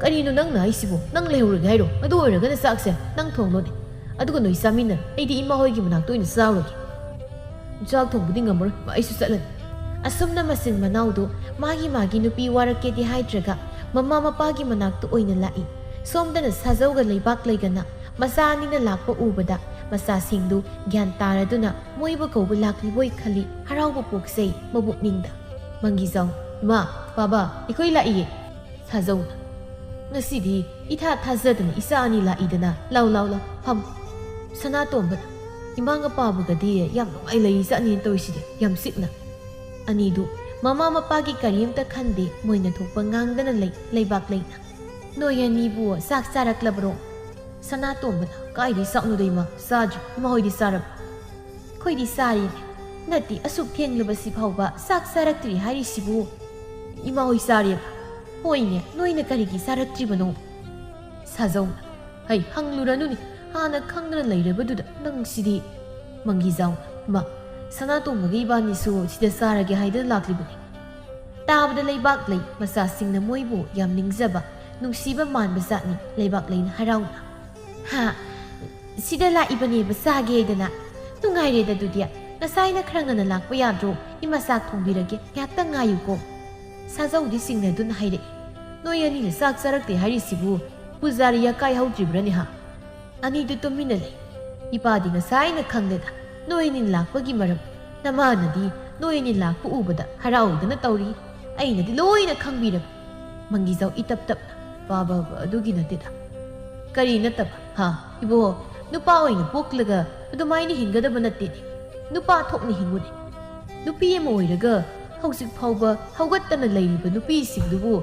ꯀꯔꯤꯅꯣ ꯅꯪꯅ ꯍꯥꯏꯁꯤꯕꯣ? ꯅꯪ ꯂꯩꯍꯧꯔꯒꯦ ꯍꯥꯏꯔꯣ? ꯑꯗꯨ ꯑꯣꯏꯔꯒꯅ ꯆꯥꯛꯁꯦ ꯅꯪ ꯊꯣꯡꯂꯣꯅꯦ꯫ ꯑꯗꯨꯒ ꯅꯣꯏ ꯆꯥꯃꯤꯟꯅꯔꯣ꯫ ꯑꯩꯗꯤ ꯏꯃꯥ ꯍꯣꯏꯒꯤ ꯃꯅꯥꯛꯇ ꯑꯣꯏꯅ ꯆꯥꯔꯨꯔꯒꯦ꯫ ꯆꯥꯛ ꯊꯣꯡꯕꯗꯤ ꯉꯝꯃꯔꯣꯏ, ꯑꯩꯁꯨ ꯆꯠꯂꯅꯤ꯫ ꯑꯁꯨꯝꯅ ꯃꯆꯤꯟ ꯃꯅꯥꯎꯗꯨ ꯃꯥꯒꯤ ꯃꯥꯒꯤ ꯅꯨꯄꯤ ꯋꯥꯔꯛꯀꯦꯗꯤ ꯍꯥꯏꯗ꯭ꯔꯒ ꯃꯃꯥ ꯃꯄꯥꯒꯤ ꯃꯅꯥꯛꯇ ꯑꯣꯏꯅ ꯂꯥꯛꯏ꯫ ꯁꯣꯝꯗꯅ ꯁꯥꯖꯧꯒ ꯂꯩꯕꯥꯛ ꯂꯩꯒꯅ ꯃꯆꯥ ꯑꯅꯤꯅ ꯂꯥꯛꯄ ꯎꯕꯗ ꯃꯆꯥꯁꯤꯡꯗꯨ ꯒ꯭ꯌꯥꯟ ꯇꯥꯔꯗꯨꯅ ꯃꯣꯏꯕꯨ ꯀꯧꯕ ꯂꯥꯛꯂꯤꯕꯣꯏ ꯈꯜꯂꯤ꯫ ꯍꯔꯥꯎꯕ ꯄꯣꯛꯆꯩ ꯃꯕꯨꯛꯅꯤꯡꯗ꯫ ꯃꯪꯒꯤꯖꯥꯎ, "ꯏꯃꯥ, ꯕꯥꯕꯥ, ꯑꯩꯈꯣꯏ ꯂꯥꯛꯏꯌꯦ"꯫ ꯁꯥꯖꯧꯅ, "ꯉꯁꯤꯗꯤ ꯏꯊꯥ ꯊꯥꯖꯗꯅ ꯏꯆꯥ ꯑꯅꯤ ꯂꯥꯛꯏꯗꯅ꯫ ꯂꯥꯎ, ꯂꯥꯎ, ꯂꯥꯎ, ꯐꯝ"꯫ ꯁꯅꯥꯇꯣꯝꯕꯅ, "ꯏꯃꯥꯒ ꯄꯥꯕꯒꯗꯤ ꯌꯥꯝ ꯅꯨꯡꯉꯥꯏ ꯂꯩꯔꯤꯖꯥꯠꯅꯤꯅ ꯇꯧꯔꯤꯁꯤꯗꯤ, ꯌꯥꯝ ꯆꯤꯛꯅ"꯫ ꯑꯅꯤꯗꯨ ꯃꯃꯥ ꯃꯄꯥꯒꯤ ꯀꯔꯤꯝꯇ ꯈꯟꯗꯦ, ꯃꯣꯏꯅ ꯊꯣꯛꯄ ꯉꯥꯡꯗꯅ ꯂꯩ, ꯂꯩꯕꯥꯛ ꯂꯩꯅ꯫ "ꯅꯣꯏ ꯑꯅꯤꯕꯨ ꯆꯥꯛ ꯆꯥꯔꯛꯂꯕꯔꯣ?" ꯁꯅꯥꯇꯣꯝꯕꯅ, "ꯀꯥꯏꯗꯩ ꯆꯥꯛꯅꯣꯗ ꯏꯃꯥ, ꯆꯥꯗ꯭ꯔꯤ꯫ ꯏꯃꯥ ꯍꯣꯏꯗꯤ ꯆꯥꯔꯕ?" "ꯑꯩꯈꯣꯏꯗꯤ ꯆꯥꯔꯦꯅꯦ꯫ ꯅꯠꯇꯦ, ꯑꯁꯨꯛ ꯊꯦꯡꯂꯕꯁꯤ ꯐꯥꯎꯕ ꯆꯥꯛ ꯆꯥꯔꯛꯇ꯭ꯔꯤ ꯍꯥꯏꯔꯤꯁꯤꯕꯨ?" "ꯏꯃꯥ ꯍꯣꯏ ꯆꯥꯔꯦꯕ"꯫ "ꯍꯣꯏꯅꯦ, ꯅꯣꯏꯅ ꯀꯔꯤꯒꯤ ꯆꯥꯔꯛꯇ꯭ꯔꯤꯕꯅꯣ?" ꯁꯥꯖꯧꯅ, "ꯍꯩ, ꯍꯪꯂꯨꯔꯅꯨꯅꯦ, ꯍꯥꯟꯅ ꯈꯪꯗꯅ ꯂꯩꯔꯕꯗꯨꯗ ꯅꯪꯁꯤꯗꯤ"꯫ ꯃꯪꯒꯤꯖꯥꯎꯅ, "ꯏꯃꯥ, ꯁꯅꯥꯇꯣꯝꯕꯒ ꯏꯕꯥꯅꯤꯁꯨ ꯁꯤꯗ ꯆꯥꯔꯒꯦ ꯍꯥꯏꯗꯅ ꯂꯥꯛꯂꯤꯕꯅꯤ꯫ ꯇꯥꯕꯗ ꯂꯩꯕꯥꯛ ꯂꯩ ꯃꯆꯥꯁꯤꯡꯅ ꯃꯣꯏꯕꯨ ꯌꯥꯝ ꯅꯤꯡꯖꯕ, ꯅꯨꯡꯁꯤꯕ ꯃꯥꯟꯕ ꯖꯥꯠꯅꯤ"꯫ ꯂꯩꯕꯥꯛ ꯂꯩꯅ ꯍꯔꯥꯎꯅ, "ꯍꯥ, ꯁꯤꯗ ꯂꯥꯛꯏꯕꯅꯦꯕ, ꯆꯥꯒꯦ ꯍꯥꯏꯗꯅ꯫ ꯅꯨꯡꯉꯥꯏꯔꯦꯗ ꯑꯗꯨꯗꯤ꯫ ꯉꯁꯥꯏꯅ ꯈꯔ ꯉꯟꯅ ꯂꯥꯛꯄ ꯌꯥꯗ꯭ꯔꯣ? ꯏꯃꯥ ꯆꯥꯛ ꯊꯣꯡꯕꯤꯔꯒꯦ, ꯉꯥꯏꯍꯥꯛꯇꯪ ꯉꯥꯏꯌꯨꯀꯣ"꯫ ꯁꯥꯖꯧꯗꯤ ꯆꯤꯡꯅꯗꯨꯅ ꯍꯥꯏꯔꯛꯏ, "ꯅꯣꯏ ꯑꯅꯤꯅ ꯆꯥꯛ ꯆꯥꯔꯛꯇꯦ ꯍꯥꯏꯔꯤꯁꯤꯕꯨ ꯄꯨꯖꯥꯔꯤ ꯑꯀꯥꯏ ꯍꯧꯗ꯭ꯔꯤꯕ꯭ꯔꯅꯦ ꯍꯥ?" ꯑꯅꯤꯗꯨ ꯇꯨꯃꯤꯟꯅ ꯂꯩ꯫ "ꯏꯄꯥꯗꯤ ꯉꯁꯥꯏꯅ ꯈꯪꯂꯦꯗ ꯅꯣꯏ ꯑꯅꯤ ꯂꯥꯛꯄꯒꯤ ꯃꯔꯝ꯫ ꯅꯃꯥꯅꯗꯤ ꯅꯣꯏ ꯑꯅꯤ ꯂꯥꯛꯄ ꯎꯕꯗ ꯍꯔꯥꯎꯗꯅ ꯇꯧꯔꯤ꯫ ꯑꯩꯅꯗꯤ ꯂꯣꯏꯅ ꯈꯪꯕꯤꯔꯕ"꯫ ꯃꯪꯒꯤꯖꯥꯎ ꯏꯇꯞ ꯇꯞꯅ, "ꯄꯥꯕ ꯑꯗꯨꯒꯤ ꯅꯠꯇꯦꯗ"꯫ "ꯀꯔꯤ ꯅꯠꯇꯕ? ꯍꯥ? ꯏꯕꯣ, ꯅꯨꯄꯥ ꯑꯣꯏꯅ ꯄꯣꯛꯂꯒ ꯑꯗꯨꯃꯥꯏꯅ ꯍꯤꯡꯒꯗꯕ ꯅꯠꯇꯦꯅꯦ꯫ ꯅꯨꯄꯥ ꯊꯣꯛꯅ ꯍꯤꯡꯉꯨꯅꯦ꯫ ꯅꯨꯄꯤ ꯑꯃ ꯑꯣꯏꯔꯒ ꯍꯧꯖꯤꯛ ꯐꯥꯎꯕ ꯍꯧꯒꯠꯇꯅ ꯂꯩꯔꯤꯕ ꯅꯨꯄꯤꯁꯤꯡꯗꯨꯕꯨ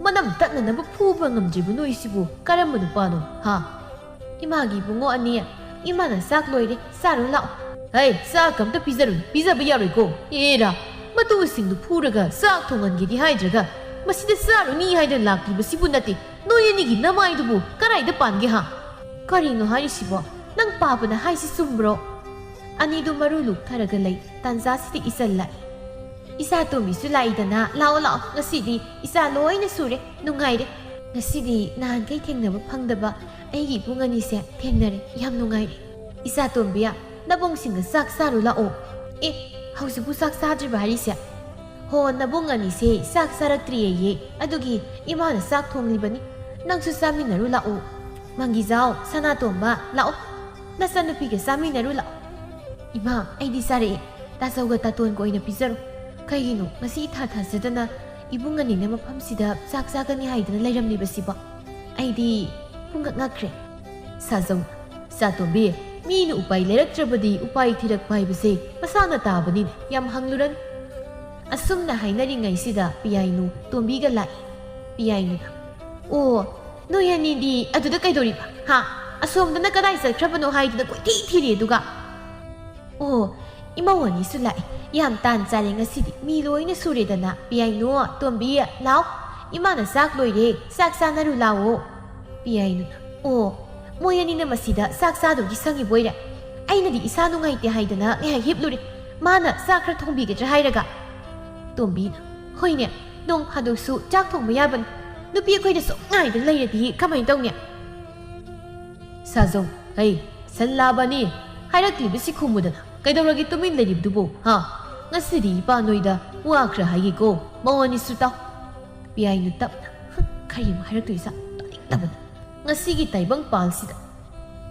ꯃꯅꯝ ꯇꯠꯅꯅꯕ ꯐꯨꯕ ꯉꯝꯗ꯭ꯔꯤꯕ ꯅꯣꯏꯁꯤꯕꯨ ꯀꯔꯝꯕ ꯅꯨꯄꯥꯅꯣ, ꯍꯥ?" ꯏꯃꯥꯒꯤ ꯏꯕꯨꯡꯉꯣ ꯑꯅꯤ, ꯏꯃꯥꯅ ꯆꯥꯛ ꯂꯣꯏꯔꯦ, ꯆꯥꯔꯨ ꯂꯥꯛꯑꯣ꯫ ꯍꯩ, ꯆꯥꯛ ꯑꯝꯇ ꯄꯤꯖꯔꯨꯅꯨ, ꯄꯤꯖꯕ ꯌꯥꯔꯣꯏꯀꯣ꯫ ꯑꯦꯔꯥ, ꯃꯇꯨꯁꯤꯡꯗꯨ ꯐꯨꯔꯒ ꯆꯥꯛ ꯊꯣꯡꯍꯟꯒꯦꯗꯤ ꯍꯥꯏꯗ꯭ꯔꯒ ꯃꯁꯤꯗ ꯆꯥꯔꯨꯅꯤ ꯍꯥꯏꯗꯅ ꯂꯥꯛꯂꯤꯕꯁꯤꯕꯨ ꯅꯠꯇꯦ꯫ ꯅꯣꯏ ꯑꯅꯤꯒꯤ ꯅꯃꯥꯏꯗꯨꯕꯨ ꯀꯗꯥꯏꯗ ꯄꯥꯟꯒꯦ ꯍꯥ? ꯀꯔꯤꯅꯣ ꯍꯥꯏꯔꯤꯁꯤꯕꯣ? ꯅꯪ ꯄꯥꯕꯅ ꯍꯥꯏꯁꯤ ꯆꯨꯝꯕ꯭ꯔꯣ? ꯑꯅꯤꯗꯨ ꯃꯔꯨ ꯂꯨꯞꯊꯔꯒ ꯂꯩ꯫ ꯇꯥꯟꯖꯥꯁꯤꯗ ꯏꯆꯜ ꯂꯥꯛꯏ꯫ "ꯏꯆꯥ ꯇꯣꯝꯕꯤꯁꯨ ꯂꯥꯛꯏꯗꯅ, ꯂꯥꯛꯑꯣ ꯂꯥꯛꯑꯣ, ꯉꯁꯤꯗꯤ ꯏꯆꯥ ꯂꯣꯏꯅ ꯁꯨꯔꯦ, ꯅꯨꯡꯉꯥꯏꯔꯦ꯫ ꯉꯁꯤꯗꯤ ꯅꯍꯥꯟꯈꯩ ꯊꯦꯡꯅꯕ ꯐꯪꯗꯕ ꯑꯩꯒꯤ ꯏꯕꯨꯡ ꯑꯅꯤꯁꯦ ꯊꯦꯡꯅꯔꯦ, ꯌꯥꯝ ꯅꯨꯡꯉꯥꯏꯔꯦ꯫ ꯏꯆꯥ ꯇꯣꯝꯕꯤ, ꯅꯕꯨꯡꯁꯤꯡꯒ ꯆꯥꯛ ꯆꯥꯔꯨ ꯂꯥꯛꯑꯣ꯫ ꯑꯦ, ꯍꯧꯖꯤꯛꯄꯨ ꯆꯥꯛ ꯆꯥꯗ꯭ꯔꯤꯕ ꯍꯥꯏꯔꯤꯁꯦ? ꯍꯣ, ꯅꯕꯨꯡ ꯑꯅꯤꯁꯦ ꯆꯥꯛ ꯆꯥꯔꯛꯇ꯭ꯔꯤꯌꯦ, ꯑꯗꯨꯒꯤ ꯏꯃꯥꯅ ꯆꯥꯛ ꯊꯣꯡꯂꯤꯕꯅꯤ꯫ ꯅꯪꯁꯨ ꯆꯥꯃꯤꯟꯅꯔꯨ ꯂꯥꯛꯑꯣ꯫ ꯃꯪꯒꯤꯖꯥꯎ, ꯁꯅꯥꯇꯣꯝꯕ, ꯂꯥꯛꯑꯣ꯫ ꯅꯆꯟꯅꯨꯄꯤꯒ ꯆꯥꯃꯤꯟꯅꯔꯨ ꯂꯥꯛꯑꯣ꯫" "ꯏꯃꯥ, ꯑꯩꯗꯤ ꯆꯥꯔꯛꯑꯦ꯫ ꯇꯥꯆꯧꯒ ꯇꯥꯇꯣꯟꯒ ꯑꯣꯏꯅ ꯄꯤꯖꯔꯣ꯫ ꯀꯩꯒꯤꯅꯣ ꯉꯁꯤ ꯏꯊꯥ ꯊꯥꯖꯗꯅ ꯏꯕꯨꯡ ꯑꯅꯤꯅ ꯃꯐꯝꯁꯤꯗ ꯆꯥꯛ ꯆꯥꯒꯅꯤ ꯍꯥꯏꯗꯅ ꯂꯩꯔꯝꯂꯤꯕꯁꯤꯕꯣ? ꯑꯩꯗꯤ ꯄꯨꯡꯉꯛ ꯉꯛꯈ꯭ꯔꯦ꯫" ꯁꯥꯖꯧ, "ꯆꯥꯇꯣꯝꯕꯤ, ꯃꯤꯅ ꯎꯄꯥꯏ ꯂꯩꯔꯛꯇ꯭ꯔꯕꯗꯤ ꯎꯄꯥꯏ ꯊꯤꯔꯛꯄ ꯍꯥꯏꯕꯁꯦ ꯃꯁꯥꯅ ꯇꯥꯕꯅꯤꯅꯦ, ꯌꯥꯝ ꯍꯪꯂꯨꯔꯅꯨ꯫" ꯑꯁꯨꯝꯅ ꯍꯥꯏꯅꯔꯤꯉꯩꯁꯤꯗ ꯄꯤꯌꯥꯏꯅꯨ ꯇꯣꯝꯕꯤꯒ ꯂꯥꯛꯏ꯫ ꯄꯤꯌꯥꯏꯅꯨꯅ, "ꯑꯣ, ꯅꯣꯏ ꯑꯅꯤꯗꯤ ꯑꯗꯨꯗ ꯀꯩꯗꯧꯔꯤꯕ? ꯍꯥ? ꯑꯁꯣꯝꯗꯅ ꯀꯗꯥꯏ ꯆꯠꯈ꯭ꯔꯕꯅꯣ ꯍꯥꯏꯗꯅ ꯀꯣꯏꯊꯤ ꯊꯤꯔꯤ ꯑꯗꯨꯒ?" "ꯑꯣ, ꯏꯃꯧ ꯑꯅꯤꯁꯨ ꯂꯥꯛꯑꯦ꯫ ꯌꯥꯝ ꯇꯥꯟ ꯆꯥꯔꯦ ꯉꯁꯤꯗꯤ꯫ ꯃꯤ ꯂꯣꯏꯅ ꯁꯨꯔꯦꯗꯅ꯫ ꯄꯤꯌꯥꯏꯅꯨ, ꯇꯣꯝꯕꯤ, ꯂꯥꯎ꯫ ꯏꯃꯥꯅ ꯆꯥꯛ ꯂꯣꯏꯔꯦ꯫ ꯆꯥꯛ ꯆꯥꯅꯔꯨ ꯂꯥꯎꯑꯣ꯫" ꯄꯤꯌꯥꯏꯅꯨꯅ, "ꯑꯣ, ꯃꯣꯏ ꯑꯅꯤꯅ ꯃꯁꯤꯗ ꯆꯥꯛ ꯆꯥꯗꯧꯒꯤ ꯁꯪꯉꯤꯕꯣꯏꯔꯦ꯫ ꯑꯩꯅꯗꯤ ꯏꯁꯥ ꯅꯨꯡꯉꯥꯏꯇꯦ ꯍꯥꯏꯗꯅ ꯉꯥꯏꯍꯥꯛ ꯍꯤꯞꯂꯨꯔꯦ꯫ ꯃꯥꯅ ꯆꯥꯛ ꯈꯔ ꯊꯣꯡꯕꯤꯒꯗ꯭ꯔꯥ ꯍꯥꯏꯔꯒ꯫" ꯇꯣꯝꯕꯤꯅ, "ꯍꯣꯏꯅꯦ, ꯅꯣꯡ ꯐꯥꯗꯣꯛꯁꯨ ꯆꯥꯛ ꯊꯣꯡꯕ ꯌꯥꯕꯅꯤ꯫ ꯅꯨꯄꯤ ꯑꯩꯈꯣꯏꯗ ꯁꯨꯝ ꯉꯥꯏꯗꯨꯅ ꯂꯩꯔꯗꯤ ꯀꯃꯥꯏꯅ ꯇꯧꯅꯤ?" ꯁꯥꯖꯧ, "ꯍꯩ, ꯁꯟ ꯂꯥꯕꯅꯤ, ꯍꯥꯏꯔꯛꯂꯤꯕꯁꯤ ꯈꯨꯝꯃꯨꯗꯅ꯫ ꯀꯩꯗꯧꯔꯒꯦ ꯇꯨꯃꯤꯟ ꯂꯩꯔꯤꯕꯗꯨꯕꯨ, ꯍꯥ? ꯉꯁꯤꯗꯤ ꯏꯄꯥ ꯅꯣꯏꯗ ꯋꯥ ꯈꯔ ꯍꯥꯏꯒꯦꯀꯣ, ꯃꯧ ꯑꯅꯤꯁꯨ ꯇꯥꯎ꯫" ꯄꯤꯌꯥꯏꯅꯨ ꯇꯞꯅ, "ꯍꯨꯝ, ꯀꯔꯤ ꯑꯃꯨꯛ ꯍꯥꯏꯔꯛꯇꯣꯏꯖꯥꯠ? ꯇꯥꯅꯤꯡꯗꯕꯅ꯫ ꯉꯁꯤꯒꯤ ꯇꯥꯏꯕꯪꯄꯥꯜꯁꯤꯗ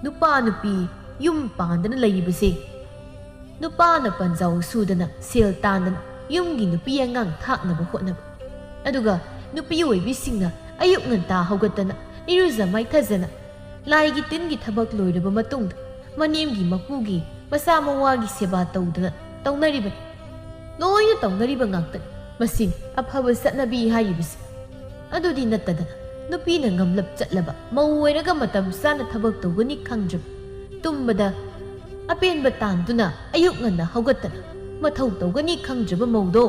ꯅꯨꯄꯥ ꯅꯨꯄꯤ ꯌꯨꯝ ꯄꯥꯟꯗꯅ ꯂꯩꯔꯤꯕꯁꯦ, ꯅꯨꯄꯥꯅ ꯄꯟꯖꯥꯎ ꯁꯨꯗꯅ ꯁꯦꯜ ꯇꯥꯟꯗꯅ ꯌꯨꯝꯒꯤ ꯅꯨꯄꯤ ꯑꯉꯥꯡ ꯊꯥꯛꯅꯕ ꯍꯣꯠꯅꯕ, ꯑꯗꯨꯒ ꯅꯨꯄꯤ ꯑꯣꯏꯕꯤꯁꯤꯡꯅ ꯑꯌꯨꯛ ꯉꯟꯇꯥ ꯍꯧꯒꯠꯇꯅ ꯏꯔꯨꯖ ꯃꯥꯏꯊꯖꯅ ꯂꯥꯏꯒꯤ ꯇꯤꯟꯒꯤ ꯊꯕꯛ ꯂꯣꯏꯔꯕ ꯃꯇꯨꯡꯗ ꯃꯅꯦꯝꯒꯤ ꯃꯀꯨꯒꯤ ꯃꯆꯥ ꯃꯋꯥꯒꯤ ꯁꯦꯕꯥ ꯇꯧꯗꯅ ꯇꯧꯅꯔꯤꯕꯅꯤ꯫ ꯂꯣꯏꯅ ꯇꯧꯅꯔꯤꯕ ꯉꯥꯛꯇꯅꯤ꯫ ꯃꯁꯤꯅꯤ ꯑꯐꯕ ꯆꯠꯅꯕꯤ ꯍꯥꯏꯔꯤꯕꯁꯤ꯫ ꯑꯗꯨꯗꯤ ꯅꯠꯇꯗꯅ ꯅꯨꯄꯤꯅ ꯉꯝꯂꯞ ꯆꯠꯂꯕ, ꯃꯧ ꯑꯣꯏꯔꯒ ꯃꯇꯝ ꯆꯥꯅ ꯊꯕꯛ ꯇꯧꯒꯅꯤ ꯈꯪꯗ꯭ꯔꯕ, ꯇꯨꯝꯕꯗ ꯑꯄꯦꯟꯕ ꯇꯥꯟꯗꯨꯅ ꯑꯌꯨꯛ ꯉꯟꯅ ꯍꯧꯒꯠꯇꯅ ꯃꯊꯧ ꯇꯧꯒꯅꯤ ꯈꯪꯗ꯭ꯔꯕ ꯃꯧꯗꯣ,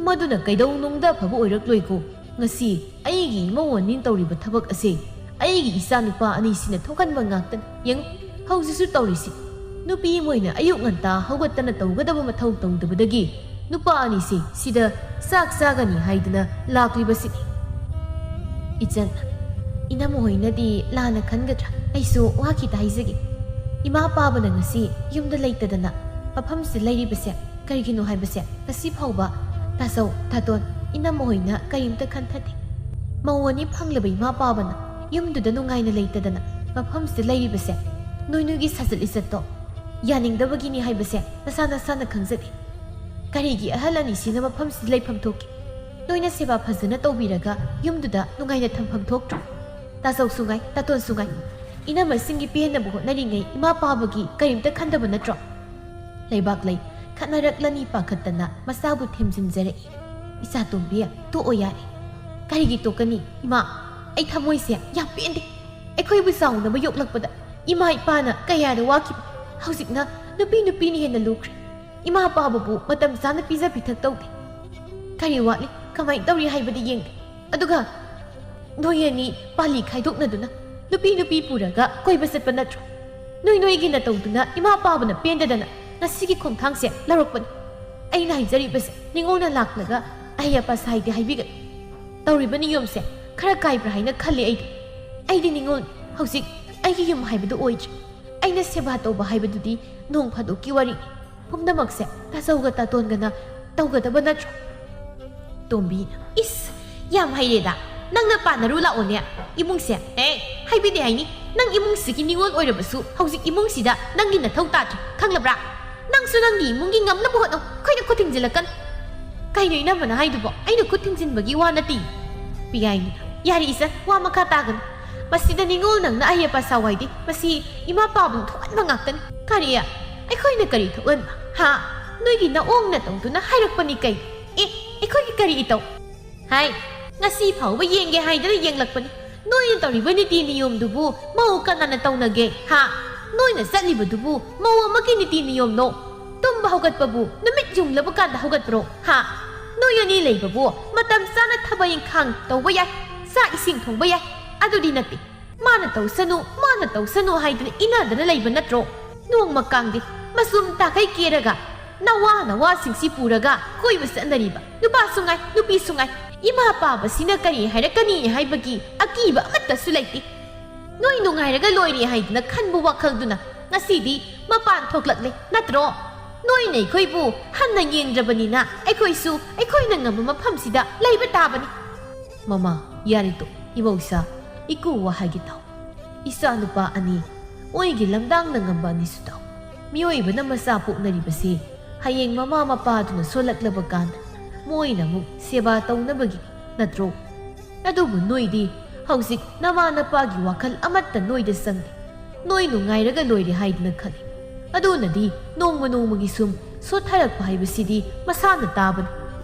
ꯃꯗꯨꯅ ꯀꯩꯗꯧꯅꯨꯡꯗ ꯑꯐꯕ ꯑꯣꯏꯔꯛꯂꯣꯏꯀꯣ꯫ ꯉꯁꯤ ꯑꯩꯒꯤ ꯏꯃꯧ ꯑꯅꯤ ꯇꯧꯔꯤꯕ ꯊꯕꯛ ꯑꯁꯦ ꯑꯩꯒꯤ ꯏꯆꯥ ꯅꯨꯄꯥ ꯑꯅꯤꯁꯤꯅ ꯊꯣꯛꯍꯟꯕ ꯉꯥꯛꯇꯅꯤ꯫ ꯌꯦꯡꯉꯨ, ꯍꯧꯖꯤꯛꯁꯨ ꯇꯧꯔꯤꯁꯤ꯫ ꯅꯨꯄꯤ ꯑꯃ ꯑꯣꯏꯅ ꯑꯌꯨꯛ ꯉꯟꯇꯥ ꯍꯧꯒꯠꯇꯅ ꯇꯧꯒꯗꯕ ꯃꯊꯧ ꯇꯧꯗꯕꯗꯒꯤ ꯅꯨꯄꯥ ꯑꯅꯤꯁꯦ ꯁꯤꯗ ꯆꯥꯛ ꯆꯥꯒꯅꯤ ꯍꯥꯏꯗꯅ ꯂꯥꯛꯂꯤꯕꯁꯤꯅꯤ꯫ ꯏꯆꯟ, ꯏꯅꯝꯃ ꯍꯣꯏꯅꯗꯤ ꯂꯥꯟꯅ ꯈꯟꯒꯗ꯭ꯔꯥ? ꯑꯩꯁꯨ ꯋꯥ ꯈꯤꯇ ꯍꯥꯏꯖꯒꯦ꯫ ꯏꯃꯥ ꯄꯥꯕꯅ ꯉꯁꯤ ꯌꯨꯝꯗ ꯂꯩꯇꯗꯅ ꯃꯐꯝꯁꯤꯗ ꯂꯩꯔꯤꯕꯁꯦ ꯀꯔꯤꯒꯤꯅꯣ ꯍꯥꯏꯕꯁꯦ ꯉꯁꯤ ꯐꯥꯎꯕ ꯇꯥꯆꯧ, ꯇꯥꯇꯣꯟ, ꯏꯅꯝꯃ ꯍꯣꯏꯅ ꯀꯔꯤꯝꯇ ꯈꯟꯊꯗꯦ꯫ ꯃꯧ ꯑꯅꯤ ꯐꯪꯂꯕ ꯏꯃꯥ ꯄꯥꯕꯅ ꯌꯨꯝꯗꯨꯗ ꯅꯨꯡꯉꯥꯏꯅ ꯂꯩꯇꯗꯅ ꯃꯐꯝꯁꯤꯗ ꯂꯩꯔꯤꯕꯁꯦ ꯅꯣꯏ ꯅꯣꯏꯒꯤ ꯁꯥꯖꯠ ꯂꯤꯆꯠꯇꯣ ꯌꯥꯅꯤꯡꯗꯕꯒꯤꯅꯤ ꯍꯥꯏꯕꯁꯦ ꯅꯁꯥ ꯅꯁꯥꯅ ꯈꯪꯖꯗꯦ꯫ ꯀꯔꯤꯒꯤ ꯑꯍꯜ ꯑꯅꯤꯁꯤꯅ ꯃꯐꯝꯁꯤꯗ ꯂꯩꯐꯝ ꯊꯣꯛꯀꯦ? ꯅꯣꯏꯅ ꯁꯦꯕꯥ ꯐꯖꯅ ꯇꯧꯕꯤꯔꯒ ꯌꯨꯝꯗꯨꯗ ꯅꯨꯡꯉꯥꯏꯅ ꯊꯝꯐꯝ ꯊꯣꯛꯇ꯭ꯔꯣ? ꯇꯥꯆꯧꯁꯨ ꯉꯥꯏ, ꯇꯥꯇꯣꯟꯁꯨ ꯉꯥꯏ, ꯏꯅꯝꯃꯁꯤꯡꯒꯤ ꯄꯦꯟꯅꯕ ꯍꯣꯠꯅꯔꯤꯉꯩ ꯏꯃꯥ ꯄꯥꯕꯒꯤ ꯀꯔꯤꯝꯇ ꯈꯟꯗꯕ ꯅꯠꯇ꯭ꯔꯣ? ꯂꯩꯕꯥꯛ ꯂꯩ, ꯈꯠꯅꯔꯛꯂꯅꯤ ꯄꯥꯈꯠꯇꯅ ꯃꯆꯥꯕꯨ ꯊꯦꯝꯖꯤꯟꯖꯔꯛꯏ꯫ ꯏꯆꯥ ꯇꯣꯝꯕꯤ, ꯇꯣꯛꯑꯣ ꯌꯥꯔꯦ꯫ ꯀꯔꯤꯒꯤ ꯇꯣꯛꯀꯅꯤ? ꯏꯃꯥ, ꯑꯩ ꯊꯃꯣꯏꯁꯦ ꯌꯥꯝ ꯄꯦꯟꯗꯦ꯫ ꯑꯩꯈꯣꯏꯕꯨ ꯆꯥꯎꯅꯕ ꯌꯣꯛꯂꯛꯄꯗ ꯏꯃꯥ ꯏꯄꯥꯅ ꯀꯌꯥꯗ ꯋꯥꯈꯤꯕ, ꯍꯧꯖꯤꯛꯅ ꯅꯨꯄꯤ ꯅꯨꯄꯤꯅ ꯍꯦꯟꯅ ꯂꯨꯈ꯭ꯔꯦ꯫ ꯏꯃꯥ ꯄꯥꯕꯕꯨ ꯃꯇꯝ ꯆꯥꯅ ꯄꯤꯖ ꯄꯤꯊꯛ ꯇꯧꯗꯦ꯫ ꯀꯔꯤ ꯋꯥꯠꯂꯤ, ꯀꯃꯥꯏꯅ ꯇꯧꯔꯤ ꯍꯥꯏꯕꯗꯤ ꯌꯦꯡꯗꯦ꯫ ꯑꯗꯨꯒ ꯅꯣꯏ ꯑꯅꯤ ꯄꯥꯂꯤ ꯈꯥꯏꯗꯣꯛꯅꯗꯨꯅ ꯅꯨꯄꯤ ꯅꯨꯄꯤ ꯄꯨꯔꯒ ꯀꯣꯏꯕ ꯆꯠꯄ ꯅꯠꯇ꯭ꯔꯣ? ꯅꯣꯏ ꯅꯣꯏꯒꯤꯅ ꯇꯧꯗꯨꯅ ꯏꯃꯥ ꯄꯥꯕꯅ ꯄꯦꯟꯗꯗꯅ ꯉꯁꯤꯒꯤ ꯈꯣꯡꯊꯥꯡꯁꯦ ꯂꯧꯔꯛꯄꯅꯤ꯫ ꯑꯩꯅ ꯍꯥꯏꯖꯔꯤꯕꯁꯦ ꯅꯤꯉꯣꯜꯅ ꯂꯥꯛꯂꯒ ꯑꯍꯩ ꯑꯄꯥ ꯁꯥꯏꯗꯦ ꯍꯥꯏꯕꯤꯒꯅꯨ꯫ ꯇꯧꯔꯤꯕ ꯅꯤꯌꯣꯝꯁꯦ ꯈꯔ ꯀꯥꯏꯕ꯭ꯔꯥ ꯍꯥꯏꯅ ꯈꯜꯂꯤ ꯑꯩꯗꯤ꯫ ꯑꯩꯗꯤ ꯅꯤꯉꯣꯜ, ꯍꯧꯖꯤꯛ ꯑꯩꯒꯤ ꯌꯨꯝ ꯍꯥꯏꯕꯗꯨ ꯑꯣꯏꯗ꯭ꯔꯦ꯫ ꯑꯩꯅ ꯁꯦꯕꯥ ꯇꯧꯕ ꯍꯥꯏꯕꯗꯨꯗꯤ ꯅꯣꯡ ꯐꯥꯗꯣꯛꯀꯤ ꯋꯥꯔꯤꯅꯤ꯫ ꯄꯨꯝꯅꯃꯛꯁꯦ ꯇꯥꯆꯧꯒ ꯇꯥꯇꯣꯟꯒꯅ ꯇꯧꯒꯗꯕ ꯅꯠꯇ꯭ꯔꯣ? ꯇꯣꯝꯕꯤꯅ, ꯏꯁ, ꯌꯥꯝ ꯍꯩꯔꯦꯗ꯫ ꯅꯪꯅ ꯄꯥꯟꯅꯔꯨ ꯂꯥꯛꯑꯣꯅꯦ ꯏꯃꯨꯡꯁꯦ꯫ ꯑꯦ, ꯍꯥꯏꯕꯤꯗꯦ ꯍꯥꯏꯅꯤ꯫ ꯅꯪ ꯏꯃꯨꯡꯁꯤꯒꯤ ꯅꯤꯉꯣꯜ ꯑꯣꯏꯔꯕꯁꯨ ꯍꯧꯖꯤꯛ ꯏꯃꯨꯡꯁꯤꯗ ꯅꯪꯒꯤ ꯅꯊꯧ ꯇꯥꯗ꯭ꯔꯦ, ꯈꯪꯂꯕ꯭ꯔꯥ? ꯅꯪꯁꯨ ꯅꯪꯒꯤ ꯏꯃꯨꯡꯒꯤ ꯉꯝꯅꯕ ꯍꯣꯠꯅꯧ, ꯑꯩꯈꯣꯏꯗ ꯈꯨꯠ ꯊꯤꯡꯖꯤꯜꯂꯛꯀꯅꯨ꯫ ꯀꯩꯅꯣ ꯏꯅꯝꯃꯅ ꯍꯥꯏꯗꯨꯕꯣ? ꯑꯩꯅ ꯈꯨꯠ ꯊꯤꯡꯖꯤꯟꯕꯒꯤ ꯋꯥ ꯅꯠꯇꯦ꯫ ꯄꯤꯌꯥꯏꯅ, ꯌꯥꯔꯦ ꯏꯆꯟ, ꯋꯥ ꯃꯈꯥ ꯇꯥꯒꯅꯨ꯫ ꯃꯁꯤꯗ ꯅꯤꯉꯣꯜ ꯅꯪꯅ ꯑꯍꯩ ꯑꯄꯥ ꯁꯥꯎ ꯍꯥꯏꯗꯦ꯫ ꯃꯁꯤ ꯏꯃꯥ ꯄꯥꯕꯅ ꯊꯣꯛꯍꯟꯕ ꯉꯥꯛꯇꯅꯤ꯫ ꯀꯔꯤ? ꯑꯩꯈꯣꯏꯅ ꯀꯔꯤ ꯊꯣꯛꯍꯟꯕ? ꯍꯥ? ꯅꯣꯏꯒꯤ ꯅꯑꯣꯡ ꯅꯇꯧꯗꯨꯅ ꯍꯥꯏꯔꯛꯄꯅꯤ ꯀꯩ? ꯑꯦ, ꯑꯩꯈꯣꯏꯒꯤ ꯀꯔꯤ ꯏꯇꯧ? ꯍꯥꯏ, ꯉꯁꯤ ꯐꯥꯎꯕ ꯌꯦꯡꯒꯦ ꯍꯥꯏꯗꯅ ꯌꯦꯡꯂꯛꯄꯅꯤ꯫ ꯅꯣꯏꯅ ꯇꯧꯔꯤꯕ ꯅꯤꯇꯤ ꯅꯤꯌꯣꯝꯗꯨꯕꯨ ꯃꯧ ꯀꯅꯥꯅ ꯇꯧꯅꯒꯦ, ꯍꯥ? ꯅꯣꯏꯅ ꯆꯠꯂꯤꯕꯗꯨꯕꯨ ꯃꯧ ꯑꯃꯒꯤ ꯅꯤꯇꯤ ꯅꯤꯌꯣꯝꯅꯣ? ꯇꯨꯝꯕ ꯍꯧꯒꯠꯄꯕꯨ ꯅꯨꯃꯤꯠ ꯌꯨꯡꯂꯕ ꯀꯥꯟꯗ ꯍꯧꯒꯠꯄ꯭ꯔꯣ, ꯍꯥ? ꯅꯣꯏ ꯑꯅꯤ ꯂꯩꯕꯕꯨ ꯃꯇꯝ ꯆꯥꯅ ꯊꯕꯛ ꯏꯪꯈꯥꯡ ꯇꯧꯕ ꯌꯥꯏ, ꯆꯥꯛ ꯏꯁꯤꯡ ꯊꯣꯡꯕ ꯌꯥꯏ, ꯑꯗꯨꯗꯤ ꯅꯠꯇꯦ꯫ ꯃꯥꯅ ꯇꯧꯁꯅꯨ, ꯃꯥꯅ ꯇꯧꯁꯅꯨ ꯍꯥꯏꯗꯅ ꯏꯅꯗꯅ ꯂꯩꯕ ꯅꯠꯇ꯭ꯔꯣ? ꯅꯣꯡꯃ ꯀꯥꯡꯗꯤ ꯃꯆꯨꯝ ꯇꯥꯈꯩ ꯀꯦꯔꯒ ꯅꯋꯥ ꯅꯋꯥꯁꯤꯡꯁꯤ ꯄꯨꯔꯒ ꯀꯣꯏꯕ ꯆꯠꯅꯔꯤꯕ ꯅꯨꯄꯥꯁꯨ ꯉꯥꯏ, ꯅꯨꯄꯤꯁꯨ ꯉꯥꯏ꯫ ꯏꯃꯥ ꯄꯥꯕꯁꯤꯅ ꯀꯔꯤ ꯍꯥꯏꯔꯛꯀꯅꯤ ꯍꯥꯏꯕꯒꯤ ꯑꯀꯤꯕ ꯑꯃꯠꯇꯁꯨ ꯂꯩꯇꯦ꯫ ꯅꯣꯏ ꯅꯨꯡꯉꯥꯏꯔꯒ ꯂꯣꯏꯔꯦ ꯍꯥꯏꯗꯅ ꯈꯟꯕ ꯋꯥꯈꯜꯗꯨꯅ ꯉꯁꯤꯗꯤ ꯃꯄꯥꯟ ꯊꯣꯛꯂꯛꯂꯦ ꯅꯠꯇ꯭ꯔꯣ? ꯅꯣꯏꯅ ꯑꯩꯈꯣꯏꯕꯨ ꯍꯟꯅ ꯌꯦꯡꯗ꯭ꯔꯕꯅꯤꯅ ꯑꯩꯈꯣꯏꯁꯨ ꯑꯩꯈꯣꯏꯅ ꯉꯝꯕ ꯃꯐꯝꯁꯤꯗ ꯂꯩꯕ ꯇꯥꯕꯅꯤ꯫ ꯃꯃꯥ, ꯌꯥꯔꯦ ꯇꯣ, ꯏꯃꯧꯁꯥ, ꯏꯀꯨ ꯋꯥ ꯍꯥꯏꯒꯦ ꯇꯥꯎ꯫ ꯏꯆꯥꯅꯨꯄꯥ ꯑꯅꯤ, ꯃꯣꯏꯒꯤ ꯂꯝꯗꯥꯡꯅ ꯉꯝꯕ ꯑꯅꯤꯁꯨ ꯇꯥꯎ꯫ ꯃꯤꯑꯣꯏꯕꯅ ꯃꯆꯥ ꯄꯣꯛꯅꯔꯤꯕꯁꯤ ꯍꯌꯦꯡ ꯃꯃꯥ ꯃꯄꯥꯗꯨꯅ ꯁꯣꯜꯂꯛꯂꯕ ꯀꯥꯟꯗ ꯃꯣꯏꯅ ꯑꯃꯨꯛ ꯁꯦꯕꯥ ꯇꯧꯅꯕꯒꯤ ꯅꯠꯇ꯭ꯔꯣ? ꯑꯗꯨꯕꯨ ꯅꯣꯏꯗꯤ ꯍꯧꯖꯤꯛ ꯅꯃꯥ ꯅꯄꯥꯒꯤ ꯋꯥꯈꯜ ꯑꯃꯠꯇ ꯅꯣꯏꯗ ꯆꯪꯗꯦ꯫ ꯅꯣꯏ ꯅꯨꯡꯉꯥꯏꯔꯒ ꯂꯣꯏꯔꯦ ꯍꯥꯏꯗꯅ ꯈꯜꯂꯤ꯫ ꯑꯗꯨꯅꯗꯤ ꯅꯣꯡꯃ ꯅꯣꯡꯃꯒꯤ ꯁꯨꯝ ꯁꯣꯠꯊꯔꯛꯄ ꯍꯥꯏꯕꯁꯤꯗꯤ ꯃꯁꯥꯅ ꯇꯥꯕꯅꯤ꯫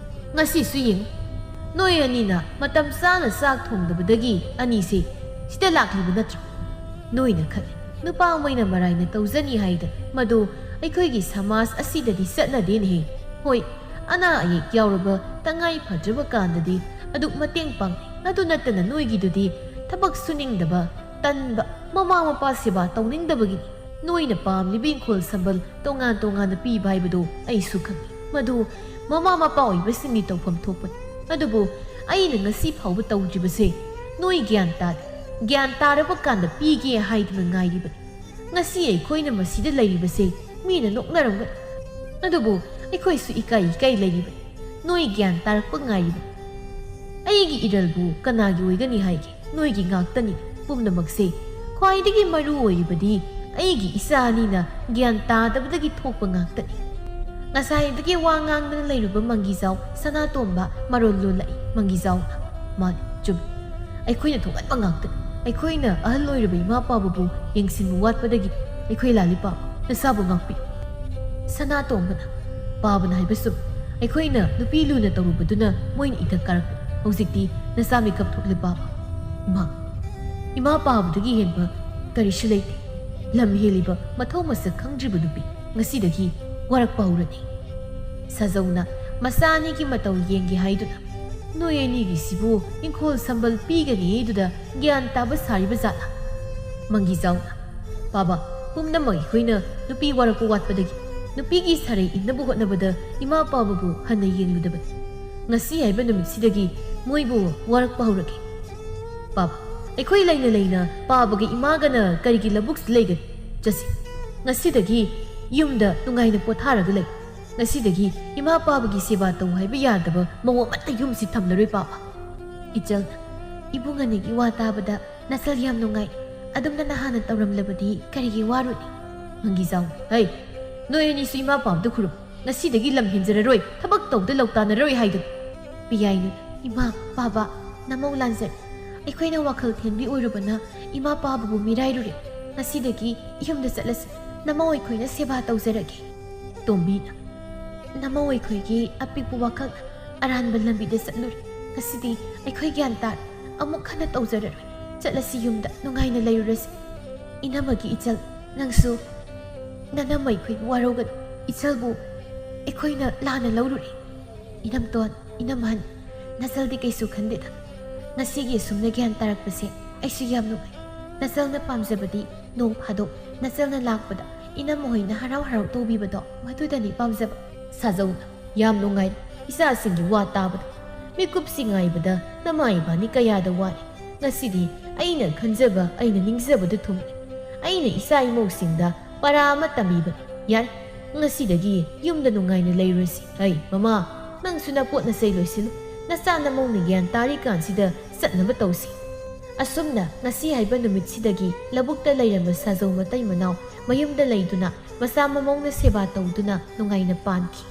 ꯉꯁꯤꯁꯨ ꯌꯦꯡꯉꯨ, ꯅꯣꯏ ꯑꯅꯤꯅ ꯃꯇꯝ ꯆꯥꯅ ꯆꯥꯛ ꯊꯣꯡꯗꯕꯗꯒꯤ ꯑꯅꯤꯁꯦ ꯁꯤꯗ ꯂꯥꯛꯂꯤꯕ ꯅꯠꯇ꯭ꯔꯣ? ꯅꯣꯏꯅ ꯈꯜꯂꯤ, ꯅꯨꯄꯥ ꯑꯃ ꯑꯣꯏꯅ ꯃꯔꯥꯏꯅ ꯇꯧꯖꯅꯤ ꯍꯥꯏꯗꯅ꯫ ꯃꯗꯨ ꯑꯩꯈꯣꯏꯒꯤ ꯁꯃꯥꯖ ꯑꯁꯤꯗꯗꯤ ꯆꯠꯅꯗꯦꯅꯦꯍꯦ꯫ ꯍꯣꯏ, ꯑꯅꯥ ꯑꯌꯦꯛ ꯌꯥꯎꯔꯕ ꯇꯉꯥꯏ ꯐꯗ꯭ꯔꯕ ꯀꯥꯟꯗꯗꯤ ꯑꯗꯨꯛ ꯃꯇꯦꯡ ꯄꯥꯡꯅꯩ꯫ ꯑꯗꯨ ꯅꯠꯇꯅ ꯅꯣꯏꯒꯤꯗꯨꯗꯤ ꯊꯕꯛ ꯁꯨꯅꯤꯡꯗꯕ, ꯇꯟꯕ, ꯃꯃꯥ ꯃꯄꯥ ꯁꯦꯕꯥ ꯇꯧꯅꯤꯡꯗꯕꯒꯤꯅꯤ꯫ ꯅꯣꯏꯅ ꯄꯥꯝꯂꯤꯕ ꯏꯪꯈꯣꯜ ꯁꯝꯕꯜ ꯇꯣꯉꯥꯟ ꯇꯣꯉꯥꯟꯅ ꯄꯤꯕ ꯍꯥꯏꯕꯗꯨ ꯑꯩꯁꯨ ꯈꯪꯏ꯫ ꯃꯗꯨ ꯃꯃꯥ ꯃꯄꯥ ꯑꯣꯏꯕꯁꯤꯡꯒꯤ ꯇꯧꯐꯝ ꯊꯣꯛꯄꯅꯤ꯫ ꯑꯗꯨꯕꯨ ꯑꯩꯅ ꯉꯁꯤ ꯐꯥꯎꯕ ꯇꯧꯗ꯭ꯔꯤꯕꯁꯦ ꯅꯣꯏ ꯒ꯭ꯌꯥꯟ ꯇꯥꯗꯦ꯫ ꯒ꯭ꯌꯥꯟ ꯇꯥꯔꯕ ꯀꯥꯟꯗ ꯄꯤꯒꯦ ꯍꯥꯏꯗꯨꯅ ꯉꯥꯏꯔꯤꯕꯅꯤ꯫ ꯉꯁꯤ ꯑꯩꯈꯣꯏꯅ ꯃꯁꯤꯗ ꯂꯩꯔꯤꯕꯁꯦ ꯃꯤꯅ ꯅꯣꯛꯅꯔꯝꯒꯅꯤ꯫ ꯑꯗꯨꯕꯨ ꯑꯩꯈꯣꯏꯁꯨ ꯏꯀꯥꯏ ꯏꯀꯥꯏ ꯂꯩꯔꯤꯕꯅꯤ꯫ ꯅꯣꯏ ꯒ꯭ꯌꯥꯟ ꯇꯥꯔꯛꯄ ꯉꯥꯏꯔꯤꯕꯅꯤ꯫ ꯑꯩꯒꯤ ꯏꯔꯜꯕꯨ ꯀꯅꯥꯒꯤ ꯑꯣꯏꯒꯅꯤ ꯍꯥꯏꯒꯦ? ꯅꯣꯏꯒꯤ ꯉꯥꯛꯇꯅꯤ꯫ ꯄꯨꯝꯅꯃꯛꯁꯦ ꯈ꯭ꯋꯥꯏꯗꯒꯤ ꯃꯔꯨ ꯑꯣꯏꯔꯤꯕꯗꯤ ꯑꯩꯒꯤ ꯏꯆꯥ ꯑꯅꯤꯅ ꯒ꯭ꯌꯥꯟ ꯇꯥꯗꯕꯗꯒꯤ ꯊꯣꯛꯄ ꯉꯥꯛꯇꯅꯤ꯫ ꯉꯁꯥꯏꯗꯒꯤ ꯋꯥ ꯉꯥꯡꯗꯅ ꯂꯩꯔꯨꯕ ꯃꯪꯒꯤꯖꯥꯎ ꯁꯅꯥꯇꯣꯝꯕ ꯃꯔꯣꯜ ꯂꯣꯜꯂꯛꯏ꯫ ꯃꯪꯒꯤꯖꯥꯎꯅ, "ꯃꯥꯅꯤ, ꯆꯨꯝꯃꯤ꯫ ꯑꯩꯈꯣꯏꯅ ꯊꯣꯡꯍꯟꯕ ꯉꯥꯛꯇꯅꯤ꯫ ꯑꯩꯈꯣꯏꯅ ꯑꯍꯜ ꯑꯣꯏꯔꯕ ꯏꯃꯥ ꯄꯥꯕꯕꯨ ꯌꯦꯡꯁꯤꯟꯕ ꯋꯥꯠꯄꯗꯒꯤ ꯑꯩꯈꯣꯏ ꯂꯥꯜꯂꯤ ꯄꯥꯕ꯫ ꯅꯁꯥꯕꯨ ꯉꯥꯛꯄꯤꯌꯨ꯫" ꯁꯅꯥꯇꯣꯝꯕꯅ, "ꯄꯥꯕꯅ ꯍꯥꯏꯕ ꯆꯨꯝꯃꯤ꯫ ꯑꯩꯈꯣꯏꯅ ꯅꯨꯄꯤ ꯂꯨꯅ ꯇꯧꯔꯨꯕꯗꯨꯅ ꯃꯣꯏꯅ ꯏꯊꯛ ꯀꯥꯔꯛꯄ꯫ ꯍꯧꯖꯤꯛꯇꯤ ꯅꯆꯥ ꯃꯤꯀꯞ ꯊꯣꯛꯂꯦ ꯄꯥꯕ꯫ ꯏꯃꯥ, ꯏꯃꯥ ꯄꯥꯕꯗꯒꯤ ꯍꯦꯟꯕ ꯀꯔꯤꯁꯨ ꯂꯩꯇꯦ꯫ ꯂꯝ ꯍꯦꯜꯂꯤꯕ ꯃꯊꯧ ꯃꯁꯛ ꯈꯪꯗ꯭ꯔꯤꯕ ꯅꯨꯄꯤ ꯉꯁꯤꯗꯒꯤ ꯋꯥꯔꯛꯄ ꯍꯧꯔꯅꯤ꯫ ꯁꯥꯖꯧꯅ ꯃꯆꯥ ꯑꯅꯤꯒꯤ ꯃꯇꯧ ꯌꯦꯡꯒꯦ ꯍꯥꯏꯗꯨꯅ ꯅꯣꯏ ꯑꯅꯤꯒꯤꯁꯤꯕꯨ ꯏꯪꯈꯣꯜ ꯁꯝꯕꯜ ꯄꯤꯒꯅꯤꯗꯨꯗ ꯒ꯭ꯌꯥꯟ ꯇꯥꯕ ꯁꯥꯔꯤꯕ ꯖꯥꯠꯂ? ꯃꯪꯒꯤꯖꯥꯎꯅ, ꯄꯥꯕ, ꯄꯨꯝꯅꯃꯛ ꯑꯩꯈꯣꯏꯅ ꯅꯨꯄꯤ ꯋꯥꯔꯛꯄ ꯋꯥꯠꯄꯗꯒꯤ ꯅꯨꯄꯤꯒꯤ ꯁꯥꯔꯩ ꯏꯟꯅꯕ ꯍꯣꯠꯅꯕꯗ ꯏꯃꯥ ꯄꯥꯕꯕꯨ ꯍꯟꯅ ꯌꯦꯡꯂꯨꯗꯕꯅꯤ꯫ ꯉꯁꯤ ꯍꯥꯏꯕ ꯅꯨꯃꯤꯠꯁꯤꯗꯒꯤ ꯃꯣꯏꯕꯨ ꯋꯥꯔꯛꯄ ꯍꯧꯔꯒꯦ꯫ ꯄꯥꯕ, ꯑꯩꯈꯣꯏ ꯂꯩꯅ ꯂꯩꯅ ꯄꯥꯕꯒ ꯏꯃꯥꯒꯅ ꯀꯔꯤꯒꯤ ꯂꯧꯕꯨꯛꯁꯤ ꯂꯩꯒꯅꯤ? ꯆꯠꯁꯤ꯫ ꯉꯁꯤꯗꯒꯤ ꯌꯨꯝꯗ ꯅꯨꯡꯉꯥꯏꯅ ꯄꯣꯊꯥꯔꯒ ꯂꯩ꯫ ꯉꯁꯤꯗꯒꯤ ꯏꯃꯥ ꯄꯥꯕꯒꯤ ꯁꯦꯕꯥ ꯇꯧ ꯍꯥꯏꯕ ꯌꯥꯗꯕ ꯃꯧ ꯑꯃꯠꯇ ꯌꯨꯝꯁꯤ ꯊꯝꯂꯔꯣꯏ ꯄꯥꯕ꯫ ꯏꯆꯜꯅ, ꯏꯕꯨꯡ ꯑꯅꯤꯒꯤ ꯋꯥ ꯇꯥꯕꯗ ꯅꯆꯜ ꯌꯥꯝ ꯅꯨꯡꯉꯥꯏ꯫ ꯑꯗꯨꯝꯅ ꯅꯍꯥꯟꯅ ꯇꯧꯔꯝꯂꯕꯗꯤ ꯀꯔꯤꯒꯤ ꯋꯥꯔꯨꯅꯤ? ꯃꯪꯒꯤꯖꯥꯎ, ꯍꯩ, ꯅꯣꯏ ꯑꯅꯤꯁꯨ ꯏꯃꯥ ꯄꯥꯕꯗ ꯈꯨꯔꯨꯝ꯫ ꯉꯁꯤꯗꯒꯤ ꯂꯝ ꯍꯦꯟꯖꯔꯔꯣꯏ, ꯊꯕꯛ ꯇꯧꯗ ꯂꯧ ꯇꯥꯅꯔꯣꯏ ꯍꯥꯏꯗꯨꯅꯤ꯫ ꯄꯤꯌꯥꯏꯅꯨ, ꯏꯃꯥ, ꯄꯥꯕ, ꯅꯃꯧ ꯂꯥꯟꯖꯔꯦ꯫ ꯑꯩꯈꯣꯏꯅ ꯋꯥꯈꯜ ꯊꯦꯟꯕꯤ ꯑꯣꯏꯔꯨꯕꯅ ꯏꯃꯥ ꯄꯥꯕꯕꯨ ꯃꯤꯔꯥꯏꯔꯨꯔꯦ꯫ ꯉꯁꯤꯗꯒꯤ ꯌꯨꯝꯗ ꯆꯠꯂꯁꯤ꯫ ꯅꯃꯧ ꯑꯩꯈꯣꯏꯅ ꯁꯦꯕꯥ ꯇꯧꯖꯔꯒꯦ꯫ ꯇꯣꯝꯕꯤꯅ, ꯅꯃꯧ ꯑꯩꯈꯣꯏꯒꯤ ꯑꯄꯤꯛꯄ ꯋꯥꯈꯜꯅ ꯑꯔꯥꯟꯕ ꯂꯝꯕꯤꯗ ꯆꯠꯂꯨꯔꯦ꯫ ꯉꯁꯤꯗꯤ ꯑꯩꯈꯣꯏ ꯒ꯭ꯌꯥꯟ ꯇꯥꯔꯦ꯫ ꯑꯃꯨꯛ ꯍꯟꯅ ꯇꯧꯖꯔꯔꯣꯏ꯫ ꯆꯠꯂꯁꯤ, ꯌꯨꯝꯗ ꯅꯨꯡꯉꯥꯏꯅ ꯂꯩꯔꯨꯔꯁꯤ꯫ ꯏꯅꯝꯃꯒꯤ ꯏꯆꯜ, ꯅꯪꯁꯨ ꯅꯅꯝꯃ ꯑꯩꯈꯣꯏꯕꯨ ꯋꯥꯔꯧꯒꯅꯨ꯫ ꯏꯆꯜꯕꯨ ꯑꯩꯈꯣꯏꯅ ꯂꯥꯟꯅ ꯂꯧꯔꯨꯔꯦ꯫ ꯏꯅꯝꯇꯣꯟ, ꯏꯅꯝꯍꯟ, ꯅꯆꯜꯗꯤ ꯀꯩꯁꯨ ꯈꯟꯗꯦꯗ꯫ ꯉꯁꯤꯒꯤ ꯑꯁꯨꯝꯅ ꯒ꯭ꯌꯥꯟ ꯇꯥꯔꯛꯄꯁꯦ ꯑꯩꯁꯨ ꯌꯥꯝ ꯅꯨꯡꯉꯥꯏ꯫ ꯅꯆꯜꯅ ꯄꯥꯝꯖꯕꯗꯤ ꯅꯣꯡ ꯐꯥꯗꯣꯛ ꯅꯆꯜꯅ ꯂꯥꯛꯄꯗ ꯏꯅꯝꯃ ꯍꯣꯏꯅ ꯍꯔꯥꯎ ꯍꯔꯥꯎ ꯇꯧꯕꯤꯕꯗꯣ, ꯃꯗꯨꯗꯅꯤ ꯄꯥꯝꯖꯕ꯫ ꯁꯥꯖꯧꯅ, ꯌꯥꯝ ꯅꯨꯡꯉꯥꯏ ꯏꯆꯥꯁꯤꯡꯒꯤ ꯋꯥ ꯇꯥꯕꯗ꯫ ꯃꯤꯀꯨꯞꯁꯤ ꯉꯥꯏꯕꯗ ꯅꯃꯥ ꯏꯕꯥꯅꯤ ꯀꯌꯥꯗ ꯋꯥꯔꯦ꯫ ꯉꯁꯤꯗꯤ ꯑꯩꯅ ꯈꯟꯖꯕ, ꯑꯩꯅ ꯅꯤꯡꯖꯕꯗꯨ ꯊꯨꯡꯂꯦ꯫ ꯑꯩꯅ ꯏꯆꯥ ꯏꯃꯧꯁꯤꯡꯗ ꯄꯔꯥ ꯑꯃ ꯇꯝꯕꯤꯕꯅꯤ꯫ ꯌꯥꯔꯦ, ꯉꯁꯤꯗꯒꯤ ꯌꯨꯝꯗ ꯅꯨꯡꯉꯥꯏꯅ ꯂꯩꯔꯨꯔꯁꯤ꯫ ꯍꯩ, ꯃꯃꯥ, ꯅꯪꯁꯨ ꯅꯄꯣꯠ ꯅꯆꯩ ꯂꯣꯏꯁꯤꯜꯂꯨ꯫ ꯅꯆꯥ ꯅꯃꯧꯅ ꯒ꯭ꯌꯥꯟ ꯇꯥꯔꯤꯀꯥꯟꯁꯤꯗ ꯆꯠꯅꯕ ꯇꯧꯁꯤ꯫ ꯑꯁꯨꯝꯅ ꯉꯁꯤ ꯍꯥꯏꯕ ꯅꯨꯃꯤꯠꯁꯤꯗꯒꯤ ꯂꯧꯕꯨꯛꯇ ꯂꯩꯔꯝꯕ ꯁꯥꯖꯧ ꯃꯇꯩ ꯃꯅꯥꯎ ꯃꯌꯨꯝꯗ ꯂꯩꯗꯨꯅ ꯃꯆꯥ ꯃꯃꯧꯅ ꯁꯦꯕꯥ ꯇꯧꯗꯨꯅ ꯅꯨꯡꯉꯥꯏꯅ ꯄꯥꯟꯈꯤ꯫